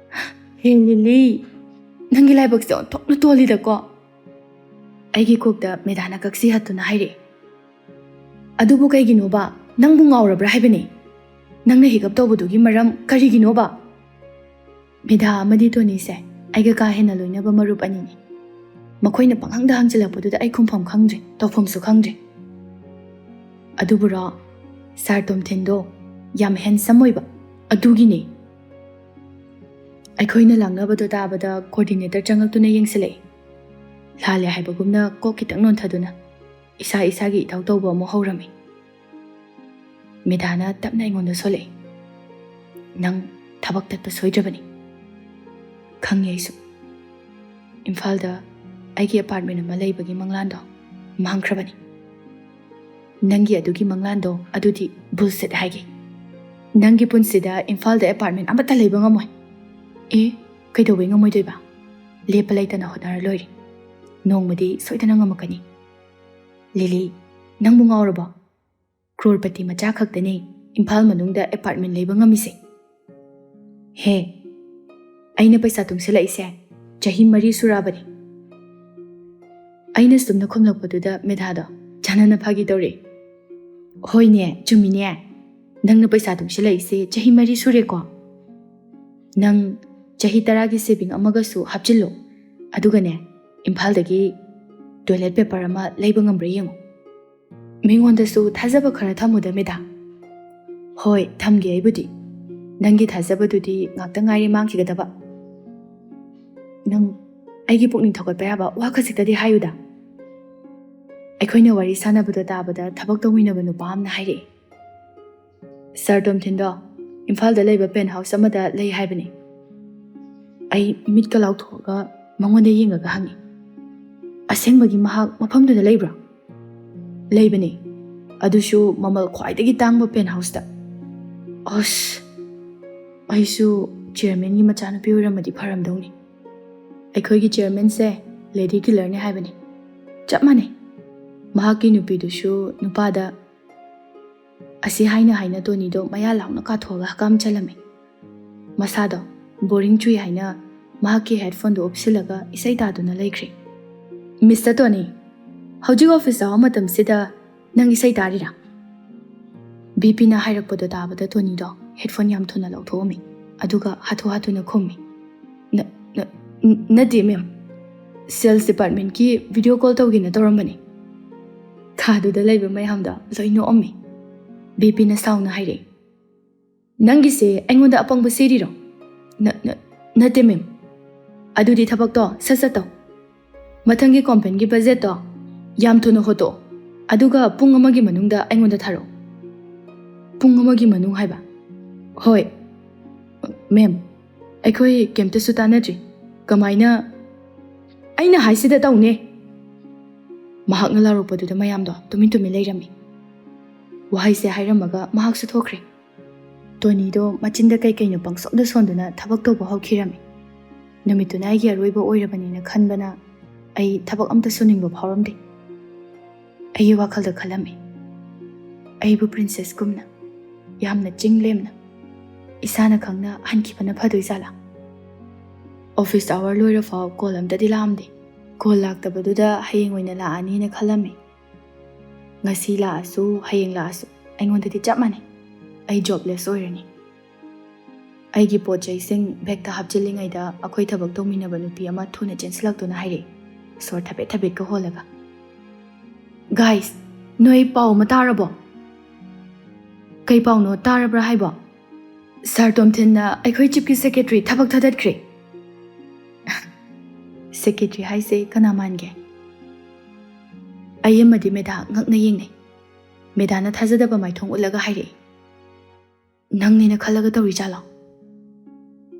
ꯍꯦ ꯂꯤꯂꯤ, ꯅꯪꯒꯤ ꯂꯥꯏꯕꯛꯁꯦ ꯑꯣꯟꯊꯣꯛꯅ ꯇꯣꯜꯂꯤꯗꯀꯣ꯫" ꯑꯩꯒꯤ ꯀꯣꯛꯇ ꯃꯦꯗꯥꯅ ꯀꯛꯁꯤ ꯍꯠꯇꯨꯅ ꯍꯥꯏꯔꯛꯑꯦ, "ꯑꯗꯨꯕꯨ ꯀꯩꯒꯤꯅꯣꯕ? ꯅꯪꯕꯨ ꯉꯥꯎꯔꯕ꯭ꯔꯥ ꯍꯥꯏꯕꯅꯦ? ꯅꯪꯅ ꯍꯤꯀꯞ ꯇꯧꯕꯗꯨꯒꯤ ꯃꯔꯝ ꯀꯔꯤꯒꯤꯅꯣꯕ?" ꯃꯦꯗꯥ ꯑꯃꯗꯤ ꯇꯣꯅꯤꯁꯦ ꯑꯩꯒ ꯀꯥ ꯍꯦꯟꯅ ꯂꯣꯏꯅꯕ ꯃꯔꯨꯞ ꯑꯅꯤꯅꯤ꯫ ꯃꯈꯣꯏꯅ ꯄꯪꯍꯪꯗ ꯍꯪꯖꯤꯜꯂꯛꯄꯗꯨꯗ ꯑꯩ ꯈꯨꯝꯐꯝ ꯈꯪꯗ꯭ꯔꯦ, ꯇꯧꯐꯝꯁꯨ ꯈꯪꯗ꯭ꯔꯦ꯫ "ꯑꯗꯨꯕꯨꯔꯣ, ꯁꯥꯔ ꯇꯣꯝꯊꯤꯟꯗꯣ ꯌꯥꯝ ꯍꯦꯟꯁꯝ ꯑꯣꯏꯕ, ꯑꯗꯨꯒꯤꯅꯦ꯫" ꯑꯩꯈꯣꯏꯅ ꯂꯥꯡꯅꯕꯗꯣ ꯇꯥꯕꯗ ꯀꯣꯑꯣꯔꯗꯤꯅꯦꯇꯔ ꯆꯪꯉꯛꯇꯨꯅ ꯌꯦꯡꯁꯤꯜꯂꯛꯏ꯫ ꯂꯥꯜꯂꯦ ꯍꯥꯏꯕꯒꯨꯝꯅ ꯀꯣꯛ ꯈꯤꯇꯪ ꯅꯣꯟꯊꯗꯨꯅ ꯏꯁꯥ ꯏꯁꯥꯒꯤ ꯏꯊꯧ ꯇꯧꯕ ꯑꯃꯨꯛ ꯍꯧꯔꯝꯃꯤ꯫ ꯃꯦꯗꯥꯅ ꯇꯞꯅ ꯑꯩꯉꯣꯟꯗ ꯁꯣꯜꯂꯛꯏ, "ꯅꯪ ꯊꯕꯛ ꯇꯠꯄ ꯁꯣꯏꯗ꯭ꯔꯕꯅꯤ꯫" "ꯈꯪꯉꯦ ꯑꯩꯁꯨ꯫ ꯏꯝꯐꯥꯜꯗ ꯑꯩꯒꯤ ꯑꯦꯄꯥꯔꯠꯃꯦꯟ ꯑꯃ ꯂꯩꯕꯒꯤ ꯃꯪꯂꯥꯟꯗꯣ ꯃꯥꯡꯈ꯭ꯔꯕꯅꯤ꯫" "ꯅꯪꯒꯤ ꯑꯗꯨꯒꯤ ꯃꯪꯂꯥꯟꯗꯣ ꯑꯗꯨꯗꯤ ꯕꯨꯜꯁꯤꯠ ꯍꯥꯏꯒꯦ꯫ ꯅꯪꯒꯤ ꯄꯨꯟꯁꯤꯗ ꯏꯝꯐꯥꯜꯗ ꯑꯦꯄꯥꯔꯠꯃꯦꯟ ꯑꯃꯠꯇ ꯂꯩꯕ ꯉꯝꯃꯣꯏ꯫" "ꯑꯦ, ꯀꯩꯗꯧꯕꯩ ꯉꯝꯃꯣꯏꯗꯣꯏꯕ? ꯂꯦꯞꯄ ꯂꯩꯇꯅ ꯍꯣꯠꯅꯔ ꯂꯣꯏꯔꯦ꯫ ꯅꯣꯡꯃꯗꯤ ꯁꯣꯏꯗꯅ ꯉꯝꯃꯛꯀꯅꯤ꯫" "ꯂꯤꯂꯤ, ꯅꯪꯕꯨ ꯉꯥꯎꯔꯕꯣ? ꯀ꯭ꯔꯣꯔꯄꯇꯤ ꯃꯆꯥ ꯈꯛꯇꯅꯦ ꯏꯝꯐꯥꯜ ꯃꯅꯨꯡꯗ ꯑꯦꯄꯥꯔꯠꯃꯦꯟ ꯂꯩꯕ ꯉꯝꯃꯤꯁꯦ꯫" "ꯍꯦ, ꯑꯩꯅ ꯄꯩꯁꯥ ꯇꯨꯡꯁꯤꯜꯂꯛꯏꯁꯦ ꯆꯍꯤ ꯃꯔꯤ ꯁꯨꯔꯛꯑꯕꯅꯤ꯫" ꯑꯩꯅ ꯁꯨꯝꯅ ꯈꯨꯝꯂꯛꯄꯗꯨꯗ ꯃꯦꯗꯥꯗꯣ ꯆꯥꯟꯅꯅ ꯐꯥꯒꯤ ꯇꯧꯔꯛꯑꯦ, "ꯍꯣꯏꯅꯦ, ꯆꯨꯝꯃꯤꯅꯦ꯫ ꯅꯪꯅ ꯄꯩꯁꯥ ꯇꯨꯡꯁꯤꯜꯂꯛꯏꯁꯦ ꯆꯍꯤ ꯃꯔꯤ ꯁꯨꯔꯦꯀꯣ꯫ ꯅꯪ ꯆꯍꯤ ꯇꯔꯥꯒꯤ ꯁꯦꯚꯤꯡ ꯑꯃꯒꯁꯨ ꯍꯥꯞꯆꯤꯜꯂꯣ, ꯑꯗꯨꯒꯅꯦ, ꯏꯝꯐꯥꯜꯗꯒꯤ ꯇꯣꯏꯂꯦꯠ ꯄꯦꯄꯔ ꯑꯃ ꯂꯩꯕ ꯉꯝꯕ꯭ꯔꯥ ꯌꯦꯡꯉꯨ꯫ ꯃꯤꯉꯣꯟꯗꯁꯨ ꯊꯥꯖꯕ ꯈꯔ ꯊꯝꯃꯨꯗ, ꯃꯦꯗꯥ꯫" "ꯍꯣꯏ, ꯊꯝꯒꯦ ꯑꯩꯕꯨꯗꯤ꯫ ꯅꯪꯒꯤ ꯊꯥꯖꯕꯗꯨꯗꯤ ꯉꯥꯛꯇ ꯉꯥꯏꯔꯦ ꯃꯥꯡꯈꯤꯒꯗꯕ꯫ ꯅꯪ ꯑꯩꯒꯤ ꯄꯨꯛꯅꯤꯡ ꯊꯧꯒꯠꯄ ꯌꯥꯕ ꯋꯥ ꯈꯖꯤꯛꯇꯗꯤ ꯍꯥꯏꯌꯨꯗ꯫ ꯑꯩꯈꯣꯏꯅ ꯋꯥꯔꯤ ꯁꯥꯟꯅꯕꯗꯣ ꯇꯥꯕꯗ ꯊꯕꯛ ꯇꯧꯃꯤꯟꯅꯕ ꯅꯨꯄꯥ ꯑꯃꯅ ꯍꯥꯏꯔꯛꯏ, "ꯁꯥꯔ ꯇꯣꯝꯊꯤꯟꯗꯣ ꯏꯝꯐꯥꯜꯗ ꯂꯩꯕ ꯄꯦꯟ ꯍꯥꯎꯁ ꯑꯃꯗ ꯂꯩ ꯍꯥꯏꯕꯅꯤ꯫" ꯑꯩ ꯃꯤꯠꯀ ꯂꯥꯎꯊꯣꯛꯑꯒ ꯃꯉꯣꯟꯗ ꯌꯦꯡꯉꯒ ꯍꯪꯉꯤ, "ꯑꯁꯦꯡꯕꯒꯤ ꯃꯍꯥꯛ ꯃꯐꯝꯗꯨꯗ ꯂꯩꯕ꯭ꯔꯣ?" "ꯂꯩꯕꯅꯤ, ꯑꯗꯨꯁꯨ ꯃꯃꯜ ꯈ꯭ꯋꯥꯏꯗꯒꯤ ꯇꯥꯡꯕ ꯄꯦꯟ ꯍꯥꯎꯁꯇ꯫" ꯑꯁ, ꯑꯩꯁꯨ ꯆꯤꯌꯔꯃꯦꯟꯒꯤ ꯃꯆꯥꯅꯨꯄꯤ ꯑꯣꯏꯔꯝꯃꯗꯤ ꯐꯔꯝꯗꯧꯅꯤ꯫ ꯑꯩꯈꯣꯏꯒꯤ ꯆꯤꯌꯔꯃꯦꯟꯁꯦ ꯂꯦꯗꯤ ꯀꯤꯂꯔꯅꯤ ꯍꯥꯏꯕꯅꯤ꯫ ꯆꯞ ꯃꯥꯟꯅꯩ꯫ ꯃꯍꯥꯛꯀꯤ ꯅꯨꯄꯤꯗꯨꯁꯨ ꯅꯨꯄꯥꯗ ꯑꯁꯤ ꯍꯥꯏꯅ ꯍꯥꯏꯅ ꯇꯣꯅꯤꯗꯣ ꯃꯌꯥ ꯂꯥꯎꯅ ꯀꯥꯊꯣꯛꯑꯒ ꯍꯀꯥꯝ ꯆꯜꯂꯝꯃꯤ꯫ ꯃꯁꯥꯗꯣ ꯕꯣꯔꯤꯡ ꯆꯨꯏ ꯍꯥꯏꯅ ꯃꯍꯥꯛꯀꯤ ꯍꯦꯗꯐꯣꯟꯗꯨ ꯎꯞꯁꯤꯜꯂꯒ ꯏꯁꯩ ꯇꯥꯗꯨꯅ ꯂꯩꯈ꯭ꯔꯦ꯫ "ꯃꯤꯁꯇꯔ ꯇꯣꯅꯤ, ꯍꯧꯖꯤꯛ ꯑꯣꯐꯤꯁ ꯑꯋꯥꯔ ꯃꯇꯝꯁꯤꯗ ꯅꯪ ꯏꯁꯩ ꯇꯥꯔꯤꯔꯥ?" ꯕꯤꯄꯤꯅ ꯍꯥꯏꯔꯛꯄꯗꯣ ꯇꯥꯕꯗ ꯇꯣꯅꯤꯗꯣ ꯍꯦꯗꯐꯣꯟ ꯌꯥꯝ ꯊꯨꯅ ꯂꯧꯊꯣꯛꯑꯝꯃꯤ, ꯑꯗꯨꯒ ꯍꯥꯊꯨ ꯍꯥꯊꯨꯅ ꯈꯨꯝꯃꯤ, "ꯅ-, ꯅ-, ꯅ-, ꯅꯠꯇꯦ ꯃꯦꯝ, ꯁꯦꯜꯁ ꯗꯤꯄꯥꯔꯠꯃꯦꯟꯠꯀꯤ ꯚꯤꯗꯤꯑꯣ ꯀꯣꯜ ꯇꯧꯒꯦꯅ ꯇꯧꯔꯝꯕꯅꯤ꯫" ꯀꯥꯗꯨꯗ ꯂꯩꯕ ꯃꯌꯥꯝꯗꯣ ꯂꯣꯏ ꯅꯣꯛꯑꯝꯃꯤ꯫ ꯕꯤꯄꯤꯅ ꯁꯥꯎꯅ ꯍꯥꯏꯔꯛꯏ, "ꯅꯪꯒꯤꯁꯦ ꯑꯩꯉꯣꯟꯗ ꯑꯄꯪꯕ ꯁꯤꯔꯤꯔꯣ?" "ꯅ-, ꯅ-, ꯅꯠꯇꯦ ꯃꯦꯝ꯫ ꯑꯗꯨꯗꯤ ꯊꯕꯛꯇꯣ ꯁꯠ ꯁꯠ ꯇꯧ꯫ ꯃꯊꯪꯒꯤ ꯀꯣꯝꯄꯦꯟꯒꯤ ꯕꯖꯦꯠꯇꯣ ꯌꯥꯝ ꯊꯨꯅ ꯍꯣꯠꯇꯣꯛꯑꯣ, ꯑꯗꯨꯒ ꯄꯨꯡ ꯑꯃꯒꯤ ꯃꯅꯨꯡꯗ ꯑꯩꯉꯣꯟꯗ ꯊꯥꯔꯛꯑꯣ꯫" "ꯄꯨꯡ ꯑꯃꯒꯤ ꯃꯅꯨꯡ ꯍꯥꯏꯕ?" "ꯍꯣꯏ ꯃꯦꯝ, ꯑꯩꯈꯣꯏ ꯀꯩꯝꯇꯁꯨ ꯇꯥꯟꯅꯗ꯭ꯔꯤ꯫ ꯀꯃꯥꯏꯅ?" "ꯑꯩꯅ ꯍꯥꯏꯁꯤꯗ ꯇꯧꯅꯦ!" ꯃꯍꯥꯛꯅ ꯂꯥꯎꯔꯛꯄꯗꯨꯗ ꯃꯌꯥꯝꯗꯣ ꯇꯨꯃꯤꯟ ꯇꯨꯃꯤꯟ ꯂꯩꯔꯝꯃꯤ꯫ ꯋꯥꯍꯩꯁꯦ ꯍꯥꯏꯔꯝꯃꯒ ꯃꯍꯥꯛꯁꯨ ꯊꯣꯛꯈ꯭ꯔꯦ꯫ ꯇꯣꯅꯤꯗꯣ ꯃꯆꯤꯟꯗ ꯀꯩ ꯀꯩꯅꯣ ꯄꯪꯁꯣꯟꯗ ꯁꯣꯟꯗꯨꯅ ꯊꯕꯛ ꯇꯧꯕ ꯍꯧꯈꯤꯔꯝꯃꯤ꯫ ꯅꯨꯃꯤꯠꯇꯨꯅ ꯑꯩꯒꯤ ꯑꯔꯣꯏꯕ ꯑꯣꯏꯔꯕꯅꯤꯅ ꯈꯟꯕꯅ ꯑꯩ ꯊꯕꯛ ꯑꯝꯇ ꯁꯨꯅꯤꯡꯕ ꯐꯥꯎꯔꯝꯗꯦ꯫ ꯑꯩꯒꯤ ꯋꯥꯈꯜꯗ ꯈꯜꯂꯝꯃꯤ, "ꯑꯩꯕꯨ ꯄ꯭ꯔꯤꯟꯁꯦꯁꯀꯨꯝꯅ, ꯌꯥꯝꯅ ꯆꯤꯡ ꯂꯦꯝꯅ, ꯏꯁꯥꯅ ꯈꯪꯅ ꯍꯟꯈꯤꯕꯅ ꯐꯗꯣꯏ ꯖꯥꯠꯂꯥ?" ꯑꯣꯐꯤꯁ ꯑꯋꯥꯔ ꯂꯣꯏꯔꯐꯥꯎ ꯀꯣꯜ ꯑꯝꯇꯗꯤ ꯂꯥꯛꯑꯝꯗꯦ꯫ ꯀꯣꯜ ꯂꯥꯛꯇꯕꯗꯨꯗ ꯍꯌꯦꯡ ꯑꯣꯏꯅ ꯂꯥꯛꯑꯅꯤꯅ ꯈꯜꯂꯝꯃꯤ꯫ ꯉꯁꯤ ꯂꯥꯛꯑꯁꯨ ꯍꯌꯦꯡ ꯂꯥꯛꯑꯁꯨ ꯑꯩꯉꯣꯟꯗꯗꯤ ꯆꯞ ꯃꯥꯟꯅꯩ꯫ ꯑꯩ ꯖꯣꯕꯂꯦꯁ ꯑꯣꯏꯔꯅꯤ꯫ ꯑꯩꯒꯤ ꯄꯣꯠ ꯆꯩꯁꯤꯡ ꯕꯦꯒꯇ ꯍꯥꯞꯆꯤꯜꯂꯤꯉꯩꯗ ꯑꯩꯈꯣꯏ ꯊꯕꯛ ꯇꯧꯃꯤꯟꯅꯕ ꯅꯨꯄꯤ ꯑꯃ ꯊꯨꯅ ꯆꯦꯟꯁꯤꯜꯂꯛꯇꯨꯅ ꯍꯥꯏꯔꯛꯏ, ꯁꯣꯔ ꯊꯕꯦꯠ ꯊꯕꯦꯠꯀ ꯍꯣꯜꯂꯒ, "ꯒꯥꯏꯁ, ꯅꯣꯏ ꯄꯥꯎ ꯑꯃ ꯇꯥꯔꯕꯣ?" "ꯀꯩ ꯄꯥꯎꯅꯣ? ꯇꯥꯔꯕ꯭ꯔꯥ ꯍꯥꯏꯕꯣ?" ꯁꯥꯔ ꯇꯣꯝꯊꯤꯟꯅ ꯑꯩꯈꯣꯏ ꯆꯤꯐꯀꯤ ꯁꯦꯀ꯭ꯔꯦꯇꯔꯤ ꯊꯕꯛ ꯊꯥꯗꯠꯈ꯭ꯔꯦ꯫ ꯁꯦꯀ꯭ꯔꯦꯇꯔꯤ ꯍꯥꯏꯁꯦ ꯀꯅꯥ ꯃꯥꯟꯒꯦ? ꯑꯩ ꯑꯃꯗꯤ ꯃꯦꯗꯥ ꯉꯛꯅ ꯌꯦꯡꯅꯩ꯫ ꯃꯦꯗꯥꯅ ꯊꯥꯖꯗꯕ ꯃꯥꯏꯊꯣꯡ ꯎꯠꯂꯒ ꯍꯥꯏꯔꯛꯏ, "ꯅꯪꯅꯦꯅ ꯈꯜꯂꯒ ꯇꯧꯔꯤ ꯖꯥꯠꯂꯣ?"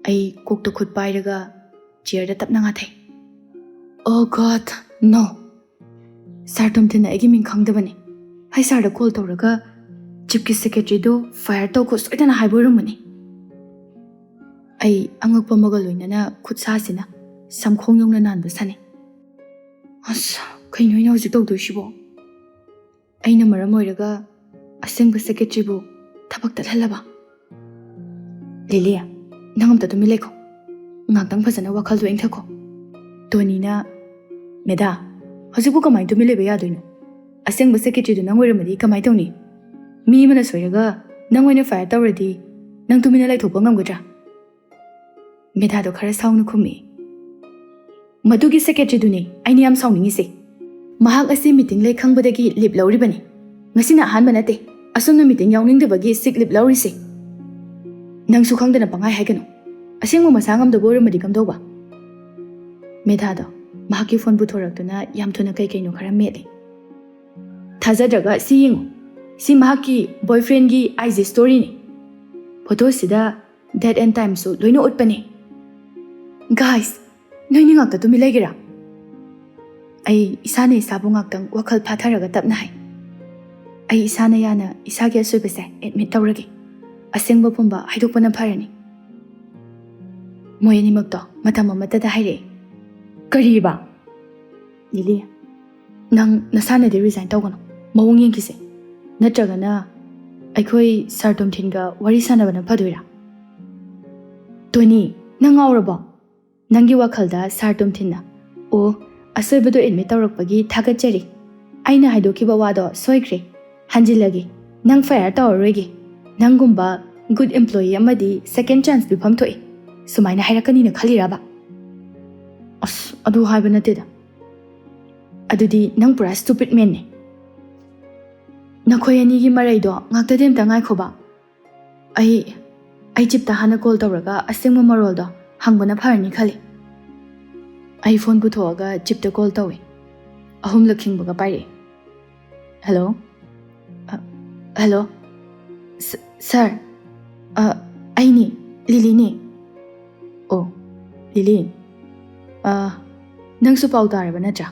ꯑꯩ ꯀꯣꯛꯇ ꯈꯨꯠ ꯄꯥꯏꯔꯒ ꯆꯤꯌꯔꯗ ꯇꯞꯅ ꯉꯥꯊꯩ꯫ "Oh God, no!" ꯁꯥꯔ ꯇꯣꯝꯊꯤꯟꯅ ꯑꯩꯒꯤ ꯃꯤꯡ ꯈꯪꯗꯕꯅꯤ꯫ ꯑꯩ ꯁꯥꯔꯗ ꯀꯣꯜ ꯇꯧꯔꯒ ꯆꯤꯐꯀꯤ ꯁꯦꯀ꯭ꯔꯦꯇꯔꯤꯗꯣ ꯐꯥꯏꯌꯔ ꯇꯧꯈꯣ ꯁꯣꯏꯗꯅ ꯍꯥꯏꯕ ꯑꯣꯏꯔꯝꯒꯅꯤ꯫ ꯑꯩ ꯑꯉꯛꯄ ꯑꯃꯒ ꯂꯣꯏꯅꯅ ꯈꯨꯠꯁꯥꯁꯤꯅ ꯁꯝꯈꯣꯡ ꯌꯧꯅ ꯅꯥꯟꯕ ꯁꯥꯟꯅꯩ꯫ ꯑꯁ, ꯀꯩꯅꯣ ꯑꯩꯅ ꯍꯧꯖꯤꯛ ꯇꯧꯗꯣꯏꯁꯤꯕꯣ? ꯑꯩꯅ ꯃꯔꯝ ꯑꯣꯏꯔꯒ ꯑꯁꯦꯡꯕ ꯁꯦꯀ꯭ꯔꯦꯇꯔꯤꯕꯨ ꯊꯕꯛ ꯇꯠꯍꯜꯂꯕ? ꯂꯤꯂꯤ, ꯅꯪ ꯑꯝꯇ ꯇꯨꯃꯤꯟ ꯂꯩꯈꯣ꯫ ꯉꯥꯛꯇꯪ ꯐꯖꯅ ꯋꯥꯈꯜꯗꯣ ꯏꯪꯊꯈꯣ꯫ ꯇꯣꯅꯤꯅ, "ꯃꯦꯗꯥ, ꯍꯧꯖꯤꯛꯄꯨ ꯀꯃꯥꯏꯅ ꯇꯨꯃꯤꯟ ꯂꯩꯕ ꯌꯥꯗꯣꯏꯅꯣ? ꯑꯁꯦꯡꯕ ꯁꯦꯀ꯭ꯔꯦꯇꯔꯤꯗꯨ ꯅꯪ ꯑꯣꯏꯔꯝꯃꯗꯤ ꯀꯃꯥꯏꯅ ꯇꯧꯅꯤ? ꯃꯤ ꯑꯃꯅ ꯁꯣꯏꯔꯒ ꯅꯪ ꯑꯣꯏꯅ ꯐꯥꯏꯌꯔ ꯇꯧꯔꯗꯤ ꯅꯪ ꯇꯨꯃꯤꯟꯅ ꯂꯩꯊꯣꯛꯄ ꯉꯝꯒꯗ꯭ꯔꯥ?" ꯃꯦꯗꯥꯗꯣ ꯈꯔ ꯁꯥꯎꯅ ꯈꯨꯝꯃꯤ, "ꯃꯗꯨꯒꯤ ꯁꯦꯀ꯭ꯔꯦꯇꯔꯤꯗꯨꯅꯤ ꯑꯩꯅ ꯌꯥꯝ ꯁꯥꯎꯅꯤꯡꯉꯤꯁꯦ꯫ ꯃꯍꯥꯛ ꯑꯁꯤ ꯃꯤꯇꯤꯡ ꯂꯩ ꯈꯪꯕꯗꯒꯤ ꯂꯤꯞ ꯂꯧꯔꯤꯕꯅꯤ꯫ ꯉꯁꯤꯅ ꯑꯍꯥꯟꯕ ꯅꯠꯇꯦ ꯑꯁꯨꯝꯅ ꯃꯤꯇꯤꯡ ꯌꯥꯎꯅꯤꯡꯗꯕꯒꯤ ꯁꯤꯛ ꯂꯤꯞ ꯂꯧꯔꯤꯁꯦ꯫ ꯅꯪꯁꯨ ꯈꯪꯗꯅ ꯄꯪꯍꯥꯏ ꯍꯥꯏꯒꯅꯨ꯫ ꯑꯁꯦꯡꯕ ꯃꯁꯥ ꯉꯝꯗꯕ ꯑꯣꯏꯔꯝꯃꯗꯤ ꯀꯝꯗꯧꯕ?" ꯃꯦꯗꯥꯗꯣ ꯃꯍꯥꯛꯀꯤ ꯐꯣꯟ ꯄꯨꯊꯣꯔꯛꯇꯨꯅ ꯌꯥꯝ ꯊꯨꯅ ꯀꯩ ꯀꯩꯅꯣ ꯈꯔ ꯃꯦꯠꯂꯤ꯫ "ꯊꯥꯖꯗ꯭ꯔꯒ ꯁꯤ ꯌꯦꯡꯉꯨ꯫ ꯁꯤ ꯃꯍꯥꯛꯀꯤ ꯕꯣꯏꯐ꯭ꯔꯦꯟꯒꯤ ꯑꯥꯏ ꯖꯤ ꯁ꯭ꯇꯣꯔꯤꯅꯤ꯫ ꯐꯣꯇꯣꯁꯤꯗ ꯗꯦꯠ ꯑꯦꯟ ꯇꯥꯏꯝꯁꯨ ꯂꯣꯏꯅ ꯎꯠꯄꯅꯦ꯫" "ꯒꯥꯏꯁ, ꯅꯣꯏꯅꯤ ꯉꯥꯛꯇ ꯇꯨꯃꯤꯟ ꯂꯩꯒꯦꯔꯥ?" ꯑꯩ ꯏꯁꯥꯅ ꯏꯁꯥꯕꯨ ꯉꯥꯛꯇꯪ ꯋꯥꯈꯜ ꯐꯥꯊꯔꯒ ꯇꯞꯅ ꯍꯥꯏ, "ꯑꯩ ꯏꯁꯥꯅ ꯌꯥꯅ ꯏꯁꯥꯒꯤ ꯑꯁꯣꯏꯕꯁꯦ ꯑꯦꯗꯃꯤꯠ ꯇꯧꯔꯒꯦ꯫ ꯑꯁꯦꯡꯕ ꯄꯨꯝꯕ ꯍꯥꯏꯗꯣꯛꯄꯅ ꯐꯔꯅꯤ꯫" ꯃꯣꯏ ꯑꯅꯤꯃꯛꯇꯣ ꯃꯇꯝ ꯑꯃꯠꯇꯗ ꯍꯥꯏꯔꯛꯑꯦ, "ꯀꯔꯤꯕ?" "ꯂꯤꯂꯤ, ꯅꯪ ꯅꯁꯥꯅꯗꯤ ꯔꯤꯖꯥꯏꯟ ꯇꯧꯒꯅꯨ꯫ ꯃꯑꯣꯡ ꯌꯦꯡꯈꯤꯁꯦ꯫ ꯅꯠꯇ꯭ꯔꯒꯅ ꯑꯩꯈꯣꯏ ꯁꯥꯔ ꯇꯣꯝꯊꯤꯟꯒ ꯋꯥꯔꯤ ꯁꯥꯟꯅꯕꯅ ꯐꯗꯣꯏꯔꯥ?" "ꯇꯣꯅꯤ, ꯅꯪ ꯉꯥꯎꯔꯕꯣ? ꯅꯪꯒꯤ ꯋꯥꯈꯜꯗ ꯁꯥꯔ ꯇꯣꯝꯊꯤꯟꯅ, ꯑꯣ, ꯑꯁꯣꯏꯕꯗꯣ ꯑꯦꯗꯃꯤꯠ ꯇꯧꯔꯛꯄꯒꯤ ꯊꯥꯒꯠꯆꯔꯤ꯫ ꯑꯩꯅ ꯍꯥꯏꯗꯣꯛꯈꯤꯕ ꯋꯥꯗꯣ ꯁꯣꯏꯈ꯭ꯔꯦ꯫ ꯍꯟꯖꯤꯜꯂꯒꯦ꯫ ꯅꯪ ꯐꯥꯏꯌꯔ ꯇꯧꯔꯔꯣꯏꯒꯦ꯫ ꯅꯪꯒꯨꯝꯕ ꯒꯨꯗ ꯏꯝꯄ꯭ꯂꯣꯌꯤ ꯑꯃꯗꯤ ꯁꯦꯀꯦꯟ ꯆꯥꯟꯁ ꯄꯤꯐꯝ ꯊꯣꯛꯏ꯫" ꯁꯨꯃꯥꯏꯅ ꯍꯥꯏꯔꯛꯀꯅꯤꯅ ꯈꯜꯂꯤꯔꯕ? "ꯑꯁ, ꯑꯗꯨ ꯍꯥꯏꯕ ꯅꯠꯇꯦꯗ꯫" "ꯑꯗꯨꯗꯤ ꯅꯪ ꯄꯨꯔꯥ ꯁ꯭ꯇꯨꯄꯤꯗ ꯃꯦꯟꯅꯦ꯫ ꯅꯈꯣꯏ ꯑꯅꯤꯒꯤ ꯃꯔꯩꯗꯣ ꯉꯥꯛꯇꯗꯤ ꯑꯝꯇ ꯉꯥꯏꯈꯣꯕ꯫ ꯑꯩ, ꯑꯩ ꯆꯤꯞꯇ ꯍꯥꯟꯅ ꯀꯣꯜ ꯇꯧꯔꯒ ꯑꯁꯦꯡꯕ ꯃꯔꯣꯜꯗꯣ ꯍꯪꯕꯅ ꯐꯔꯅꯤ ꯈꯜꯂꯤ꯫ ꯑꯩ ꯐꯣꯟ ꯄꯨꯊꯣꯛꯑꯒ ꯆꯤꯞꯇ ꯀꯣꯜ ꯇꯧꯏ꯫ ꯑꯍꯨꯝꯂꯛ ꯈꯤꯡꯕꯒ ꯄꯥꯏꯔꯛꯏ꯫ "ꯍꯜꯂꯣ? ꯑ, ꯍꯜꯂꯣ? ꯁ-, ꯁꯥꯔ? ꯑ, ꯑꯩꯅꯤ, ꯂꯤꯂꯤꯅꯤ꯫" "ꯑꯣ, ꯂꯤꯂꯤ꯫ ꯑ, ꯅꯪꯁꯨ ꯄꯥꯎ ꯇꯥꯔꯕ ꯅꯠꯇ꯭ꯔꯥ?"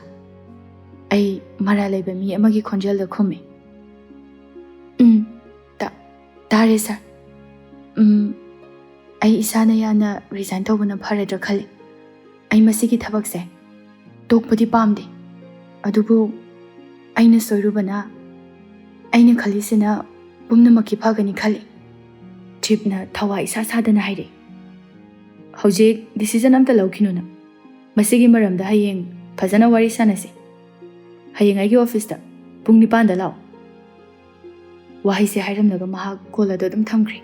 ꯑꯩ ꯃꯔꯥꯜ ꯂꯩꯕ ꯃꯤ ꯑꯃꯒꯤ ꯈꯣꯟꯖꯦꯜꯗ ꯈꯨꯝꯃꯤ꯫ "ꯎꯝ, ꯇꯥ-, ꯇꯥꯔꯦ ꯁꯥꯔ꯫ ꯎꯝ, ꯑꯩ ꯏꯁꯥꯅ ꯌꯥꯅ ꯔꯤꯖꯥꯏꯟ ꯇꯧꯕꯅ ꯐꯔꯗ꯭ꯔꯥ ꯈꯜꯂꯤ꯫ ꯑꯩ ꯃꯁꯤꯒꯤ ꯊꯕꯛꯁꯦ ꯇꯣꯛꯄꯗꯤ ꯄꯥꯝꯗꯦ, ꯑꯗꯨꯕꯨ ꯑꯩꯅ ꯁꯣꯏꯔꯨꯕꯅ, ꯑꯩꯅ ꯈꯜꯂꯤꯁꯤꯅ ꯄꯨꯝꯅꯃꯛꯀꯤ ꯐꯒꯅꯤ ꯈꯜꯂꯤ꯫" ꯆꯤꯞꯅ ꯊꯋꯥꯏ ꯏꯁꯥ ꯁꯥꯗꯅ ꯍꯥꯏꯔꯛꯏ꯫ "ꯍꯧꯖꯤꯛ ꯗꯤꯁꯤꯖꯟ ꯑꯝꯇ ꯂꯧꯈꯤꯅꯨ ꯅꯪ꯫ ꯃꯁꯤꯒꯤ ꯃꯔꯝꯗ ꯍꯌꯦꯡ ꯐꯖꯅ ꯋꯥꯔꯤ ꯁꯥꯟꯅꯁꯤ꯫ ꯍꯌꯦꯡ ꯑꯩꯒꯤ ꯑꯣꯐꯤꯁꯇ ꯄꯨꯡ ꯅꯤꯄꯥꯟꯗ ꯂꯥꯛꯑꯣ꯫" ꯋꯥꯍꯩꯁꯦ ꯍꯥꯏꯔꯝꯂꯒ ꯃꯍꯥꯛ ꯀꯣꯜ ꯑꯗꯨ ꯑꯗꯨꯝ ꯊꯝꯈ꯭ꯔꯦ꯫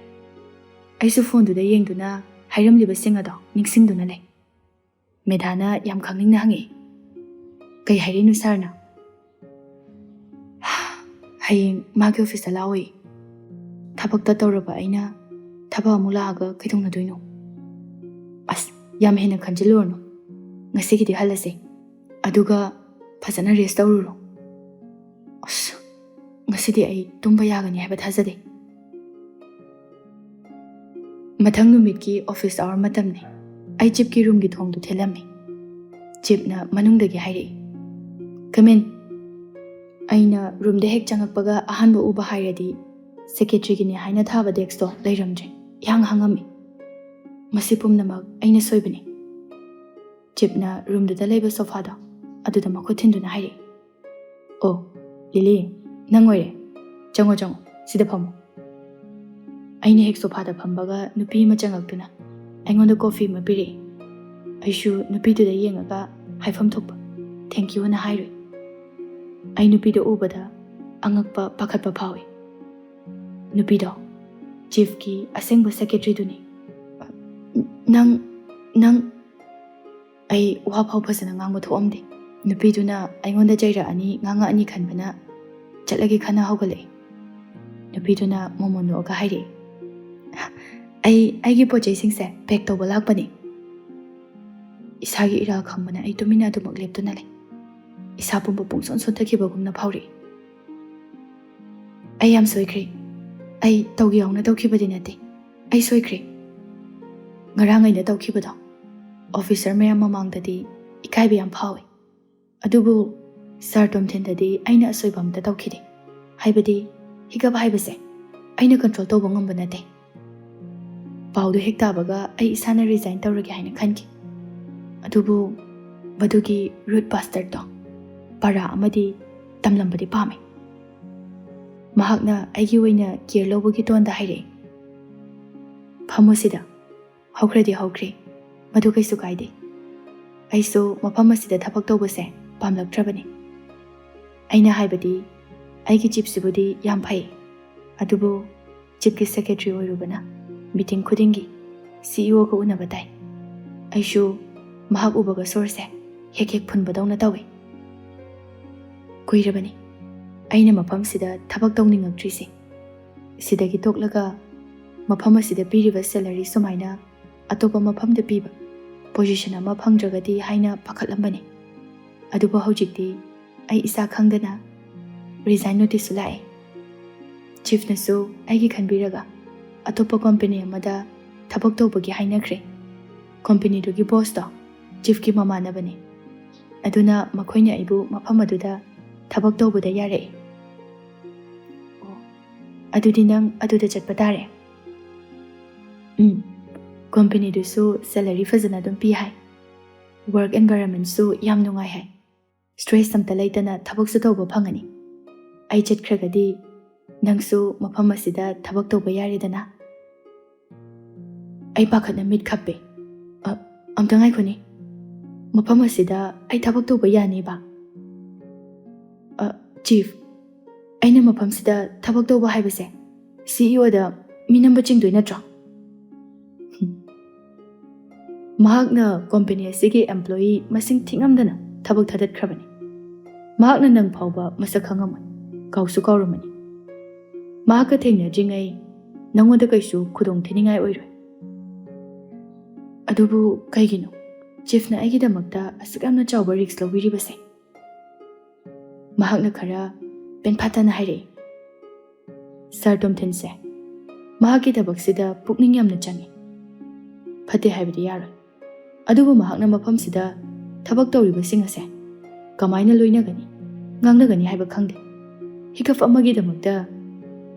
ꯑꯩꯁꯨ ꯐꯣꯟꯗꯨꯗ ꯌꯦꯡꯗꯨꯅ ꯍꯥꯏꯔꯝꯂꯤꯕꯁꯤꯡ ꯑꯗꯣ ꯅꯤꯡꯁꯤꯡꯗꯨꯅ ꯂꯩ꯫ ꯃꯦꯙꯥꯅ ꯌꯥꯝ ꯈꯪꯅꯤꯡꯅ ꯍꯪꯉꯛꯏ, "ꯀꯩ ꯍꯥꯏꯔꯤꯅꯣ ꯁꯥꯔꯅ?" "ꯍꯌꯦꯡ ꯃꯥꯒꯤ ꯑꯣꯐꯤꯁꯇ ꯂꯥꯛꯑꯣꯌꯦ꯫ ꯊꯕꯛꯇ ꯇꯧꯔꯕ ꯑꯩꯅ ꯊꯕꯛ ꯑꯃꯨꯛ ꯂꯥꯛꯑꯒ ꯀꯩꯗꯧꯅꯗꯣꯏꯅꯣ?" "ꯑꯁ, ꯌꯥꯝ ꯍꯦꯟꯅ ꯈꯟꯖꯤꯜꯂꯨꯔꯅꯨ꯫ ꯉꯁꯤꯒꯤꯗꯤ ꯍꯜꯂꯁꯦ꯫ ꯑꯗꯨꯒ ꯐꯖꯅ ꯔꯦꯁ ꯇꯧꯔꯨꯔꯣ꯫" ꯑꯁ, ꯉꯁꯤꯗꯤ ꯑꯩ ꯇꯨꯝꯕ ꯌꯥꯒꯅꯤ ꯍꯥꯏꯕ ꯊꯥꯖꯗꯦ꯫ ꯃꯊꯪ ꯅꯨꯃꯤꯠꯀꯤ ꯑꯣꯐꯤꯁ ꯑꯋꯥꯔ ꯃꯇꯝꯅꯤ꯫ ꯑꯩ ꯆꯤꯞꯀꯤ ꯔꯨꯝꯒꯤ ꯊꯣꯡꯗꯨ ꯊꯤꯜꯂꯝꯃꯤ꯫ ꯆꯤꯞꯅ ꯃꯅꯨꯡꯗꯒꯤ ꯍꯥꯏꯔꯛꯏ, "Come in꯫" ꯑꯩꯅ ꯔꯨꯝꯗ ꯍꯦꯛ ꯆꯪꯉꯛꯄꯒ ꯑꯍꯥꯟꯕ ꯎꯕ ꯍꯥꯏꯔꯗꯤ ꯁꯦꯀ꯭ꯔꯦꯇꯔꯤꯒꯤꯅꯦ ꯍꯥꯏꯅ ꯊꯥꯕ ꯗꯦꯛꯁꯇꯣ ꯂꯩꯔꯝꯗ꯭ꯔꯦ꯫ ꯏꯍꯥꯡ ꯍꯥꯡꯉꯝꯃꯤ꯫ "ꯃꯁꯤ ꯄꯨꯝꯅꯃꯛ ꯑꯩꯅ ꯁꯣꯏꯕꯅꯤ꯫" ꯆꯤꯞꯅ ꯔꯨꯝꯗꯨꯗ ꯂꯩꯕ ꯁꯣꯐꯥꯗꯣ ꯑꯗꯨꯗ ꯃꯈꯨꯠ ꯊꯤꯟꯗꯨꯅ ꯍꯥꯏꯔꯛꯏ, "ꯑꯣ, ꯂꯤꯂꯤ, ꯅꯪ ꯑꯣꯏꯔꯦ꯫ ꯆꯪꯉꯣ, ꯆꯪꯉꯣ, ꯁꯤꯗ ꯐꯝꯃꯣ꯫" ꯑꯩꯅ ꯍꯦꯛ ꯁꯣꯐꯥꯗ ꯐꯝꯕꯒ ꯅꯨꯄꯤ ꯑꯃ ꯆꯪꯉꯛꯇꯨꯅ ꯑꯩꯉꯣꯟꯗ ꯀꯣꯐꯤ ꯑꯃ ꯄꯤꯔꯛꯏ꯫ ꯑꯩꯁꯨ ꯅꯨꯄꯤꯗꯨꯗ ꯌꯦꯡꯉꯒ ꯍꯥꯏꯐꯝ ꯊꯣꯛꯄ "Thank you" ꯑꯅ ꯍꯥꯏꯔꯨꯏ꯫ ꯑꯩ ꯅꯨꯄꯤꯗꯨ ꯎꯕꯗ ꯑꯉꯛꯄ, ꯄꯥꯈꯠꯄ ꯐꯥꯎꯏ꯫ ꯅꯨꯄꯤꯗꯣ ꯆꯤꯐꯀꯤ ꯑꯁꯦꯡꯕ ꯁꯦꯀ꯭ꯔꯦꯇꯔꯤꯗꯨꯅꯤ꯫ "ꯅꯪ, ꯅꯪ?" ꯑꯩ ꯋꯥ ꯐꯥꯎ ꯐꯖꯅ ꯉꯥꯡꯕ ꯊꯣꯛꯑꯝꯗꯦ꯫ ꯅꯨꯄꯤꯗꯨꯅ ꯑꯩꯉꯣꯟꯗ ꯆꯩꯔꯛꯑꯅꯤ, ꯉꯥꯡꯉꯛꯑꯅꯤ ꯈꯟꯕꯅ ꯆꯠꯂꯒꯦ ꯈꯟꯅ ꯍꯧꯒꯠꯂꯛꯏ꯫ ꯅꯨꯄꯤꯗꯨꯅ ꯃꯣꯃꯣꯟ ꯅꯣꯛꯑꯒ ꯍꯥꯏꯔꯛꯏ, ꯑꯩ ꯑꯩꯒꯤ ꯄꯣꯠ ꯆꯩꯁꯤꯡꯁꯦ ꯄꯦꯛ ꯇꯧꯕ ꯂꯥꯛꯄꯅꯤ꯫ ꯏꯁꯥꯒꯤ ꯏꯔꯥꯜ ꯈꯪꯕꯅ ꯑꯩ ꯇꯨꯃꯤꯟꯅ ꯑꯗꯨꯃꯛ ꯂꯦꯞꯇꯨꯅ ꯂꯩ꯫ ꯏꯁꯥ ꯄꯨꯝꯕ ꯄꯨꯡꯁꯣꯟ ꯁꯣꯟꯊꯈꯤꯕꯒꯨꯝꯅ ꯐꯥꯎꯔꯛꯏ꯫ ꯑꯩ ꯌꯥꯝ ꯁꯣꯏꯈ꯭ꯔꯦ꯫ ꯑꯩ ꯇꯧꯒꯦ ꯌꯥꯎꯅ ꯇꯧꯈꯤꯕꯗꯤ ꯅꯠꯇꯦ꯫ ꯑꯩ ꯁꯣꯏꯈ꯭ꯔꯦ꯫ ꯉꯔꯥꯡ ꯑꯩꯅ ꯇꯧꯈꯤꯕꯗꯣ ꯑꯣꯐꯤꯁꯔ ꯃꯌꯥꯝ ꯃꯃꯥꯡꯗꯗꯤ ꯏꯀꯥꯏꯕ ꯌꯥꯝ ꯐꯥꯎꯏ꯫ ꯑꯗꯨꯕꯨ ꯁꯥꯔ ꯇꯣꯝꯊꯤꯟꯗꯗꯤ ꯑꯩꯅ ꯑꯁꯣꯏꯕ ꯑꯝꯇ ꯇꯧꯈꯤꯗꯦ꯫ ꯍꯥꯏꯕꯗꯤ ꯍꯤꯒꯞ ꯍꯥꯏꯕꯁꯦ ꯑꯩꯅ ꯀꯟꯇ꯭ꯔꯣꯜ ꯇꯧꯕ ꯉꯝꯕ ꯅꯠꯇꯦ꯫ ꯄꯥꯎꯗꯨ ꯍꯦꯛ ꯇꯥꯕꯒ ꯑꯩ ꯏꯁꯥꯅ ꯔꯤꯖꯥꯏꯟ ꯇꯧꯔꯒꯦ ꯍꯥꯏꯅ ꯈꯟꯈꯤ꯫ ꯑꯗꯨꯕꯨ ꯃꯗꯨꯒꯤ ꯔꯨꯠ ꯕꯥꯁꯇꯔꯗꯣ ꯄꯔꯥ ꯑꯃꯗꯤ ꯇꯝꯂꯝꯕꯗꯤ ꯄꯥꯝꯃꯤ꯫ ꯃꯍꯥꯛꯅ ꯑꯩꯒꯤ ꯑꯣꯏꯅ ꯀꯦꯌꯔ ꯂꯧꯕꯒꯤ ꯇꯣꯟꯗ ꯍꯥꯏꯔꯛꯏ, "ꯐꯝꯃꯨ ꯁꯤꯗ꯫ ꯍꯧꯈ꯭ꯔꯗꯤ ꯍꯧꯈ꯭ꯔꯦ, ꯃꯗꯨ ꯀꯩꯁꯨ ꯀꯥꯏꯗꯦ꯫ ꯑꯩꯁꯨ ꯃꯐꯝ ꯑꯁꯤꯗ ꯊꯕꯛ ꯇꯧꯕꯁꯦ ꯄꯥꯝꯂꯛꯇ꯭ꯔꯕꯅꯤ꯫ ꯑꯩꯅ ꯍꯥꯏꯕꯗꯤ, ꯑꯩꯒꯤ ꯆꯤꯞꯁꯤꯕꯨꯗꯤ ꯌꯥꯝ ꯐꯩ, ꯑꯗꯨꯕꯨ ꯆꯤꯞꯀꯤ ꯁꯦꯀ꯭ꯔꯦꯇꯔꯤ ꯑꯣꯏꯔꯨꯕꯅ ꯃꯤꯇꯤꯡ ꯈꯨꯗꯤꯡꯒꯤ ꯁꯤ ꯏ ꯑꯣꯒ ꯎꯅꯕ ꯇꯥꯏ꯫ ꯑꯩꯁꯨ ꯃꯍꯥꯛ ꯎꯕꯒ ꯁꯣꯔꯁꯦ ꯍꯦꯛ ꯍꯦꯛ ꯐꯨꯟꯕꯗꯧꯅ ꯇꯧꯏ꯫ ꯀꯨꯏꯔꯕꯅꯤ ꯑꯩꯅ ꯃꯐꯝꯁꯤꯗ ꯊꯕꯛ ꯇꯧꯅꯤꯡꯉꯛꯇ꯭ꯔꯤꯁꯦ꯫ ꯁꯤꯗꯒꯤ ꯇꯣꯛꯂꯒ ꯃꯐꯝ ꯑꯁꯤꯗ ꯄꯤꯔꯤꯕ ꯁꯦꯂꯔꯤ ꯁꯨꯃꯥꯏꯅ ꯑꯇꯣꯞꯄ ꯃꯐꯝꯗ ꯄꯤꯕ ꯄꯣꯖꯤꯁꯟ ꯑꯃ ꯐꯪꯗ꯭ꯔꯒꯗꯤ ꯍꯥꯏꯅ ꯄꯥꯈꯠꯂꯝꯕꯅꯤ꯫ ꯑꯗꯨꯕꯨ ꯍꯧꯖꯤꯛꯇꯤ ꯑꯩ ꯏꯁꯥ ꯈꯪꯗꯅ ꯔꯤꯖꯥꯏꯟ ꯅꯣꯇꯤꯁꯁꯨ ꯂꯥꯛꯑꯦ꯫ ꯆꯤꯐꯅꯁꯨ ꯑꯩꯒꯤ ꯈꯟꯕꯤꯔꯒ ꯑꯇꯣꯞꯄ ꯀꯣꯝꯄꯦꯅꯤ ꯑꯃꯗ ꯊꯕꯛ ꯇꯧꯕꯒꯤ ꯍꯥꯏꯅꯈ꯭ꯔꯦ꯫ ꯀꯣꯝꯄꯦꯅꯤꯗꯨꯒꯤ ꯕꯣꯁꯇꯣ ꯆꯤꯐꯀꯤ ꯃꯃꯥꯟꯅꯕꯅꯤ꯫ ꯑꯗꯨꯅ ꯃꯈꯣꯏꯅ ꯑꯩꯕꯨ ꯃꯐꯝ ꯑꯗꯨꯗ ꯊꯕꯛ ꯇꯧꯕꯗ ꯌꯥꯔꯛꯏ꯫ ꯑꯣ, ꯑꯗꯨꯗꯤ ꯅꯪ ꯑꯗꯨꯗ ꯆꯠꯄ ꯇꯥꯔꯦ꯫ ꯎꯝ, ꯀꯣꯝꯄꯦꯅꯤꯗꯨꯁꯨ ꯁꯦꯂꯔꯤ ꯐꯖꯅ ꯑꯗꯨꯝ ꯄꯤ ꯍꯥꯏ꯫ ꯋꯥꯔꯛ ꯑꯦꯟꯚꯥꯏꯔꯟꯃꯦꯟꯁꯨ ꯌꯥꯝ ꯅꯨꯡꯉꯥꯏ ꯍꯥꯏ꯫ ꯁ꯭ꯇ꯭ꯔꯦꯁ ꯑꯝꯇ ꯂꯩꯇꯅ ꯊꯕꯛꯁꯨ ꯇꯧꯕ ꯐꯪꯉꯅꯤ꯫ ꯑꯩ ꯆꯠꯈ꯭ꯔꯒꯗꯤ ꯅꯪꯁꯨ ꯃꯐꯝ ꯑꯁꯤꯗ ꯊꯕꯛ ꯇꯧꯕ ꯌꯥꯔꯦꯗꯅ꯫ ꯑꯩ ꯄꯥꯈꯠꯅ ꯃꯤꯠ ꯈꯞꯄꯦ꯫ "ꯑ, ꯑꯝꯇ ꯉꯥꯏꯈꯣꯅꯦ꯫ ꯃꯐꯝ ꯑꯁꯤꯗ ꯑꯩ ꯊꯕꯛ ꯇꯧꯕ ꯌꯥꯅꯤꯕ?" "ꯑ, ꯆꯤꯐ, ꯑꯩꯅ ꯃꯐꯝꯁꯤꯗ ꯊꯕꯛ ꯇꯧꯕ ꯍꯥꯏꯕꯁꯦ ꯁꯤ ꯏ ꯑꯣꯗ ꯃꯤ ꯅꯝꯕ ꯆꯤꯡꯗꯣꯏ ꯅꯠꯇ꯭ꯔꯣ?" ꯃꯍꯥꯛꯅ ꯀꯣꯝꯄꯦꯅꯤ ꯑꯁꯤꯒꯤ ꯑꯦꯝꯄ꯭ꯂꯣꯌꯤ ꯃꯁꯤꯡ ꯊꯤꯉꯝꯗꯅ ꯊꯕꯛ ꯊꯥꯗꯠꯈ꯭ꯔꯕꯅꯤ꯫ ꯃꯍꯥꯛꯅ ꯅꯪ ꯐꯥꯎꯕ ꯃꯁꯛ ꯈꯪꯉꯝꯃꯣꯏ, ꯀꯥꯎꯁꯨ ꯀꯥꯎꯔꯝꯃꯅꯤ꯫ ꯃꯍꯥꯛꯀ ꯊꯦꯡꯅꯗ꯭ꯔꯤꯉꯩ ꯅꯪꯉꯣꯟꯗ ꯀꯩꯁꯨ ꯈꯨꯗꯣꯡ ꯊꯤꯅꯤꯡꯉꯥꯏ ꯑꯣꯏꯔꯣꯏ꯫ ꯑꯗꯨꯕꯨ ꯀꯩꯒꯤꯅꯣ ꯆꯤꯐꯅ ꯑꯩꯒꯤꯗꯃꯛꯇ ꯑꯁꯨꯛ ꯌꯥꯝꯅ ꯆꯥꯎꯕ ꯔꯤꯛꯁ ꯂꯧꯕꯤꯔꯤꯕꯁꯦ? ꯃꯍꯥꯛꯅ ꯈꯔ ꯄꯦꯟꯐꯥꯠꯇꯅ ꯍꯥꯏꯔꯛꯏ꯫ ꯁꯥꯔ ꯇꯣꯝꯊꯤꯟꯁꯦ ꯃꯍꯥꯛꯀꯤ ꯊꯕꯛꯁꯤꯗ ꯄꯨꯛꯅꯤꯡ ꯌꯥꯝꯅ ꯆꯪꯉꯤ꯫ ꯐꯠꯇꯦ ꯍꯥꯏꯕꯗꯤ ꯌꯥꯔꯣꯏ꯫ ꯑꯗꯨꯕꯨ ꯃꯍꯥꯛꯅ ꯃꯐꯝꯁꯤꯗ ꯊꯕꯛ ꯇꯧꯔꯤꯕꯁꯤꯡ ꯑꯁꯦ ꯀꯃꯥꯏꯅ ꯂꯣꯏꯅꯒꯅꯤ, ꯉꯥꯡꯅꯒꯅꯤ ꯍꯥꯏꯕ ꯈꯪꯗꯦ꯫ ꯍꯤꯀꯞ ꯑꯃꯒꯤꯗꯃꯛꯇ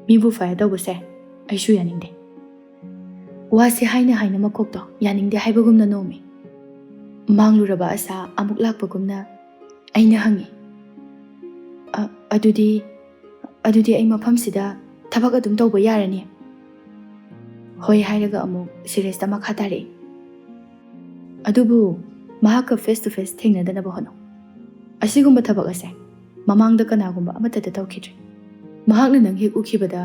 ꯃꯤꯕꯨ ꯐꯥꯏꯌꯔ ꯇꯧꯕꯁꯦ ꯑꯩꯁꯨ ꯌꯥꯅꯤꯡꯗꯦ꯫ ꯋꯥꯁꯦ ꯍꯥꯏꯅ ꯍꯥꯏꯅ ꯃꯀꯣꯛꯇꯣ ꯌꯥꯅꯤꯡꯗꯦ ꯍꯥꯏꯕꯒꯨꯝꯅ ꯅꯣꯝꯃꯤ꯫ ꯃꯥꯡꯂꯨꯔꯕ ꯑꯁꯥ ꯑꯃꯨꯛ ꯂꯥꯛꯄꯒꯨꯝꯅ ꯑꯩꯅ ꯍꯪꯉꯤ, "ꯑ-, ꯑꯗꯨꯗꯤ, ꯑꯗꯨꯗꯤ ꯑꯩ ꯃꯐꯝꯁꯤꯗ ꯊꯕꯛ ꯑꯗꯨꯝ ꯇꯧꯕ ꯌꯥꯔꯅꯤ?" "ꯍꯣꯏ" ꯍꯥꯏꯔꯒ ꯑꯃꯨꯛ ꯁꯤꯔꯤꯌꯁꯇ ꯃꯈꯥ ꯇꯥꯔꯛꯏ꯫ "ꯑꯗꯨꯕꯨ ꯃꯍꯥꯛꯀ ꯐꯦꯁ ꯇꯨ ꯐꯦꯁ ꯊꯦꯡꯅꯗꯅꯕ ꯍꯣꯠꯅꯧ꯫ ꯑꯁꯤꯒꯨꯝꯕ ꯊꯕꯛ ꯑꯁꯦ ꯃꯃꯥꯡꯗ ꯀꯅꯥꯒꯨꯝꯕ ꯑꯃꯠꯇꯗ ꯇꯧꯈꯤꯗ꯭ꯔꯤ꯫ ꯃꯍꯥꯛꯅ ꯅꯪ ꯍꯦꯛ ꯎꯈꯤꯕꯗ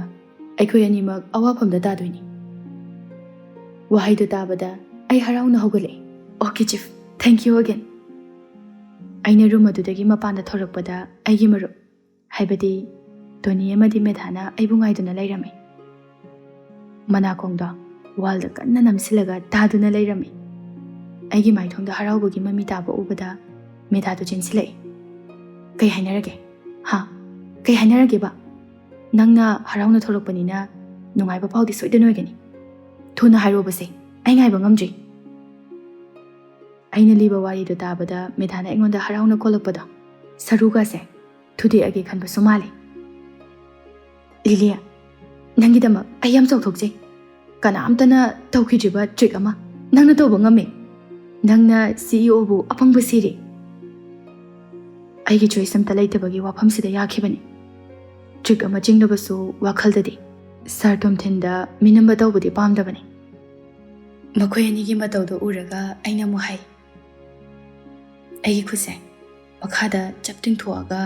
ꯑꯩꯈꯣꯏ ꯑꯅꯤꯃꯛ ꯑꯋꯥꯐꯝꯗ ꯇꯥꯗꯣꯏꯅꯤ꯫" ꯋꯥꯍꯩꯗꯨ ꯇꯥꯕꯗ ꯑꯩ ꯍꯔꯥꯎꯅ ꯍꯧꯒꯠꯂꯛꯏ꯫ "Okay chief, thank you again." ꯑꯩꯅ ꯔꯨꯝ ꯑꯗꯨꯗꯒꯤ ꯃꯄꯥꯟꯗ ꯊꯣꯔꯛꯄꯗ ꯑꯩꯒꯤ ꯃꯔꯨꯞ, ꯍꯥꯏꯕꯗꯤ ꯇꯣꯅꯤ ꯑꯃꯗꯤ ꯃꯦꯙꯥꯅ ꯑꯩꯕꯨ ꯉꯥꯏꯗꯨꯅ ꯂꯩꯔꯝꯃꯤ꯫ ꯃꯅꯥꯀꯣꯡꯗꯣ ꯋꯥꯜꯗ ꯀꯟꯅ ꯅꯝꯁꯤꯜꯂꯒ ꯇꯥꯗꯨꯅ ꯂꯩꯔꯝꯃꯤ꯫ ꯑꯩꯒꯤ ꯃꯥꯏꯊꯣꯡꯗ ꯍꯔꯥꯎꯕꯒꯤ ꯃꯃꯤ ꯇꯥꯕ ꯎꯕꯗ ꯃꯦꯙꯥꯗꯨ ꯆꯦꯟꯁꯤꯜꯂꯛꯏ꯫ "ꯀꯩ ꯍꯥꯏꯅꯔꯒꯦ? ꯍꯥ? ꯀꯩ ꯍꯥꯏꯅꯔꯒꯦꯕ? ꯅꯪꯅ ꯍꯔꯥꯎꯅ ꯊꯣꯛꯂꯛꯄꯅꯤꯅ ꯅꯨꯡꯉꯥꯏꯕ ꯄꯥꯎꯗꯤ ꯁꯣꯏꯗꯅ ꯑꯣꯏꯒꯅꯤ꯫ ꯊꯨꯅ ꯍꯥꯏꯔꯛꯑꯣꯕꯁꯦ, ꯑꯩ ꯉꯥꯏꯕ ꯉꯝꯗ꯭ꯔꯤ꯫" ꯑꯩꯅ ꯂꯤꯕ ꯋꯥꯔꯤꯗꯨ ꯇꯥꯕꯗ ꯃꯦꯙꯥꯅ ꯑꯩꯉꯣꯟꯗ ꯍꯔꯥꯎꯅ ꯀꯣꯜꯂꯛꯄꯗꯣ, ꯁꯔꯨꯒꯁꯦ ꯊꯨꯗꯦꯛꯑꯒꯦ ꯈꯟꯕꯁꯨ ꯃꯥꯜꯂꯤ꯫ "ꯂꯤꯂꯤꯌꯥ, ꯅꯪꯒꯤꯗꯃꯛ ꯑꯩ ꯌꯥꯝ ꯆꯥꯎꯊꯣꯛꯆꯩ꯫ ꯀꯅꯥꯝꯇꯅ ꯇꯧꯈꯤꯗ꯭ꯔꯤꯕ ꯇ꯭ꯔꯤꯛ ꯑꯃ ꯅꯪꯅ ꯇꯧꯕ ꯉꯝꯃꯦ꯫ ꯅꯪꯅ ꯁꯤ ꯏ ꯑꯣꯕꯨ ꯑꯄꯪꯕ ꯁꯤꯔꯦ꯫" ꯑꯩꯒꯤ ꯆꯣꯏꯁ ꯑꯝꯇ ꯂꯩꯇꯕꯒꯤ ꯋꯥꯐꯝꯁꯤꯗ ꯌꯥꯈꯤꯕꯅꯤ꯫ ꯇ꯭ꯔꯤꯛ ꯑꯃ ꯆꯤꯡꯅꯕꯁꯨ ꯋꯥꯈꯜꯗꯗꯤ ꯁꯥꯔ ꯇꯣꯝꯊꯤꯟꯗ ꯃꯤꯅꯝꯕ ꯇꯧꯕꯗꯤ ꯄꯥꯝꯗꯕꯅꯤ꯫ ꯃꯈꯣꯏ ꯑꯅꯤꯒꯤ ꯃꯇꯧꯗꯣ ꯎꯔꯒ ꯑꯩꯅ ꯑꯃꯨꯛ ꯍꯥꯏ꯫ ꯑꯩꯒꯤ ꯈꯨꯠꯁꯦ ꯃꯈꯥꯗ ꯆꯞ ꯇꯤꯡꯊꯣꯛꯑꯒ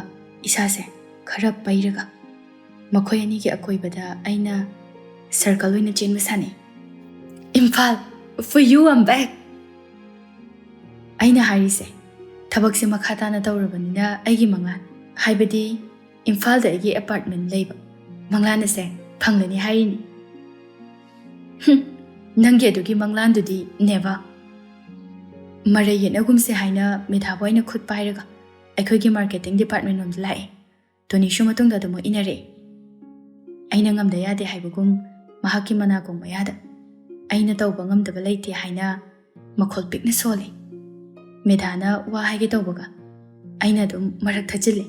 ꯏꯁꯥꯁꯦ ꯈꯔ ꯄꯩꯔꯒ ꯃꯈꯣꯏ ꯑꯅꯤꯒꯤ ꯑꯀꯣꯏꯕꯗ ꯑꯩꯅ ꯁꯔꯀꯜ ꯑꯣꯏꯅ ꯆꯦꯟꯕ ꯁꯥꯟꯅꯩ꯫ "Imphal, for you I'm back!" ꯑꯩꯅ ꯍꯥꯏꯔꯤꯁꯦ ꯊꯕꯛꯁꯦ ꯃꯈꯥ ꯇꯥꯅ ꯇꯧꯔꯕꯅꯤꯅ ꯑꯩꯒꯤ ꯃꯪꯂꯥꯟ, ꯍꯥꯏꯕꯗꯤ ꯏꯝꯐꯥꯜꯗ ꯑꯩꯒꯤ ꯑꯦꯄꯥꯔꯠꯃꯦꯟ ꯂꯩꯕ ꯃꯪꯂꯥꯟ ꯑꯁꯦ ꯐꯪꯂꯅꯤ ꯍꯥꯏꯔꯤꯅꯤ꯫ "ꯍꯨꯝ, ꯅꯪꯒꯤ ꯑꯗꯨꯒꯤ ꯃꯪꯂꯥꯟꯗꯨꯗꯤ never." ꯃꯔꯩ ꯌꯦꯠꯅꯒꯨꯝꯁꯦ ꯍꯥꯏꯅ ꯃꯦꯙꯥꯕꯨ ꯑꯩꯅ ꯈꯨꯠ ꯄꯥꯏꯔꯒ ꯑꯩꯈꯣꯏꯒꯤ marketing department ꯂꯣꯝꯗ ꯂꯥꯛꯑꯦ꯫ ꯇꯣꯅꯤꯁꯨ ꯃꯇꯨꯡꯗ ꯑꯗꯨꯃꯛ ꯏꯟꯅꯔꯛꯑꯦ꯫ ꯑꯩꯅ ꯉꯝꯗ ꯌꯥꯗꯦ ꯍꯥꯏꯕꯒꯨꯝ ꯃꯍꯥꯛꯀꯤ ꯃꯅꯥꯀꯣꯡ ꯃꯌꯥꯗ ꯑꯩꯅ ꯇꯧꯕ ꯉꯝꯗꯕ ꯂꯩꯇꯦ ꯍꯥꯏꯅ ꯃꯈꯣꯜ ꯄꯤꯛꯅ ꯁꯣꯜꯂꯤ꯫ ꯃꯦꯙꯥꯅ ꯋꯥ ꯍꯥꯏꯒꯦ ꯇꯧꯕꯒ ꯑꯩꯅ ꯑꯗꯨꯝ ꯃꯔꯛ ꯊꯠꯆꯤꯜꯂꯤ꯫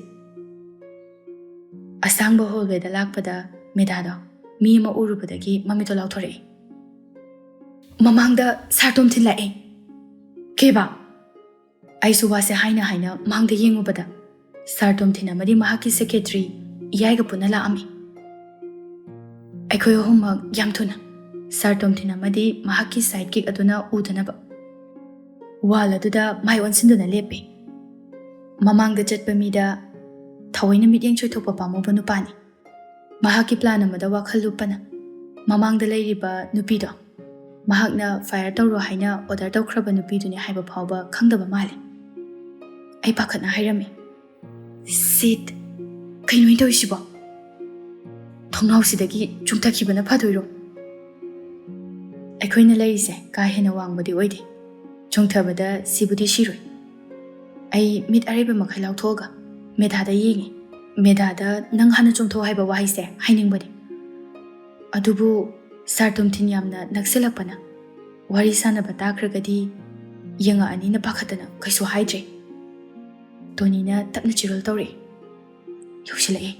ꯑꯁꯥꯡꯕ hallwayꯗ ꯂꯥꯛꯄꯗ ꯃꯦꯙꯥꯗꯣ ꯃꯤ ꯑꯃ ꯎꯔꯨꯕꯗꯒꯤ ꯃꯃꯤꯠꯇꯣ ꯂꯥꯎꯊꯣꯔꯛꯏ꯫ "ꯃꯃꯥꯡꯗ ꯁꯥꯔ ꯇꯣꯝꯊꯤꯟ ꯂꯥꯛꯑꯦ!" "ꯀꯦꯕꯥ?" ꯑꯩꯁꯨ ꯋꯥꯁꯦ ꯍꯥꯏꯅ ꯍꯥꯏꯅ ꯃꯥꯡꯗ ꯌꯦꯡꯉꯨꯕꯗ ꯁꯥꯔ ꯇꯣꯝꯊꯤꯟ ꯑꯃꯗꯤ ꯃꯍꯥꯛꯀꯤ secretary ꯏꯌꯥꯏꯒ ꯄꯨꯟꯅ ꯂꯥꯛꯑꯝꯃꯤ꯫ ꯑꯩꯈꯣꯏ ꯑꯍꯨꯝꯃꯛ ꯌꯥꯝ ꯊꯨꯅ ꯁꯥꯔ ꯇꯣꯝꯊꯤꯟ ꯑꯃꯗꯤ ꯃꯍꯥꯛꯀꯤ sidekick ꯑꯗꯨꯅ ꯎꯗꯅꯕ wall ꯑꯗꯨꯗ ꯃꯥꯏ ꯑꯣꯟꯁꯤꯟꯗꯨꯅ ꯂꯦꯞꯄꯦ꯫ ꯃꯃꯥꯡꯗ ꯆꯠꯄ ꯃꯤꯗ ꯊꯑꯣꯏꯅ ꯃꯤꯠꯌꯦꯡ ꯆꯣꯏꯊꯣꯛꯄ ꯄꯥꯝꯃꯨꯕ ꯅꯨꯄꯥꯅꯤ꯫ ꯃꯍꯥꯛꯀꯤ plan ꯑꯃꯗ ꯋꯥꯈꯜ ꯂꯨꯞꯄꯅ ꯃꯃꯥꯡꯗ ꯂꯩꯔꯤꯕ ꯅꯨꯄꯤꯗꯣ ꯃꯍꯥꯛꯅ fire ꯇꯧꯔꯣ ꯍꯥꯏꯅ order ꯇꯧꯈ꯭ꯔꯕ ꯅꯨꯄꯤꯗꯨꯅꯤ ꯍꯥꯏꯕ ꯐꯥꯎꯕ ꯈꯪꯗꯕ ꯃꯥꯜꯂꯤ꯫ ꯑꯩ ꯄꯥꯈꯠꯅ ꯍꯥꯏꯔꯝꯃꯤ, "Shit! ꯀꯩꯅꯣ ꯑꯩꯅ ꯇꯧꯔꯤꯁꯤꯕꯣ? ꯊꯣꯡꯅꯥꯎꯁꯤꯗꯒꯤ ꯆꯨꯡꯊꯈꯤꯕꯅ ꯐꯗꯣꯏꯔꯣ?" ꯑꯩꯈꯣꯏꯅ ꯂꯩꯔꯤꯁꯦ ꯀꯥ ꯍꯦꯟꯅ ꯋꯥꯡꯕꯗꯤ ꯑꯣꯏꯗꯦ꯫ ꯆꯣꯡꯊꯕꯗ ꯁꯤꯕꯨꯗꯤ ꯁꯤꯔꯣꯏ꯫ ꯑꯩ ꯃꯤꯠ ꯑꯔꯩꯕ ꯃꯈꯩ ꯂꯥꯎꯊꯣꯛꯑꯒ ꯃꯦꯙꯥꯗ ꯌꯦꯡꯉꯤ꯫ ꯃꯦꯙꯥꯗ "ꯅꯪ ꯍꯥꯟꯅ ꯆꯣꯡꯊꯣꯛꯑꯣ" ꯍꯥꯏꯕ ꯋꯥꯍꯩꯁꯦ ꯍꯥꯏꯅꯤꯡꯕꯅꯤ꯫ ꯑꯗꯨꯕꯨ ꯁꯥꯔ ꯇꯣꯝꯊꯤꯟ ꯌꯥꯝꯅ ꯅꯛꯁꯤꯜꯂꯛꯄꯅ ꯋꯥꯔꯤ ꯁꯥꯟꯅꯕ ꯇꯥꯈ꯭ꯔꯒꯗꯤ ꯌꯦꯡꯉꯛꯑꯅꯤꯅ ꯄꯥꯈꯠꯇꯅ ꯀꯩꯁꯨ ꯍꯥꯏꯗ꯭ꯔꯦ꯫ ꯇꯣꯅꯤꯅ ꯇꯞꯅ ꯆꯤꯔꯣꯜ ꯇꯧꯔꯛꯏ꯫ ꯌꯧꯁꯤꯜꯂꯛꯑꯦ꯫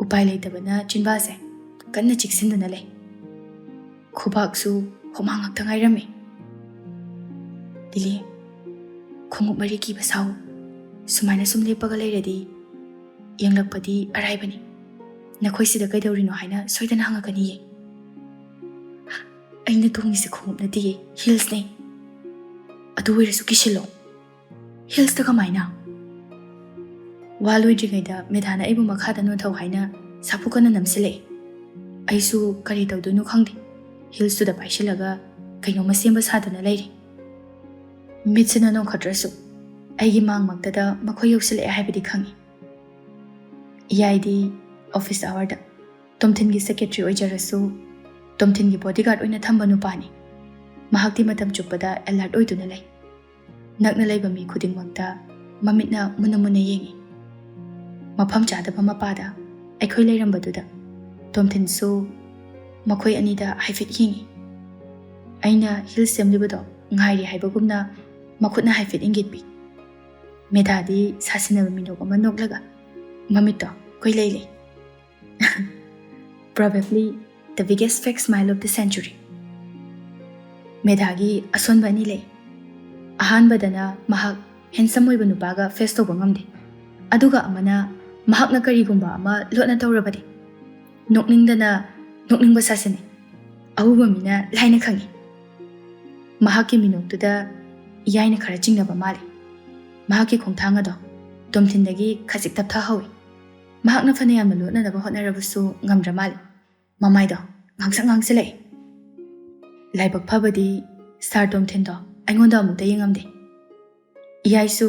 ꯎꯄꯥꯏ ꯂꯩꯇꯕꯅ ꯆꯤꯟꯕꯥꯜꯁꯦ ꯀꯟꯅ ꯆꯤꯛꯁꯤꯟꯗꯨꯅ ꯂꯩ꯫ ꯈꯨꯕꯥꯛꯁꯨ ꯍꯨꯃꯥꯡ ꯉꯥꯛꯇ ꯉꯥꯏꯔꯝꯃꯤ꯫ "ꯂꯤꯂꯤ, ꯈꯣꯡꯎꯞ ꯃꯔꯤ ꯀꯤꯕ ꯁꯥꯎ꯫ ꯁꯨꯃꯥꯏꯅ ꯁꯨꯝ ꯂꯦꯞꯄꯒ ꯂꯩꯔꯗꯤ ꯌꯦꯡꯂꯛꯄꯗꯤ ꯑꯔꯥꯏꯕꯅꯤ꯫ ꯅꯈꯣꯏ ꯁꯤꯗ ꯀꯩꯗꯧꯔꯤꯅꯣ ꯍꯥꯏꯅ ꯁꯣꯏꯗꯅ ꯍꯪꯉꯛꯀꯅꯤꯌꯦ꯫ ꯑꯩꯅ ꯇꯣꯡꯉꯤꯁꯦ ꯈꯣꯡꯎꯞ ꯅꯠꯇꯤꯌꯦ, heelsꯅꯦ꯫ ꯑꯗꯨ ꯑꯣꯏꯔꯁꯨ ꯀꯤꯁꯤꯜꯂꯣ꯫" "Heelsꯇ ꯀꯃꯥꯏꯅ?" ꯋꯥ ꯂꯣꯏꯗ꯭ꯔꯤꯉꯩꯗ ꯃꯦꯙꯥꯅ ꯑꯩꯕꯨ ꯃꯈꯥꯗ ꯅꯣꯟꯊꯧ ꯍꯥꯏꯅ ꯁꯥꯐꯨ ꯀꯟꯅ ꯅꯝꯁꯤꯜꯂꯛꯏ꯫ ꯑꯩꯁꯨ ꯀꯔꯤ ꯇꯧꯗꯣꯏꯅꯣ ꯈꯪꯗꯦ꯫ Heelsꯇꯨꯗ ꯄꯥꯏꯁꯤꯜꯂꯒ ꯀꯩꯅꯣꯝꯃ ꯁꯦꯝꯕ ꯁꯥꯗꯨꯅ ꯂꯩꯔꯤ꯫ ꯃꯤꯠꯁꯤꯅ ꯅꯣꯡꯈꯠꯇ꯭ꯔꯁꯨ ꯑꯩꯒꯤ ꯃꯥꯡꯃꯛꯇꯗ ꯃꯈꯣꯏ ꯌꯧꯁꯤꯜꯂꯛꯑꯦ ꯍꯥꯏꯕꯗꯤ ꯈꯪꯉꯤ꯫ ꯏꯌꯥꯏꯗꯤ office hourꯗ ꯇꯣꯝꯊꯤꯟꯒꯤ secretary ꯑꯣꯏꯖꯔꯁꯨ, ꯇꯣꯝꯊꯤꯟꯒꯤ ꯕꯣꯗꯤꯒꯥꯔꯗ ꯑꯣꯏꯅ ꯊꯝꯕ ꯅꯨꯄꯥꯅꯤ꯫ ꯃꯍꯥꯛꯇꯤ ꯃꯇꯝ ꯆꯨꯞꯄꯗ ꯑꯦꯂꯔꯠ ꯑꯣꯏꯗꯨꯅ ꯂꯩ꯫ ꯅꯛꯅ ꯂꯩꯕ ꯃꯤ ꯈꯨꯗꯤꯡꯃꯛꯇ ꯃꯃꯤꯠꯅ ꯃꯨꯟꯅ ꯃꯨꯟꯅ ꯌꯦꯡꯏ꯫ ꯃꯐꯝ ꯆꯥꯗꯕ ꯃꯄꯥꯗ ꯑꯩꯈꯣꯏ ꯂꯩꯔꯝꯕꯗꯨꯗ ꯇꯣꯝꯊꯤꯟꯁꯨ ꯃꯈꯣꯏ ꯑꯅꯤꯗ ꯍꯥꯏꯐꯦꯠ ꯌꯦꯡꯏ꯫ ꯑꯩꯅ ꯍꯤꯜꯁ ꯁꯦꯝꯂꯤꯕꯗꯣ ꯉꯥꯏꯔꯤ ꯍꯥꯏꯕꯒꯨꯝꯅ ꯃꯈꯨꯠꯅ ꯍꯥꯏꯐꯦꯠ ꯏꯪꯒꯤꯠꯄꯤ꯫ ꯃꯦꯙꯥꯗꯤ ꯁꯥꯁꯤꯟꯅꯕ ꯃꯤꯅꯣꯛ ꯑꯃ ꯅꯣꯛꯂꯒ ꯃꯃꯤꯠꯇꯣ ꯀꯣꯏꯂꯩ ꯂꯩ꯫ Probably the biggest fake smile of the century. ꯃꯦꯙꯥꯒꯤ ꯑꯁꯣꯟꯕ ꯑꯅꯤ ꯂꯩ꯫ ꯑꯍꯥꯟꯕꯗꯅ ꯃꯍꯥꯛ ꯍꯦꯟꯁꯝ ꯑꯣꯏꯕ ꯅꯨꯄꯥꯒ ꯐꯦꯁ ꯇꯧꯕ ꯉꯝꯗꯦ, ꯑꯗꯨꯒ ꯑꯃꯅ ꯃꯍꯥꯛꯅ ꯀꯔꯤꯒꯨꯝꯕ ꯑꯃ ꯂꯣꯠꯅ ꯇꯧꯔꯕꯗꯤ ꯅꯣꯛꯅꯤꯡꯗꯅ ꯅꯣꯛꯅꯤꯡꯕ ꯁꯥꯁꯤꯟꯅꯩ꯫ ꯑꯎꯕ ꯃꯤꯅ ꯂꯥꯏꯅ ꯈꯪꯏ꯫ ꯃꯍꯥꯛꯀꯤ ꯃꯤꯅꯣꯛꯇꯨꯗ ꯏꯌꯥꯏꯅ ꯈꯔ ꯆꯤꯡꯅꯕ ꯃꯥꯜꯂꯤ꯫ ꯃꯍꯥꯛꯀꯤ ꯈꯣꯡꯊꯥꯡ ꯑꯗꯣ ꯇꯣꯝꯊꯤꯟꯗꯒꯤ ꯈꯖꯤꯛ ꯇꯞꯊꯍꯧꯏ꯫ ꯃꯍꯥꯛꯅ ꯐꯅ ꯌꯥꯝꯅ ꯂꯣꯠꯅꯅꯕ ꯍꯣꯠꯅꯔꯕꯁꯨ ꯉꯝꯗ꯭ꯔ ꯃꯥꯜꯂꯤ꯫ ꯃꯃꯥꯏꯗꯣ ꯉꯥꯡꯁꯪ ꯉꯥꯡꯁꯤꯜꯂꯛꯏ꯫ ꯂꯥꯏꯕꯛ ꯐꯕꯗꯤ ꯁꯥꯔ ꯇꯣꯝꯊꯤꯟꯗꯣ ꯑꯩꯉꯣꯟꯗ ꯑꯃꯨꯛꯇ ꯌꯦꯡꯉꯝꯗꯦ꯫ ꯏꯌꯥꯏꯁꯨ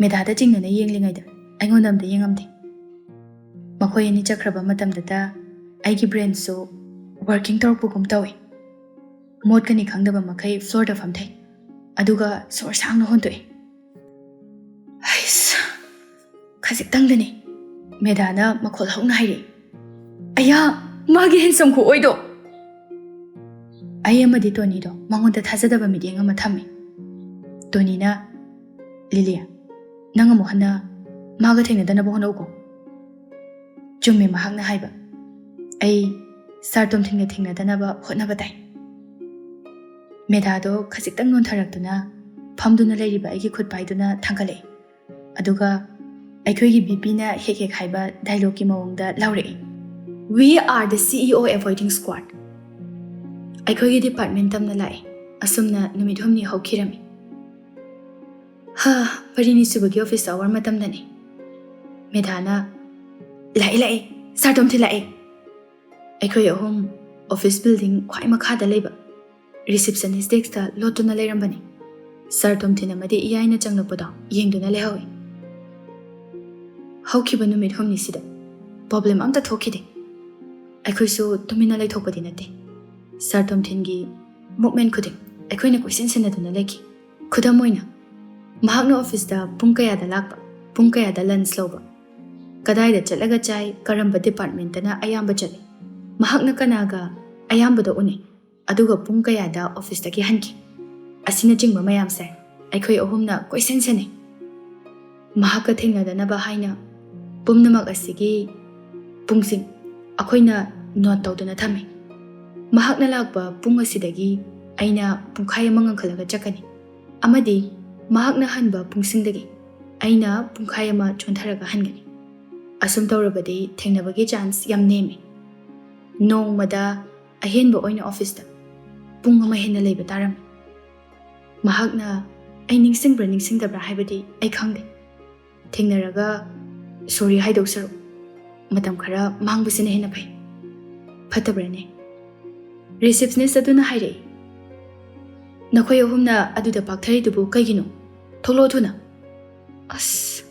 ꯃꯦꯙꯥꯗ ꯆꯤꯡꯅꯅ ꯌꯦꯡꯂꯤꯉꯩꯗ ꯑꯩꯉꯣꯟꯗ ꯑꯝꯇ ꯌꯦꯡꯉꯝꯗꯦ꯫ ꯃꯈꯣꯏ ꯑꯅꯤ ꯆꯠꯈ꯭ꯔꯕ ꯃꯇꯝꯗꯇ ꯑꯩꯒꯤ ꯕ꯭ꯔꯦꯟꯁꯨ ꯋꯥꯔꯀꯤꯡ ꯇꯧꯔꯛꯄꯒꯨꯝ ꯇꯧꯏ꯫ ꯃꯣꯠꯀꯅꯤ ꯈꯪꯗꯕ ꯃꯈꯩ ꯐ꯭ꯂꯣꯔꯗ ꯐꯝꯊꯩ, ꯑꯗꯨꯒ ꯁꯣꯔ ꯁꯥꯡꯅ ꯍꯣꯟꯗꯣꯛꯏ꯫ ꯍꯩꯁ, ꯈꯖꯤꯛꯇꯪꯗꯅꯤ꯫ ꯃꯦꯙꯥꯅ ꯃꯈꯣꯜ ꯍꯧꯅ ꯍꯥꯏꯔꯛꯏ꯫ ꯑꯌꯥ, ꯃꯥꯒꯤ ꯍꯦꯟꯁꯝ ꯈꯨꯑꯣꯏꯗꯣ! ꯑꯩ ꯑꯃꯗꯤ ꯇꯣꯅꯤꯗꯣ ꯃꯉꯣꯟꯗ ꯊꯥꯖꯗꯕ ꯃꯤꯠꯌꯦꯡ ꯑꯃ ꯊꯝꯃꯤ꯫ ꯇꯣꯅꯤꯅ, "ꯂꯤꯂꯤꯌꯥ, ꯅꯪ ꯑꯃꯨꯛ ꯍꯟꯅ ꯃꯥꯒ ꯊꯦꯡꯅꯗꯅꯕ ꯍꯣꯠꯅꯧꯀꯣ꯫" ꯆꯨꯝꯃꯦ ꯃꯍꯥꯛꯅ ꯍꯥꯏꯕ꯫ ꯑꯩ ꯁꯥꯔ ꯇꯣꯝꯊꯤꯟꯒ ꯊꯦꯡꯅꯗꯅꯕ ꯍꯣꯠꯅꯕ ꯇꯥꯏ꯫ ꯃꯦꯙꯥꯗꯣ ꯈꯖꯤꯛꯇꯪ ꯅꯣꯟꯊꯔꯛꯇꯨꯅ ꯐꯝꯗꯨꯅ ꯂꯩꯔꯤꯕ ꯑꯩꯒꯤ ꯈꯨꯠ ꯄꯥꯏꯗꯨꯅ ꯊꯥꯡꯒꯠꯂꯛꯏ꯫ ꯑꯗꯨꯒ ꯑꯩꯈꯣꯏꯒꯤ ꯕꯤꯄꯤꯅ ꯍꯦꯛ ꯍꯦꯛ ꯍꯥꯏꯕ ꯗꯥꯏꯂꯣꯒꯀꯤ ꯃꯑꯣꯡꯗ ꯂꯥꯎꯔꯛꯏ, "We are the C E O avoiding squad." ꯑꯩꯈꯣꯏꯒꯤ ꯗꯤꯄꯥꯔꯠꯃꯦꯟ ꯇꯝꯅ ꯂꯥꯛꯏ꯫ ꯑꯁꯨꯝꯅ ꯅꯨꯃꯤꯠ ꯍꯨꯝꯅꯤ ꯍꯧꯈꯤꯔꯝꯃꯤ꯫ ꯍꯥ, ꯃꯔꯤꯅꯤ ꯁꯨꯕꯒꯤ ꯑꯣꯐꯤꯁ ꯑꯋꯥꯔ ꯃꯇꯝꯗꯅꯤ꯫ ꯃꯦꯙꯥꯅ, "ꯂꯥꯛꯑꯦ, ꯂꯥꯛꯑꯦ, ꯁꯥꯔ ꯇꯣꯝꯊꯤꯟ ꯂꯥꯛꯑꯦ!" ꯑꯩꯈꯣꯏ ꯑꯍꯨꯝ ꯑꯣꯐꯤꯁ ꯕꯤꯜꯗꯤꯡ ꯈ꯭ꯋꯥꯏ ꯃꯈꯥꯗ ꯂꯩꯕ ꯔꯤꯁꯤꯞꯁꯅꯤꯁ ꯗꯦꯁꯛꯇ ꯂꯣꯠꯇꯨꯅ ꯂꯩꯔꯝꯕꯅꯤ꯫ ꯁꯥꯔ ꯇꯣꯝꯊꯤꯟ ꯑꯃꯗꯤ ꯏꯌꯥꯏꯅ ꯆꯪꯂꯛꯄꯗꯣ ꯌꯦꯡꯗꯨꯅ ꯂꯩꯍꯧꯏ꯫ ꯍꯧꯈꯤꯕ ꯅꯨꯃꯤꯠ ꯍꯨꯝꯅꯤꯁꯤꯗ ꯄ꯭ꯔꯣꯕ꯭ꯂꯦꯝ ꯑꯝꯇ ꯊꯣꯛꯈꯤꯗꯦ꯫ ꯑꯩꯈꯣꯏꯁꯨ ꯇꯨꯃꯤꯟꯅ ꯂꯩꯊꯣꯛꯄꯗꯤ ꯅꯠꯇꯦ꯫ ꯁꯥꯔ ꯇꯣꯝꯊꯤꯟꯒꯤ ꯃꯨꯞꯃꯦꯟ ꯈꯨꯗꯤꯡ ꯑꯩꯈꯣꯏꯅ ꯀꯣꯏꯁꯤꯟ ꯁꯤꯟꯅꯗꯨꯅ ꯂꯩꯈꯤ꯫ ꯈꯨꯗꯝ ꯑꯣꯏꯅ, ꯃꯍꯥꯛꯅ ꯑꯣꯐꯤꯁꯇ ꯄꯨꯡ ꯀꯌꯥꯗ ꯂꯥꯛꯄ, ꯄꯨꯡ ꯀꯌꯥꯗ ꯂꯟꯆ ꯂꯧꯕ, ꯀꯗꯥꯏꯗ ꯆꯠꯂꯒ ꯆꯥꯏ, ꯀꯔꯝꯕ ꯗꯤꯄꯥꯔꯠꯃꯦꯟꯇꯅ ꯑꯌꯥꯝꯕ ꯆꯠꯂꯤ, ꯃꯍꯥꯛꯅ ꯀꯅꯥꯒ ꯑꯌꯥꯝꯕꯗ ꯎꯅꯩ, ꯑꯗꯨꯒ ꯄꯨꯡ ꯀꯌꯥꯗ ꯑꯣꯐꯤꯁꯇꯒꯤ ꯍꯟꯈꯤ, ꯑꯁꯤꯅꯆꯤꯡꯕ ꯃꯌꯥꯝꯁꯦ ꯑꯩꯈꯣꯏ ꯑꯍꯨꯝꯅ ꯀꯣꯏꯁꯟ ꯁꯦꯟꯅꯩ꯫ ꯃꯍꯥꯛꯀ ꯊꯦꯡꯅꯗꯅꯕ ꯍꯥꯏꯅ ꯄꯨꯝꯅꯃꯛ ꯑꯁꯤꯒꯤ ꯄꯨꯡꯁꯤꯡ ꯑꯩꯈꯣꯏꯅ ꯅꯣꯠ ꯇꯧꯗꯨꯅ ꯊꯝꯃꯤ꯫ ꯃꯍꯥꯛꯅ ꯂꯥꯛꯄ ꯄꯨꯡ ꯑꯁꯤꯗꯒꯤ ꯑꯩꯅ ꯄꯨꯡꯈꯥꯏ ꯑꯃ ꯉꯟꯈꯠꯂꯒ ꯆꯠꯀꯅꯤ, ꯑꯃꯗꯤ ꯃꯍꯥꯛꯅ ꯍꯟꯕ ꯄꯨꯡꯁꯤꯡꯗꯒꯤ ꯑꯩꯅ ꯄꯨꯡꯈꯥꯏ ꯑꯃ ꯆꯣꯟꯊꯔꯒ ꯍꯟꯒꯅꯤ꯫ ꯑꯁꯨꯝ ꯇꯧꯔꯕꯗꯤ ꯊꯦꯡꯅꯕꯒꯤ ꯆꯥꯟꯁ ꯌꯥꯝ ꯅꯦꯝꯃꯤ꯫ ꯅꯣꯡꯃꯗ ꯑꯍꯦꯟꯕ ꯑꯣꯏꯅ ꯑꯣꯐꯤꯁꯇ ꯄꯨꯡ ꯑꯃ ꯍꯦꯟꯅ ꯂꯩꯕ ꯇꯥꯔꯝꯃꯤ꯫ ꯃꯍꯥꯛꯅ ꯑꯩ ꯅꯤꯡꯁꯤꯡꯕ꯭ꯔꯥ ꯅꯤꯡꯁꯤꯡꯗꯕ꯭ꯔꯥ ꯍꯥꯏꯕꯗꯤ ꯑꯩ ꯈꯪꯗꯦ꯫ ꯊꯦꯡꯅꯔꯒ ꯁꯣꯔꯤ ꯍꯥꯏꯗꯧ ꯁꯔꯨꯛ ꯃꯇꯝ ꯈꯔ ꯃꯥꯡꯕꯁꯤꯅ ꯍꯦꯟꯅ ꯐꯩ꯫ ꯐꯠꯇꯕ꯭ꯔꯅꯦ? ꯔꯤꯁꯦꯞꯁꯅꯤꯁ ꯑꯗꯨꯅ ꯍꯥꯏꯔꯛꯏ, "ꯅꯈꯣꯏ ꯑꯍꯨꯝꯅ ꯑꯗꯨꯗ ꯄꯥꯛꯊꯔꯤꯗꯨꯕꯨ ꯀꯩꯒꯤꯅꯣ? ꯊꯣꯛꯂꯛꯑꯣ ꯊꯨꯅ!" ꯑꯁ!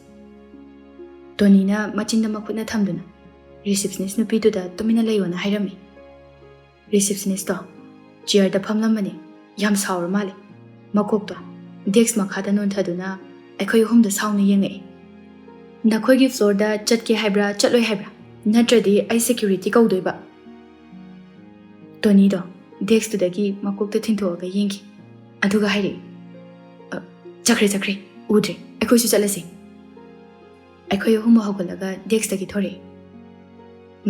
ꯇꯣꯅꯤꯅ ꯃꯆꯤꯟꯗ ꯃꯈꯨꯠꯅ ꯊꯝꯗꯨꯅ ꯔꯤꯁꯦꯞꯁꯅꯤꯁ ꯅꯨꯄꯤꯗꯨꯗ ꯇꯨꯃꯤꯟꯅ ꯂꯩꯌꯣꯅ ꯍꯥꯏꯔꯝꯃꯤ꯫ ꯔꯤꯁꯦꯞꯁꯅꯤꯁꯇꯣ ꯆꯤꯌꯔꯗ ꯐꯝꯂꯝꯕꯅꯤ꯫ ꯌꯥꯝ ꯁꯥꯎꯔ ꯃꯥꯜꯂꯦ꯫ ꯃꯀꯣꯛꯇꯣ ꯗꯦꯛꯁ ꯃꯈꯥꯗ ꯅꯣꯟꯊꯗꯨꯅ ꯑꯩꯈꯣꯏ ꯑꯍꯨꯝꯗ ꯁꯥꯎꯅ ꯌꯦꯡꯉꯛꯏ꯫ "ꯅꯈꯣꯏꯒꯤ ꯐ꯭ꯂꯣꯔꯗ ꯆꯠꯀꯦ ꯍꯥꯏꯕ꯭ꯔꯥ, ꯆꯠꯂꯣꯏ ꯍꯥꯏꯕ꯭ꯔꯥ? ꯅꯠꯇ꯭ꯔꯗꯤ ꯑꯩ ꯁꯦꯀ꯭ꯌꯨꯔꯤꯇꯤ ꯀꯧꯗꯣꯏꯕ꯫" ꯇꯣꯅꯤꯗꯣ ꯗꯦꯛꯁꯇꯨꯗꯒꯤ ꯃꯀꯣꯛꯇ ꯊꯤꯟꯊꯣꯛꯑꯒ ꯌꯦꯡꯈꯤ꯫ ꯑꯗꯨꯒ ꯍꯥꯏꯔꯛꯏ, "ꯑ, ꯆꯠꯈ꯭ꯔꯦ, ꯆꯠꯈ꯭ꯔꯦ꯫ ꯎꯗ꯭ꯔꯦ꯫ ꯑꯩꯈꯣꯏꯁꯨ ꯆꯠꯂꯁꯤ꯫" ꯑꯩꯈꯣꯏ ꯑꯍꯨꯝ ꯍꯧꯒꯠꯂꯒ ꯗꯦꯛꯁꯇꯒꯤ ꯊꯣꯔꯛꯏ꯫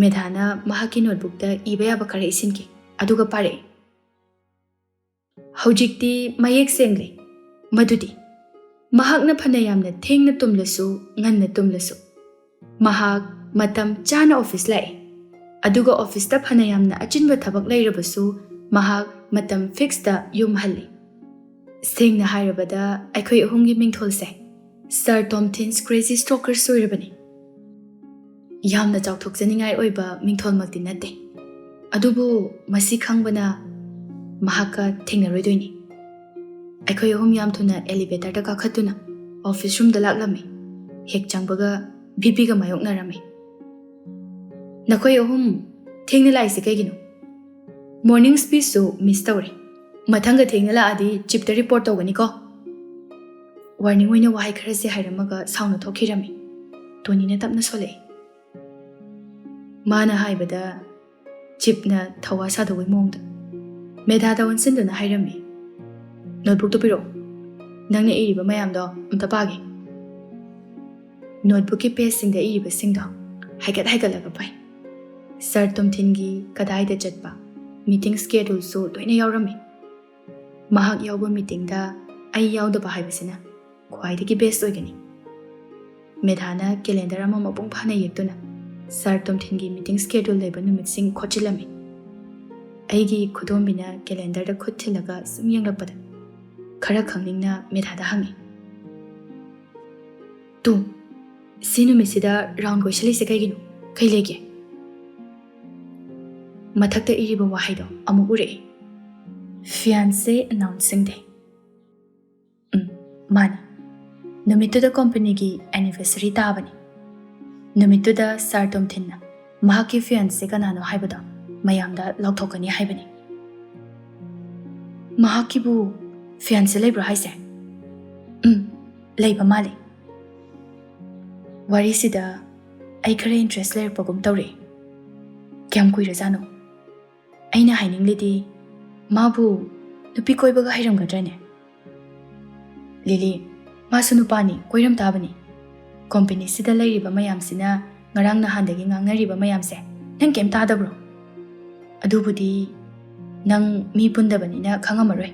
ꯃꯦꯙꯥꯅ ꯃꯍꯥꯛꯀꯤ ꯅꯣꯠꯕꯨꯛꯇ ꯏꯕ ꯌꯥꯕ ꯈꯔ ꯏꯁꯤꯟꯈꯤ, ꯑꯗꯨꯒ ꯄꯥꯔꯛꯏ꯫ ꯍꯧꯖꯤꯛꯇꯤ ꯃꯌꯦꯛ ꯁꯦꯡꯂꯦ ꯃꯗꯨꯗꯤ ꯃꯍꯥꯛꯅ ꯐꯅ ꯌꯥꯝꯅ ꯊꯦꯡꯅ ꯇꯨꯝꯂꯁꯨ, ꯉꯟꯅ ꯇꯨꯝꯂꯁꯨ, ꯃꯍꯥꯛ ꯃꯇꯝ ꯆꯥꯅ ꯑꯣꯐꯤꯁ ꯂꯥꯛꯏ꯫ ꯑꯗꯨꯒ ꯑꯣꯐꯤꯁꯇ ꯐꯅ ꯌꯥꯝꯅ ꯑꯆꯤꯟꯕ ꯊꯕꯛ ꯂꯩꯔꯕꯁꯨ, ꯃꯍꯥꯛ ꯃꯇꯝ ꯐꯤꯛꯁꯇ ꯌꯨꯝ ꯍꯜꯂꯤ꯫ ꯁꯦꯡꯅ ꯍꯥꯏꯔꯕꯗ, ꯑꯩꯈꯣꯏ ꯑꯍꯨꯝꯒꯤ ꯃꯤꯡꯊꯣꯜꯁꯦ ꯁꯥꯔ ꯇꯣꯝꯊꯤꯟꯁ ꯀ꯭ꯔꯦꯖꯤ ꯁ꯭ꯇꯣꯀꯔꯁ ꯑꯣꯏꯔꯕꯅꯤ꯫ ꯌꯥꯝꯅ ꯆꯥꯎꯊꯣꯛꯆꯅꯤꯡꯉꯥꯏ ꯑꯣꯏꯕ ꯃꯤꯡꯊꯣꯜꯃꯛꯇꯤ ꯅꯠꯇꯦ, ꯑꯗꯨꯕꯨ ꯃꯁꯤ ꯈꯪꯕꯅ ꯃꯍꯥꯛꯀ ꯊꯦꯡꯅꯔꯣꯏꯗꯣꯏꯅꯤ꯫ ꯑꯩꯈꯣꯏ ꯑꯍꯨꯝ ꯌꯥꯝ ꯊꯨꯅ ꯑꯦꯂꯤꯚꯦꯇꯔꯗ ꯀꯥꯈꯠꯇꯨꯅ ꯑꯣꯐꯤꯁ ꯔꯨꯝꯗ ꯂꯥꯛꯂꯝꯃꯤ꯫ ꯍꯦꯛ ꯆꯪꯕꯒ ꯚꯤꯄꯤꯒ ꯃꯥꯌꯣꯛꯅꯔꯝꯃꯤ꯫ "ꯅꯈꯣꯏ ꯑꯍꯨꯝ ꯊꯦꯡꯅ ꯂꯥꯛꯏꯁꯦ ꯀꯩꯒꯤꯅꯣ?" ꯃꯣꯔꯅꯤꯡ ꯁ꯭ꯄꯤꯆꯁꯨ ꯃꯤꯁ ꯇꯧꯔꯦ꯫ ꯃꯊꯪꯒ ꯊꯦꯡꯅ ꯂꯥꯛꯑꯗꯤ ꯆꯤꯞꯇ ꯔꯤꯄꯣꯔꯠ ꯇꯧꯒꯅꯤꯀꯣ꯫ ꯋꯥꯔꯅꯤꯡ ꯑꯣꯏꯅ ꯋꯥꯍꯩ ꯈꯔꯁꯦ ꯍꯥꯏꯔꯝꯃꯒ ꯁꯥꯎꯅ ꯊꯣꯛꯈꯤꯔꯝꯃꯤ꯫ ꯇꯣꯅꯤꯅ ꯇꯞꯅ ꯁꯣꯜꯂꯛꯏ꯫ ꯃꯥꯅ ꯍꯥꯏꯕꯗ ꯆꯤꯞꯅ ꯊꯧꯋꯥ ꯁꯥꯗꯧꯕꯩ ꯃꯑꯣꯡꯗ ꯃꯦꯙꯥꯗ ꯑꯣꯟꯁꯤꯟꯗꯨꯅ ꯍꯥꯏꯔꯝꯃꯤ, "ꯅꯣꯠꯕꯨꯛꯇꯨ ꯄꯤꯔꯛꯑꯣ꯫ ꯅꯪꯅ ꯏꯔꯤꯕ ꯃꯌꯥꯝꯗꯣ ꯑꯝꯇ ꯄꯥꯒꯦ"꯫ ꯅꯣꯠꯕꯨꯛꯀꯤ ꯄꯦꯖꯁꯤꯡꯗ ꯏꯔꯤꯕꯁꯤꯡꯗꯣ ꯍꯥꯏꯒꯠ ꯍꯥꯏꯒꯠꯂꯒ ꯄꯥꯏ꯫ ꯁꯥꯔ ꯇꯣꯝꯊꯤꯟꯒꯤ ꯀꯗꯥꯏꯗ ꯆꯠꯄ, ꯃꯤꯇꯤꯡ ꯁ꯭ꯀꯦꯗꯨꯜꯁꯨ ꯂꯣꯏꯅ ꯌꯥꯎꯔꯝꯃꯤ꯫ ꯃꯍꯥꯛ ꯌꯥꯎꯕ ꯃꯤꯇꯤꯡꯗ ꯑꯩ ꯌꯥꯎꯗꯕ ꯍꯥꯏꯕꯁꯤꯅ ꯈ꯭ꯋꯥꯏꯗꯒꯤ ꯕꯦꯁ ꯑꯣꯏꯒꯅꯤ꯫ ꯃꯦꯙꯥꯅ ꯀꯦꯂꯦꯟꯗꯔ ꯑꯃ ꯃꯄꯨꯡ ꯐꯥꯅ ꯌꯦꯛꯇꯨꯅ ꯁꯥꯔ ꯇꯣꯝꯊꯤꯟꯒꯤ ꯃꯤꯇꯤꯡ ꯁ꯭ꯀꯦꯗꯨꯜ ꯂꯩꯕ ꯅꯨꯃꯤꯠꯁꯤꯡ ꯈꯣꯠꯆꯤꯜꯂꯝꯃꯤ꯫ ꯑꯩꯒꯤ ꯈꯨꯗꯣꯝꯕꯤꯅ ꯀꯦꯂꯦꯟꯗꯔꯗ ꯈꯨꯠ ꯊꯤꯜꯂꯒ ꯁꯨꯝ ꯌꯦꯡꯂꯛꯄꯗ ꯈꯔ ꯈꯪꯅꯤꯡꯅ ꯃꯦꯙꯥꯗ ꯍꯪꯉꯤ, "ꯇꯨ, ꯁꯤ ꯅꯨꯃꯤꯠꯁꯤꯗ ꯔꯥꯎꯟ ꯀꯣꯏꯁꯤꯜꯂꯤꯁꯦ ꯀꯩꯒꯤꯅꯣ? ꯀꯩ ꯂꯩꯒꯦ?" ꯃꯊꯛꯇ ꯏꯔꯤꯕ ꯋꯥꯍꯩꯗꯣ ꯑꯃꯨꯛ ꯎꯔꯛꯏ, "Fiancé announcing day"꯫ ꯎꯝ, ꯃꯥꯅꯤ꯫ ꯅꯨꯃꯤꯠꯇꯨꯗ ꯀꯣꯝꯄꯅꯤꯒꯤ ꯑꯦꯅꯤꯚꯔꯁꯔꯤ ꯇꯥꯕꯅꯤ꯫ ꯅꯨꯃꯤꯠꯇꯨꯗ ꯁꯥꯔ ꯇꯣꯝꯊꯤꯟꯅ ꯃꯍꯥꯛꯀꯤ ꯐꯤꯌꯥꯟꯁꯦ ꯀꯅꯥꯅꯣ ꯍꯥꯏꯕꯗꯣ ꯃꯌꯥꯝꯗ ꯂꯥꯎꯊꯣꯛꯀꯅꯤ ꯍꯥꯏꯕꯅꯤ꯫ "ꯃꯍꯥꯛꯀꯤꯕꯨ ꯐꯤꯌꯥꯟꯁꯦ ꯂꯩꯕ꯭ꯔꯣ ꯍꯥꯏꯁꯦ?" "ꯎꯝ, ꯂꯩꯕ ꯃꯥꯜꯂꯤ"꯫ ꯋꯥꯔꯤꯁꯤꯗ ꯑꯩ ꯈꯔ ꯏꯟꯇꯔꯦꯁ ꯂꯩꯔꯛꯄꯒꯨꯝ ꯇꯧꯔꯛꯏ꯫ "ꯀꯌꯥꯝ ꯀꯨꯏꯔꯖꯥꯠꯅꯣ?" ꯑꯩꯅ ꯍꯥꯏꯅꯤꯡꯂꯤꯗꯤ, ꯃꯥꯕꯨ ꯅꯨꯄꯤ ꯀꯣꯏꯕꯒ ꯍꯩꯔꯝꯒꯗ꯭ꯔꯅꯦ? "ꯂꯤꯂꯤ, ꯃꯥꯁꯨ ꯅꯨꯄꯥꯅꯤ, ꯀꯣꯏꯔꯝ ꯇꯥꯕꯅꯤ꯫ ꯀꯣꯝꯄꯦꯅꯤꯁꯤꯗ ꯂꯩꯔꯤꯕ ꯃꯌꯥꯝꯁꯤꯅ ꯉꯔꯥꯡ ꯅꯍꯥꯟꯗꯒꯤ ꯉꯥꯡꯅꯔꯤꯕ ꯃꯌꯥꯝꯁꯦ ꯅꯪ ꯀꯩꯝ ꯇꯥꯗꯕ꯭ꯔꯣ? ꯑꯗꯨꯕꯨꯗꯤ ꯅꯪ ꯃꯤ ꯄꯨꯟꯗꯕꯅꯤꯅ ꯈꯪꯉꯝꯃꯔꯣꯏ"꯫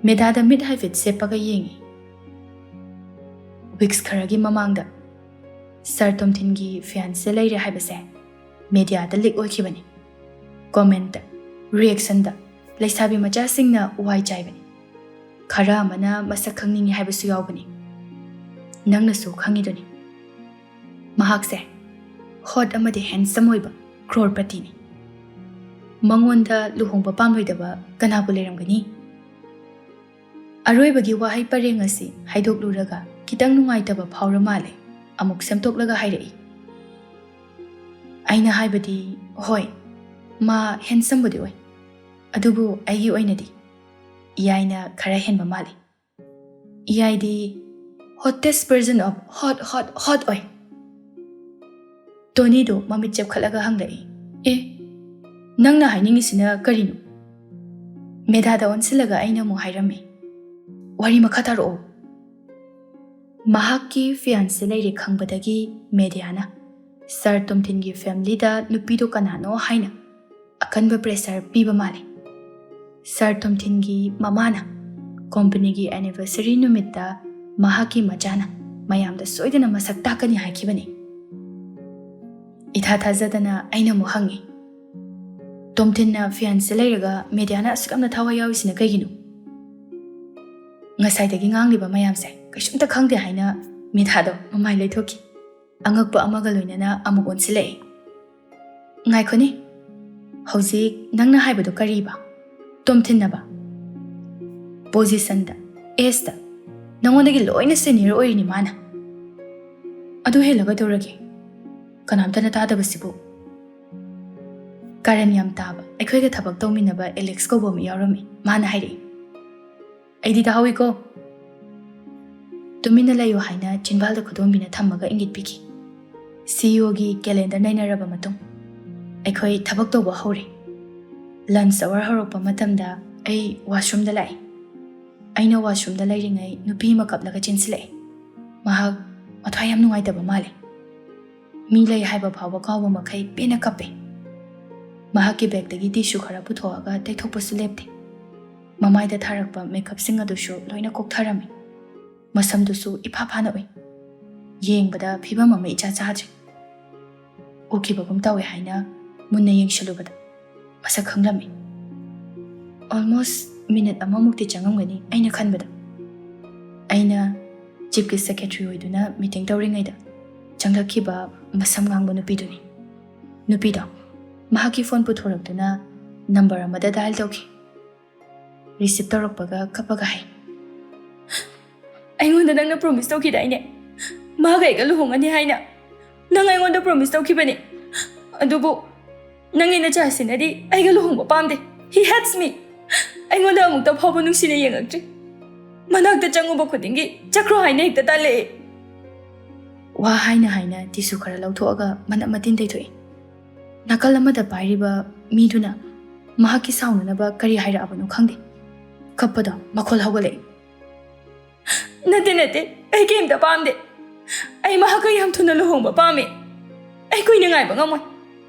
ꯃꯦꯙꯥꯗ ꯃꯤꯠ ꯍꯥꯏꯐꯦꯠ ꯁꯦꯞꯄꯒ ꯌꯦꯡꯉꯤ꯫ ꯋꯤꯛꯁ ꯈꯔꯒꯤ ꯃꯃꯥꯡꯗ ꯁꯥꯔ ꯇꯣꯝꯊꯤꯟꯒꯤ ꯐꯤꯌꯥꯟꯁꯦ ꯂꯩꯔꯦ ꯍꯥꯏꯕꯁꯦ ꯃꯦꯗꯤꯌꯥꯗ ꯂꯤꯛ ꯑꯣꯏꯈꯤꯕꯅꯤ꯫ ꯀꯣꯃꯦꯟꯠꯇ, ꯔꯤꯌꯦꯛꯁꯟꯗ ꯂꯩꯁꯥꯕꯤ ꯃꯆꯥꯁꯤꯡꯅ ꯋꯥꯏ ꯆꯥꯏꯕꯅꯤ꯫ ꯈꯔ ꯑꯃꯅ ꯃꯁꯛ ꯈꯪꯅꯤꯡꯏ ꯍꯥꯏꯕꯁꯨ ꯌꯥꯎꯕꯅꯤ꯫ ꯅꯪꯅꯁꯨ ꯈꯪꯉꯤꯗꯨꯅꯤ꯫ ꯃꯍꯥꯛꯁꯦ ꯍꯣꯠ ꯑꯃꯗꯤ ꯍꯦꯟꯁꯝ ꯑꯣꯏꯕ ꯀ꯭ꯔꯣꯔꯄꯇꯤꯅꯤ꯫ ꯃꯉꯣꯟꯗ ꯂꯨꯍꯣꯡꯕ ꯄꯥꯝꯂꯣꯏꯗꯕ ꯀꯅꯥꯕꯨ ꯂꯩꯔꯝꯒꯅꯤ? ꯑꯔꯣꯏꯕꯒꯤ ꯋꯥꯍꯩ ꯄꯔꯦꯡ ꯑꯁꯤ ꯍꯥꯏꯗꯣꯛꯂꯨꯔꯒ ꯈꯤꯇꯪ ꯅꯨꯡꯉꯥꯏꯇꯕ ꯐꯥꯎꯔ ꯃꯥꯜꯂꯦ꯫ ꯑꯃꯨꯛ ꯁꯦꯝꯗꯣꯛꯂꯒ ꯍꯥꯏꯔꯛꯏ꯫ ꯑꯩꯅ ꯍꯥꯏꯕꯗꯤ, ꯍꯣꯏ, ꯃꯥ ꯍꯦꯟꯁꯝꯕꯨꯗꯤ ꯑꯣꯏ, ꯑꯗꯨꯕꯨ ꯑꯩꯒꯤ ꯑꯣꯏꯅꯗꯤ ꯏꯌꯥꯏꯅ ꯈꯔ ꯍꯦꯟꯕ ꯃꯥꯜꯂꯤ꯫ ꯏꯌꯥꯏꯗꯤ hottest version of hot hot hot ꯑꯣꯏ꯫ ꯇꯣꯅꯤꯗꯨ ꯃꯃꯤꯠ ꯆꯦꯞꯈꯠꯂꯒ ꯍꯪꯂꯛꯏ, "ꯑꯦ, ꯅꯪꯅ ꯍꯥꯏꯅꯤꯡꯉꯤꯁꯤꯅ ꯀꯔꯤꯅꯣ?" ꯃꯦꯙꯥꯗ ꯑꯣꯟꯁꯤꯜꯂꯒ ꯑꯩꯅ ꯑꯃꯨꯛ ꯍꯥꯏꯔꯝꯃꯤ, "ꯋꯥꯔꯤ ꯃꯈꯥ ꯇꯥꯔꯛꯑꯣ꯫" ꯃꯍꯥꯛꯀꯤ ꯐꯤꯌꯥꯟꯁꯦ ꯂꯩꯔꯦ ꯈꯪꯕꯗꯒꯤ ꯃꯦꯙꯥꯅ ꯁꯥꯔ ꯇꯣꯝꯊꯤꯟꯒꯤ ꯐꯦꯃꯤꯂꯤꯗ ꯅꯨꯄꯤꯗꯣ ꯀꯅꯥꯅꯣ ꯍꯥꯏꯅ ꯑꯀꯟꯕ ꯄ꯭ꯔꯦꯁꯔ ꯄꯤꯕ ꯃꯥꯜꯂꯤ꯫ ꯁꯥꯔ ꯇꯣꯝꯊꯤꯟꯒꯤ ꯃꯃꯥꯅ ꯀꯣꯝꯄꯅꯤꯒꯤ ꯑꯦꯅꯤꯚꯔꯁꯔꯤ ꯅꯨꯃꯤꯠꯇ ꯃꯍꯥꯛꯀꯤ ꯃꯆꯥꯅ ꯃꯌꯥꯝꯗ ꯁꯣꯏꯗꯅ ꯃꯁꯛ ꯇꯥꯛꯀꯅꯤ ꯍꯥꯏꯈꯤꯕꯅꯤ꯫ ꯏꯊꯥ ꯊꯥꯖꯗꯅ ꯑꯩꯅ ꯑꯃꯨꯛ ꯍꯪꯉꯤ, "ꯇꯣꯝꯊꯤꯟꯅ ꯐꯤꯌꯥꯟꯁꯦ ꯂꯩꯔꯒ ꯃꯦꯙꯥꯅ ꯑꯁꯨꯛ ꯌꯥꯝꯅ ꯊꯋꯥꯏ ꯌꯥꯎꯔꯤꯁꯤꯅ ꯀꯩꯒꯤꯅꯣ?" ꯉꯁꯥꯏꯗꯒꯤ ꯉꯥꯡꯂꯤꯕ ꯃꯌꯥꯝꯁꯦ ꯀꯩꯁꯨꯝꯇ ꯈꯪꯗꯦ ꯍꯥꯏꯅ ꯃꯦꯙꯥꯗꯣ ꯃꯃꯥꯏ ꯂꯩꯊꯣꯛꯈꯤ꯫ ꯑꯉꯛꯄ ꯑꯃꯒ ꯂꯣꯏꯅꯅ ꯑꯃꯨꯛ ꯑꯣꯟꯁꯤꯜꯂꯛꯏ꯫ "ꯉꯥꯏꯈꯣꯅꯦ, ꯍꯧꯖꯤꯛ ꯅꯪꯅ ꯍꯥꯏꯕꯗꯣ ꯀꯔꯤꯕ? ꯇꯣꯝꯊꯤꯟꯅꯕ?" "ꯄꯣꯖꯤꯁꯟꯗ, ꯑꯦꯖꯇ ꯅꯉꯣꯟꯗꯒꯤ ꯂꯣꯏꯅ ꯁꯦꯅꯤꯌꯔ ꯑꯣꯏꯔꯤꯅꯤ ꯃꯥꯅ꯫ ꯑꯗꯨ ꯍꯦꯜꯂꯒ ꯇꯧꯔꯒꯦ, ꯀꯅꯥꯝꯇꯅ ꯇꯥꯗꯕꯁꯤꯕꯨ꯫" ꯀꯥꯔꯟ ꯌꯥꯝ ꯇꯥꯕ ꯑꯩꯈꯣꯏꯒ ꯊꯕꯛ ꯇꯧꯃꯤꯟꯅꯕ ꯑꯦꯂꯦꯛꯁ ꯀꯧꯕ ꯑꯃ ꯌꯥꯎꯔꯝꯃꯤ꯫ ꯃꯥꯅ ꯍꯥꯏꯔꯛꯏ, "ꯑꯩꯗꯤ ꯇꯥꯍꯧꯏꯀꯣ꯫" "ꯇꯨꯃꯤꯟꯅ ꯂꯩꯌꯨ" ꯍꯥꯏꯅ ꯆꯤꯟꯕꯥꯜꯗ ꯈꯨꯗꯣꯝꯕꯤꯅ ꯊꯝꯃꯒ ꯏꯪꯒꯤꯠ ꯄꯤꯈꯤ꯫ ꯁꯤꯏꯑꯣꯒꯤ ꯀꯦꯂꯦꯟꯗꯔ ꯅꯩꯅꯔꯕ ꯃꯇꯨꯡ ꯑꯩꯈꯣꯏ ꯊꯕꯛ ꯇꯧꯕ ꯍꯧꯔꯦ꯫ ꯂꯟꯆ ꯑꯋꯥꯔ ꯍꯧꯔꯛꯄ ꯃꯇꯝꯗ ꯑꯩ ꯋꯥꯁꯔꯨꯝꯗ ꯂꯥꯛꯏ꯫ ꯑꯩꯅ ꯋꯥꯁꯔꯨꯝꯗ ꯂꯩꯔꯤꯉꯩ ꯅꯨꯄꯤ ꯑꯃ ꯀꯞꯂꯒ ꯆꯦꯟꯁꯤꯜꯂꯛꯏ꯫ ꯃꯍꯥꯛ ꯃꯊ꯭ꯋꯥꯏ ꯌꯥꯝ ꯅꯨꯡꯉꯥꯏꯇꯕ ꯃꯥꯜꯂꯦ꯫ ꯃꯤ ꯂꯩ ꯍꯥꯏꯕ ꯐꯥꯎꯕ ꯀꯥꯎꯕ ꯃꯈꯩ ꯄꯦꯟꯅ ꯀꯞꯄꯦ꯫ ꯃꯍꯥꯛꯀꯤ ꯕꯦꯒꯇꯒꯤ ꯇꯤꯁꯨ ꯈꯔ ꯄꯨꯊꯣꯛꯑꯒ ꯇꯩꯊꯣꯛꯄꯁꯨ ꯂꯦꯞꯇꯦ꯫ ꯃꯃꯥꯏꯗ ꯊꯥꯔꯛꯄ ꯃꯦꯀꯞꯁꯤꯡ ꯑꯗꯨꯁꯨ ꯂꯣꯏꯅ ꯀꯣꯛꯊꯔꯝꯃꯤ꯫ ꯃꯁꯝꯗꯨꯁꯨ ꯏꯐꯥ ꯐꯥꯅ ꯎꯏ꯫ ꯌꯦꯡꯕꯗ ꯐꯤꯕꯝ ꯑꯃ ꯏꯆꯥ ꯆꯥꯗ꯭ꯔꯦ꯫ ꯎꯈꯤꯕꯒꯨꯝ ꯇꯧꯋꯦ ꯍꯥꯏꯅ ꯃꯨꯟꯅ ꯌꯦꯡꯁꯤꯜꯂꯨꯕꯗ ꯃꯁꯛ ꯈꯪꯂꯝꯃꯤ꯫ ꯑꯣꯜꯃꯣꯁ ꯃꯤꯅꯤꯠ ꯑꯃꯃꯨꯛꯇꯤ ꯆꯪꯉꯝꯒꯅꯤ ꯑꯩꯅ ꯈꯟꯕꯗ꯫ ꯑꯩꯅ ꯆꯤꯐꯀꯤ ꯁꯦꯀ꯭ꯔꯦꯇꯔꯤ ꯑꯣꯏꯗꯨꯅ ꯃꯤꯇꯤꯡ ꯇꯧꯔꯤꯉꯩꯗ ꯆꯪꯂꯛꯈꯤꯕ ꯃꯁꯝ ꯉꯥꯡꯕ ꯅꯨꯄꯤꯗꯨꯅꯤ꯫ ꯅꯨꯄꯤꯗꯣ ꯃꯍꯥꯛꯀꯤ ꯐꯣꯟ ꯄꯨꯊꯣꯔꯛꯇꯨꯅ ꯅꯝꯕꯔ ꯑꯃꯗ ꯗꯥꯏꯜ ꯇꯧꯈꯤ꯫ ꯔꯤꯁꯤꯞ ꯇꯧꯔꯛꯄꯒ ꯀꯞꯄꯒ ꯍꯥꯏ, "ꯑꯩꯉꯣꯟꯗ ꯅꯪꯅ ꯄ꯭ꯔꯣꯃꯤꯁ ꯇꯧꯈꯤꯗꯥꯏꯅꯦ? ꯃꯥꯒ ꯑꯩꯒ ꯂꯨꯍꯣꯡꯉꯅꯤ ꯍꯥꯏꯅ ꯅꯪ ꯑꯩꯉꯣꯟꯗ ꯄ꯭ꯔꯣꯃꯤꯁ ꯇꯧꯈꯤꯕꯅꯤ꯫ ꯑꯗꯨꯕꯨ "ꯅꯪꯒꯤ ꯅꯆꯥꯁꯤꯅꯗꯤ ꯑꯩꯒ ꯂꯨꯍꯣꯡꯕ ꯄꯥꯝꯗꯦ꯫ He hates me꯫ ꯑꯩꯉꯣꯟꯗ ꯑꯃꯨꯛꯇ ꯐꯥꯎꯕ ꯅꯨꯡꯁꯤꯅ ꯌꯦꯡꯉꯛꯇ꯭ꯔꯤ꯫ ꯃꯅꯥꯛꯇ ꯆꯪꯉꯨꯕ ꯈꯨꯗꯤꯡꯒꯤ ꯆꯠꯈ꯭ꯔꯣ ꯍꯥꯏꯅ ꯍꯦꯛꯇ ꯇꯥꯜꯂꯛꯑꯦ"꯫ ꯋꯥ ꯍꯥꯏꯅ ꯍꯥꯏꯅ ꯇꯤꯁꯨ ꯈꯔ ꯂꯧꯊꯣꯛꯑꯒ ꯃꯅꯞ ꯃꯇꯤꯟ ꯇꯩꯊꯣꯛꯏ꯫ ꯅꯥꯀꯜ ꯑꯃꯗ ꯄꯥꯏꯔꯤꯕ ꯃꯤꯗꯨꯅ ꯃꯍꯥꯛꯀꯤ ꯁꯥꯎꯅꯅꯕ ꯀꯔꯤ ꯍꯥꯏꯔꯛꯑꯕꯅꯣ ꯈꯪꯗꯦ꯫ ꯀꯞꯄꯗꯣ ꯃꯈꯣꯜ ꯍꯧꯒꯠꯂꯛꯏ꯫ "ꯅꯠꯇꯦ, ꯅꯠꯇꯦ, ꯑꯩ ꯀꯩꯝꯇ ꯄꯥꯝꯗꯦ꯫ ꯑꯩ ꯃꯍꯥꯛꯀ ꯌꯥꯝ ꯊꯨꯅ ꯂꯨꯍꯣꯡꯕ ꯄꯥꯝꯃꯤ꯫ ꯑꯩ ꯀꯨꯏꯅ ꯉꯥꯏꯕ ꯉꯝꯃꯣꯏ꯫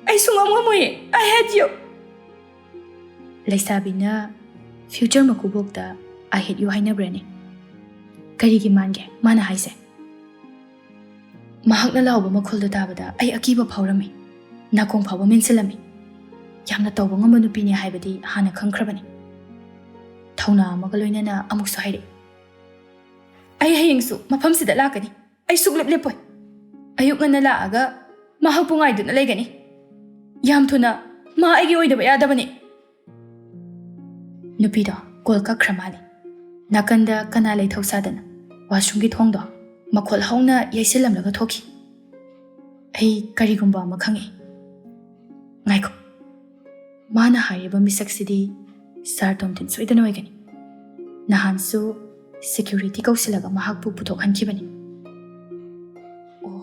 ꯑꯩ ꯁꯨꯡꯉꯝ ꯉꯝꯃꯣꯏꯌꯦ꯫ I hate you"꯫ ꯂꯩꯁꯥꯕꯤꯅ future ꯃꯀꯨꯕꯣꯛꯇ "I hate you" ꯍꯥꯏꯅꯕ꯭ꯔꯅꯦ? ꯀꯔꯤꯒꯤ ꯃꯥꯟꯒꯦ ꯃꯥꯅ ꯍꯥꯏꯁꯦ? ꯃꯍꯥꯛꯅ ꯂꯥꯎꯕ ꯃꯈꯣꯜꯗꯨ ꯇꯥꯕꯗ ꯑꯩ ꯑꯀꯤꯕ ꯐꯥꯎꯔꯝꯃꯤ꯫ ꯅꯥꯀꯣꯡ ꯐꯥꯎꯕ ꯃꯦꯟꯁꯤꯜꯂꯝꯃꯤ꯫ ꯌꯥꯝꯅ ꯇꯧꯕ ꯉꯝꯕ ꯅꯨꯄꯤꯅꯤ ꯍꯥꯏꯕꯗꯤ ꯍꯥꯟꯅ ꯈꯪꯈ꯭ꯔꯕꯅꯤ꯫ ꯊꯧꯅꯥ ꯑꯃꯒ ꯂꯣꯏꯅꯅ ꯑꯃꯨꯛꯁꯨ ꯍꯥꯏꯔꯛꯏ, "ꯑꯩ ꯍꯌꯦꯡꯁꯨ ꯃꯐꯝꯁꯤꯗ ꯂꯥꯛꯀꯅꯤ꯫ ꯑꯩ ꯁꯨꯛꯂꯦꯞ ꯂꯦꯞꯄꯣꯏ꯫ ꯑꯌꯨꯛ ꯉꯟꯅ ꯂꯥꯛꯑꯒ ꯃꯍꯥꯛꯄꯨ ꯉꯥꯏꯗꯨꯅ ꯂꯩꯒꯅꯤ꯫ ꯌꯥꯝ ꯊꯨꯅ ꯃꯥ ꯑꯩꯒꯤ ꯑꯣꯏꯗꯕ ꯌꯥꯗꯕꯅꯤ"꯫ ꯅꯨꯄꯤꯗꯣ ꯀꯣꯜ ꯀꯛꯈ꯭ꯔ ꯃꯥꯜꯂꯦ꯫ ꯅꯥꯀꯟꯗ ꯀꯅꯥ ꯂꯩ ꯊꯧꯁꯥꯗꯅ washroomꯒꯤ ꯊꯣꯡꯗꯣ ꯃꯈꯣꯜ ꯍꯧꯅ ꯌꯩꯁꯤꯜꯂꯝꯂꯒ ꯊꯣꯛꯈꯤ꯫ ꯑꯩ ꯀꯔꯤꯒꯨꯝꯕ ꯑꯃ ꯈꯪꯉꯤ꯫ ꯉꯥꯏꯈꯣ, ꯃꯥꯅ ꯍꯥꯏꯔꯤꯕ ꯃꯤꯁꯛꯁꯤꯗꯤ ꯁꯥꯔ ꯇꯣꯝꯊꯤꯟ ꯁꯣꯏꯗꯅ ꯑꯣꯏꯒꯅꯤ꯫ ꯅꯍꯥꯟꯁꯨ security ꯀꯧꯁꯤꯜꯂꯒ ꯃꯍꯥꯛꯄꯨ ꯄꯨꯊꯣꯛꯍꯟꯈꯤꯕꯅꯤ꯫ ꯑꯣ,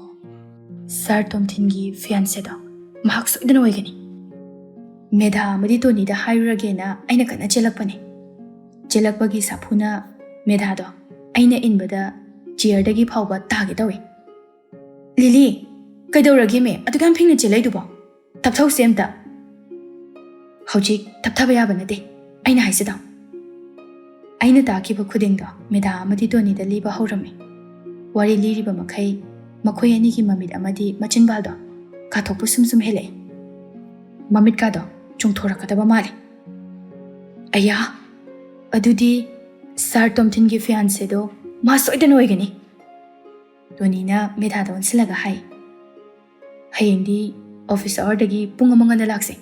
ꯁꯥꯔ ꯇꯣꯝꯊꯤꯟꯒꯤ fianceꯗꯣ ꯃꯍꯥꯛ ꯁꯣꯏꯗꯅ ꯑꯣꯏꯒꯅꯤ꯫ ꯃꯦꯙꯥ ꯑꯃꯗꯤ ꯇꯣꯅꯤꯗ ꯍꯥꯏꯔꯨꯔꯒꯦꯅ ꯑꯩꯅ ꯀꯟꯅ ꯆꯦꯜꯂꯛꯄꯅꯤ꯫ ꯆꯦꯜꯂꯛꯄꯒꯤ ꯁꯥꯐꯨꯅ ꯃꯦꯙꯥꯗꯣ ꯑꯩꯅ ꯏꯟꯕꯗ chairꯗꯒꯤ ꯐꯥꯎꯕ ꯇꯥꯒꯦ ꯇꯧꯏ꯫ "ꯂꯤꯂꯤ, ꯀꯩꯗꯧꯔꯒꯦꯃꯦ? ꯑꯗꯨꯛ ꯌꯥꯝ ꯐꯤꯡꯅ ꯆꯦꯜꯂꯛꯏꯗꯨꯕꯣ? ꯇꯞꯊꯧꯁꯦ ꯑꯝꯇ"꯫ "ꯍꯧꯖꯤꯛ ꯇꯞꯊꯕ ꯌꯥꯕ ꯅꯠꯇꯦ, ꯑꯩꯅ ꯍꯥꯏꯁꯤꯗꯣ"꯫ ꯑꯩꯅ ꯇꯥꯈꯤꯕ ꯈꯨꯗꯤꯡꯗꯣ ꯃꯦꯙꯥ ꯑꯃꯗꯤ ꯇꯣꯅꯤꯗ ꯂꯤꯕ ꯍꯧꯔꯝꯃꯤ꯫ ꯋꯥꯔꯤ ꯂꯤꯔꯤꯕ ꯃꯈꯩ ꯃꯈꯣꯏ ꯑꯅꯤꯒꯤ ꯃꯃꯤꯠ ꯑꯃꯗꯤ ꯃꯆꯤꯟꯕꯥꯜꯗꯣ ꯀꯥꯊꯣꯛꯄ ꯁꯨꯝ ꯁꯨꯝ ꯍꯦꯜꯂꯛꯏ꯫ ꯃꯃꯤꯠꯀꯥꯗꯣ ꯆꯣꯡꯊꯣꯔꯛꯀꯗꯕ ꯃꯥꯜꯂꯤ꯫ "ꯑꯌꯥ, ꯑꯗꯨꯗꯤ ꯁꯥꯔ ꯇꯣꯝꯊꯤꯟꯒꯤ fianceꯗꯣ ꯃꯥ ꯁꯣꯏꯗꯅ ꯑꯣꯏꯒꯅꯤ"꯫ ꯇꯣꯅꯤꯅ ꯃꯦꯙꯥꯗ ꯑꯣꯟꯁꯤꯜꯂꯒ ꯍꯥꯏ, "ꯍꯌꯦꯡꯗꯤ office hourꯗꯒꯤ ꯄꯨꯡ ꯑꯃ ꯉꯟꯅ ꯂꯥꯛꯁꯦ꯫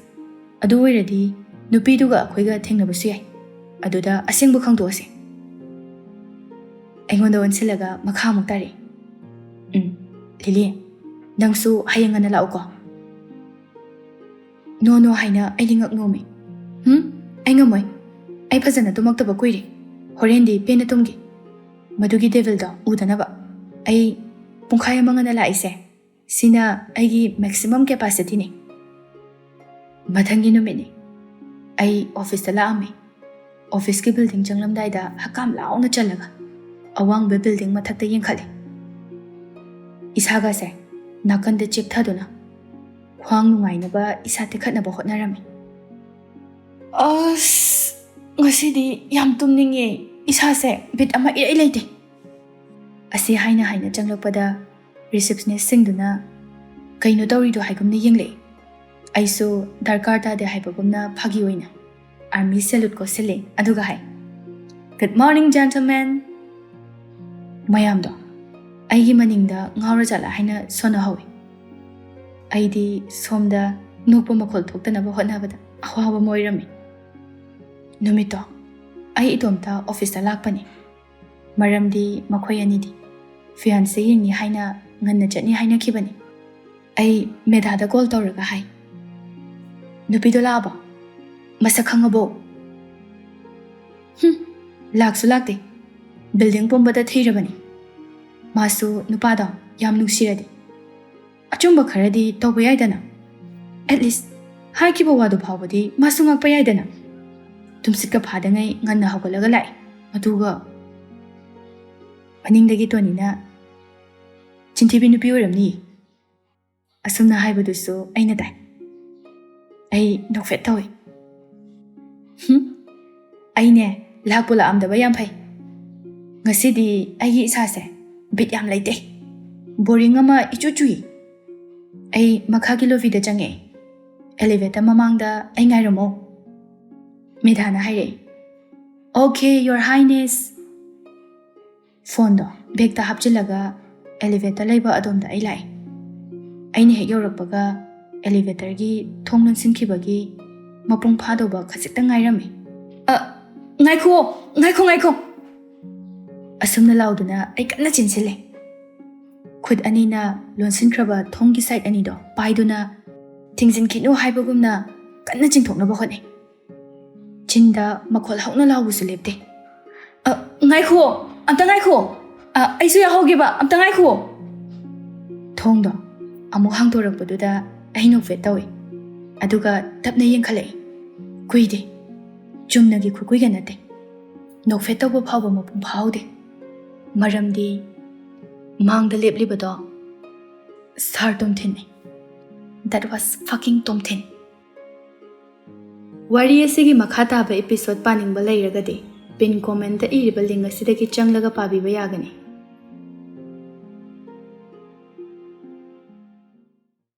ꯑꯗꯨ ꯑꯣꯏꯔꯗꯤ ꯅꯨꯄꯤꯗꯨꯒ ꯑꯩꯈꯣꯏꯒ ꯊꯦꯡꯅꯕꯁꯨ ꯌꯥꯏ꯫ ꯑꯗꯨꯗ ꯑꯁꯦꯡꯕ ꯈꯪꯗꯣꯛꯑꯁꯦ"꯫ ꯑꯩꯉꯣꯟꯗ ꯑꯣꯟꯁꯤꯜꯂꯒ ꯃꯈꯥ ꯑꯃꯨꯛ ꯇꯥꯔꯛꯏ, "ꯎꯝ, ꯂꯤꯂꯤ, ꯅꯪꯁꯨ ꯍꯌꯦꯡ ꯉꯟꯅ ꯂꯥꯛꯎꯀꯣ"꯫ "No, no" ꯍꯥꯏꯅ ꯑꯩꯗꯤ ꯉꯛ ꯅꯣꯝꯃꯤ꯫ "ꯍꯨꯝ? ꯑꯩ ꯉꯝꯃꯣꯏ꯫ ꯑꯩ ꯐꯖꯅ ꯇꯨꯝꯃꯛꯇꯕ ꯀꯨꯏꯔꯦ꯫ ꯍꯣꯔꯦꯟꯗꯤ ꯄꯦꯟꯅ ꯇꯨꯝꯒꯦ꯫ ꯃꯗꯨꯒꯤ ꯗꯦꯚꯤꯜꯗꯣ ꯎꯗꯅꯕ ꯑꯩ ꯄꯨꯡꯈꯥꯏ ꯑꯃ ꯉꯟꯅ ꯂꯥꯛꯏꯁꯦ, ꯁꯤꯅ ꯑꯩꯒꯤ ꯃꯦꯛꯁꯤꯃꯝ ꯀꯦꯄꯥꯁꯤꯇꯤꯅꯤ"꯫ ꯃꯊꯪꯒꯤ ꯅꯨꯃꯤꯠꯅꯤ꯫ ꯑꯩ ꯑꯣꯐꯤꯁꯇ ꯂꯥꯛꯑꯝꯃꯤ꯫ ꯑꯣꯐꯤꯁꯀꯤ ꯕꯤꯜꯗꯤꯡ ꯆꯪꯂꯝꯗꯥꯏꯗ ꯍꯛꯀꯥꯝ ꯂꯥꯎꯅ ꯆꯜꯂꯒ ꯑꯋꯥꯡꯕ ꯕꯤꯜꯗꯤꯡ ꯃꯊꯛꯇ ꯌꯦꯡꯈꯠꯂꯤ꯫ ꯏꯁꯥꯒꯁꯦ ꯅꯥꯀꯟꯗ ꯆꯦꯞꯊꯗꯨꯅ ꯈ꯭ꯋꯥꯡ ꯅꯨꯡꯉꯥꯏꯅꯕ ꯏꯁꯥ ꯇꯦꯛꯈꯠꯅꯕ ꯍꯣꯠꯅꯔꯝꯃꯤ꯫ "ꯑꯁ, ꯉꯁꯤꯗꯤ ꯌꯥꯝ ꯇꯨꯝꯅꯤꯡꯉꯦ꯫ ꯏꯁꯥꯁꯦ ꯕꯤꯠ ꯑꯃ ꯏꯔꯩ ꯂꯩꯇꯦ"꯫ ꯑꯁꯤ ꯍꯥꯏꯅ ꯍꯥꯏꯅ ꯆꯪꯂꯛꯄꯗ ꯔꯤꯁꯦꯞꯁꯅꯤꯁꯁꯤꯡꯗꯨꯅ ꯀꯩꯅꯣ ꯇꯧꯔꯤꯗꯣ ꯍꯥꯏꯒꯨꯝꯅ ꯌꯦꯡꯂꯛꯏ꯫ ꯑꯩꯁꯨ ꯗꯔꯀꯥꯔ ꯇꯥꯗꯦ ꯍꯥꯏꯕꯒꯨꯝꯅ ꯐꯥꯒꯤ ꯑꯣꯏꯅ ꯑꯥꯔꯃꯤ ꯁꯦꯂꯨꯠ ꯀꯣꯠꯁꯤꯜꯂꯦ, ꯑꯗꯨꯒ ꯍꯥꯏ, "Good morning, gentlemen!" ꯃꯌꯥꯝꯗꯣ ꯑꯩꯒꯤ ꯃꯅꯤꯡꯗ ꯉꯥꯎꯔ ꯖꯥꯠꯂꯥ ꯍꯥꯏꯅ ꯁꯣꯟꯅꯍꯧꯋꯤ꯫ ꯑꯩꯗꯤ ꯁꯣꯝꯗ ꯅꯣꯛꯄ ꯃꯈꯣꯜ ꯊꯣꯛꯇꯅꯕ ꯍꯣꯠꯅꯕꯗ ꯑꯋꯥꯕ ꯑꯃ ꯑꯣꯏꯔꯝꯃꯤ꯫ ꯅꯨꯃꯤꯠꯇꯣ ꯑꯩ ꯏꯇꯣꯝꯇ ꯑꯣꯐꯤꯁꯇ ꯂꯥꯛꯄꯅꯤ꯫ ꯃꯔꯝꯗꯤ ꯃꯈꯣꯏ ꯑꯅꯤꯗꯤ ꯐꯤꯌꯥꯟꯁꯦ ꯌꯦꯡꯅꯤ ꯍꯥꯏꯅ ꯉꯟꯅ ꯆꯠꯅꯤ ꯍꯥꯏꯅꯈꯤꯕꯅꯤ꯫ ꯑꯩ ꯃꯦꯙꯥꯗ ꯀꯣꯜ ꯇꯧꯔꯒ ꯍꯥꯏ, "ꯅꯨꯄꯤꯗꯣ ꯂꯥꯛꯑꯕꯣ? ꯃꯁꯛ ꯈꯪꯉꯕꯣ?" "ꯍꯨꯝ, ꯂꯥꯛꯁꯨ ꯂꯥꯛꯇꯦ꯫ ꯕꯤꯜꯗꯤꯡ ꯄꯨꯝꯕꯗ ꯊꯤꯔꯕꯅꯤ꯫ ꯃꯥꯁꯨ ꯅꯨꯄꯥꯗꯣ ꯌꯥꯝ ꯅꯨꯡꯁꯤꯔꯗꯤ ꯑꯆꯨꯝꯕ ꯈꯔꯗꯤ ꯇꯧꯕ ꯌꯥꯏꯗꯅ꯫ At least ꯍꯥꯏꯈꯤꯕ ꯋꯥꯗꯨ ꯐꯥꯎꯕꯗꯤ ꯃꯥꯁꯨ ꯉꯥꯛꯄ ꯌꯥꯏꯗꯅ"꯫ ꯇꯨꯝꯁꯤꯠꯀ ꯐꯥꯗꯉꯩ ꯉꯟꯅ ꯍꯧꯒꯠꯂꯒ ꯂꯥꯛꯏ꯫ ꯑꯗꯨꯒ ꯃꯅꯤꯡꯗꯒꯤ ꯇꯣꯅꯤꯅ, "ꯆꯤꯟꯊꯤꯕꯤ ꯅꯨꯄꯤ ꯑꯣꯏꯔꯝꯅꯤ" ꯑꯁꯨꯝꯅ ꯍꯥꯏꯕꯗꯨꯁꯨ ꯑꯩꯅ ꯇꯥꯏ꯫ ꯑꯩ ꯅꯣꯛꯐꯦꯠ ꯇꯧꯏ꯫ "ꯍꯨꯝ, ꯑꯩꯅꯦ ꯂꯥꯛꯄꯨ ꯂꯥꯛꯑꯝꯗꯕ ꯌꯥꯝ ꯐꯩ꯫ ꯉꯁꯤꯗꯤ ꯑꯩꯒꯤ ꯏꯁꯥꯁꯦ ꯕꯤꯠ ꯌꯥꯝ ꯂꯩꯇꯦ꯫ ꯕꯣꯔꯤꯡ ꯑꯃ ꯏꯆꯨ ꯆꯨꯏ꯫ ꯑꯩ ꯃꯈꯥꯒꯤ ꯂꯣꯕꯤꯗ ꯆꯪꯉꯛꯑꯦ꯫ ꯑꯦꯂꯤꯚꯦꯇꯔ ꯃꯃꯥꯡꯗ ꯑꯩ ꯉꯥꯏꯔꯝꯃꯣ"꯫ ꯃꯦꯙꯥꯅ ꯍꯥꯏꯔꯛꯏ꯫ "Okay, Your Highness!" ꯐꯣꯟꯗꯣ ꯕꯦꯛꯇ ꯍꯥꯞꯆꯤꯜꯂꯒ ꯑꯦꯂꯤꯚꯦꯇꯔ ꯂꯩꯕ ꯑꯗꯣꯝꯗ ꯑꯩ ꯂꯥꯛꯏ꯫ ꯑꯩꯅ ꯍꯦꯛ ꯌꯧꯔꯛꯄꯒ ꯑꯦꯂꯤꯚꯦꯇꯔꯒꯤ ꯊꯣꯡ ꯂꯣꯟꯁꯤꯟꯈꯤꯕꯒꯤ ꯃꯄꯨꯡ ꯐꯥꯗꯧꯕ ꯈꯖꯤꯛꯇ ꯉꯥꯏꯔꯝꯃꯤ꯫ "ꯑ, ꯉꯥꯏꯈꯣ, ꯉꯥꯏꯈꯣ, ꯉꯥꯏꯈꯣ!" ꯑꯁꯨꯝꯅ ꯂꯥꯎꯗꯨꯅ ꯑꯩ ꯀꯟꯅ ꯆꯦꯟꯁꯤꯜꯂꯦ꯫ ꯈꯨꯠ ꯑꯅꯤꯅ ꯂꯣꯟꯁꯤꯟꯈ꯭ꯔꯕ ꯊꯣꯡꯒꯤ ꯁꯥꯏꯠ ꯑꯅꯤꯗꯣ ꯄꯥꯏꯗꯨꯅ ꯊꯤꯡꯖꯤꯟꯈꯤꯅꯨ ꯍꯥꯏꯕꯒꯨꯝꯅ ꯀꯟꯅ ꯆꯤꯡꯊꯣꯛꯅꯕ ꯍꯣꯠꯅꯩ꯫ ꯆꯤꯟꯗ ꯃꯈꯣꯜ ꯍꯧꯅ ꯂꯥꯎꯕꯁꯨ ꯂꯦꯞꯇꯦ꯫ "ꯑ, ꯉꯥꯏꯈꯣ, ꯑꯝꯇ ꯉꯥꯏꯈꯣ꯫ ꯑ, ꯑꯩꯁꯨ ꯌꯥꯎꯍꯧꯒꯦꯕ, ꯑꯝꯇ ꯉꯥꯏꯈꯣ!" ꯊꯣꯡꯗꯣ ꯑꯃꯨꯛ ꯍꯥꯡꯗꯣꯔꯛꯄꯗꯨꯗ ꯑꯩ ꯅꯣꯛꯐꯦꯠ ꯇꯧꯏ꯫ ꯑꯗꯨꯒ ꯇꯞꯅ ꯌꯦꯡꯈꯠꯂꯛꯏ꯫ ꯀꯨꯏꯗꯦ꯫ ꯆꯨꯝꯅꯒꯤ ꯈꯨꯀꯨꯏꯒ ꯅꯠꯇꯦ꯫ ꯅꯣꯛꯐꯦꯠ ꯇꯧꯕ ꯐꯥꯎꯕ ꯃꯄꯨꯡ ꯐꯥꯍꯧꯗꯦ꯫ ꯃꯔꯝꯗꯤ ꯃꯥꯡꯗ ꯂꯦꯞꯂꯤꯕꯗꯣ ꯁꯥꯔ ꯇꯣꯝꯊꯤꯟꯅꯤ꯫ That was fucking ꯇꯣꯝꯊꯤꯟ꯫ ꯋꯥꯔꯤ ꯑꯁꯤꯒꯤ ꯃꯈꯥ ꯇꯥꯕ episode ꯄꯥꯅꯤꯡꯕ ꯂꯩꯔꯒꯗꯤ pin commentꯇ ꯏꯔꯤꯕ link ꯑꯁꯤꯗꯒꯤ ꯆꯪꯂꯒ ꯄꯥꯕꯤꯕ ꯌꯥꯒꯅꯤ꯫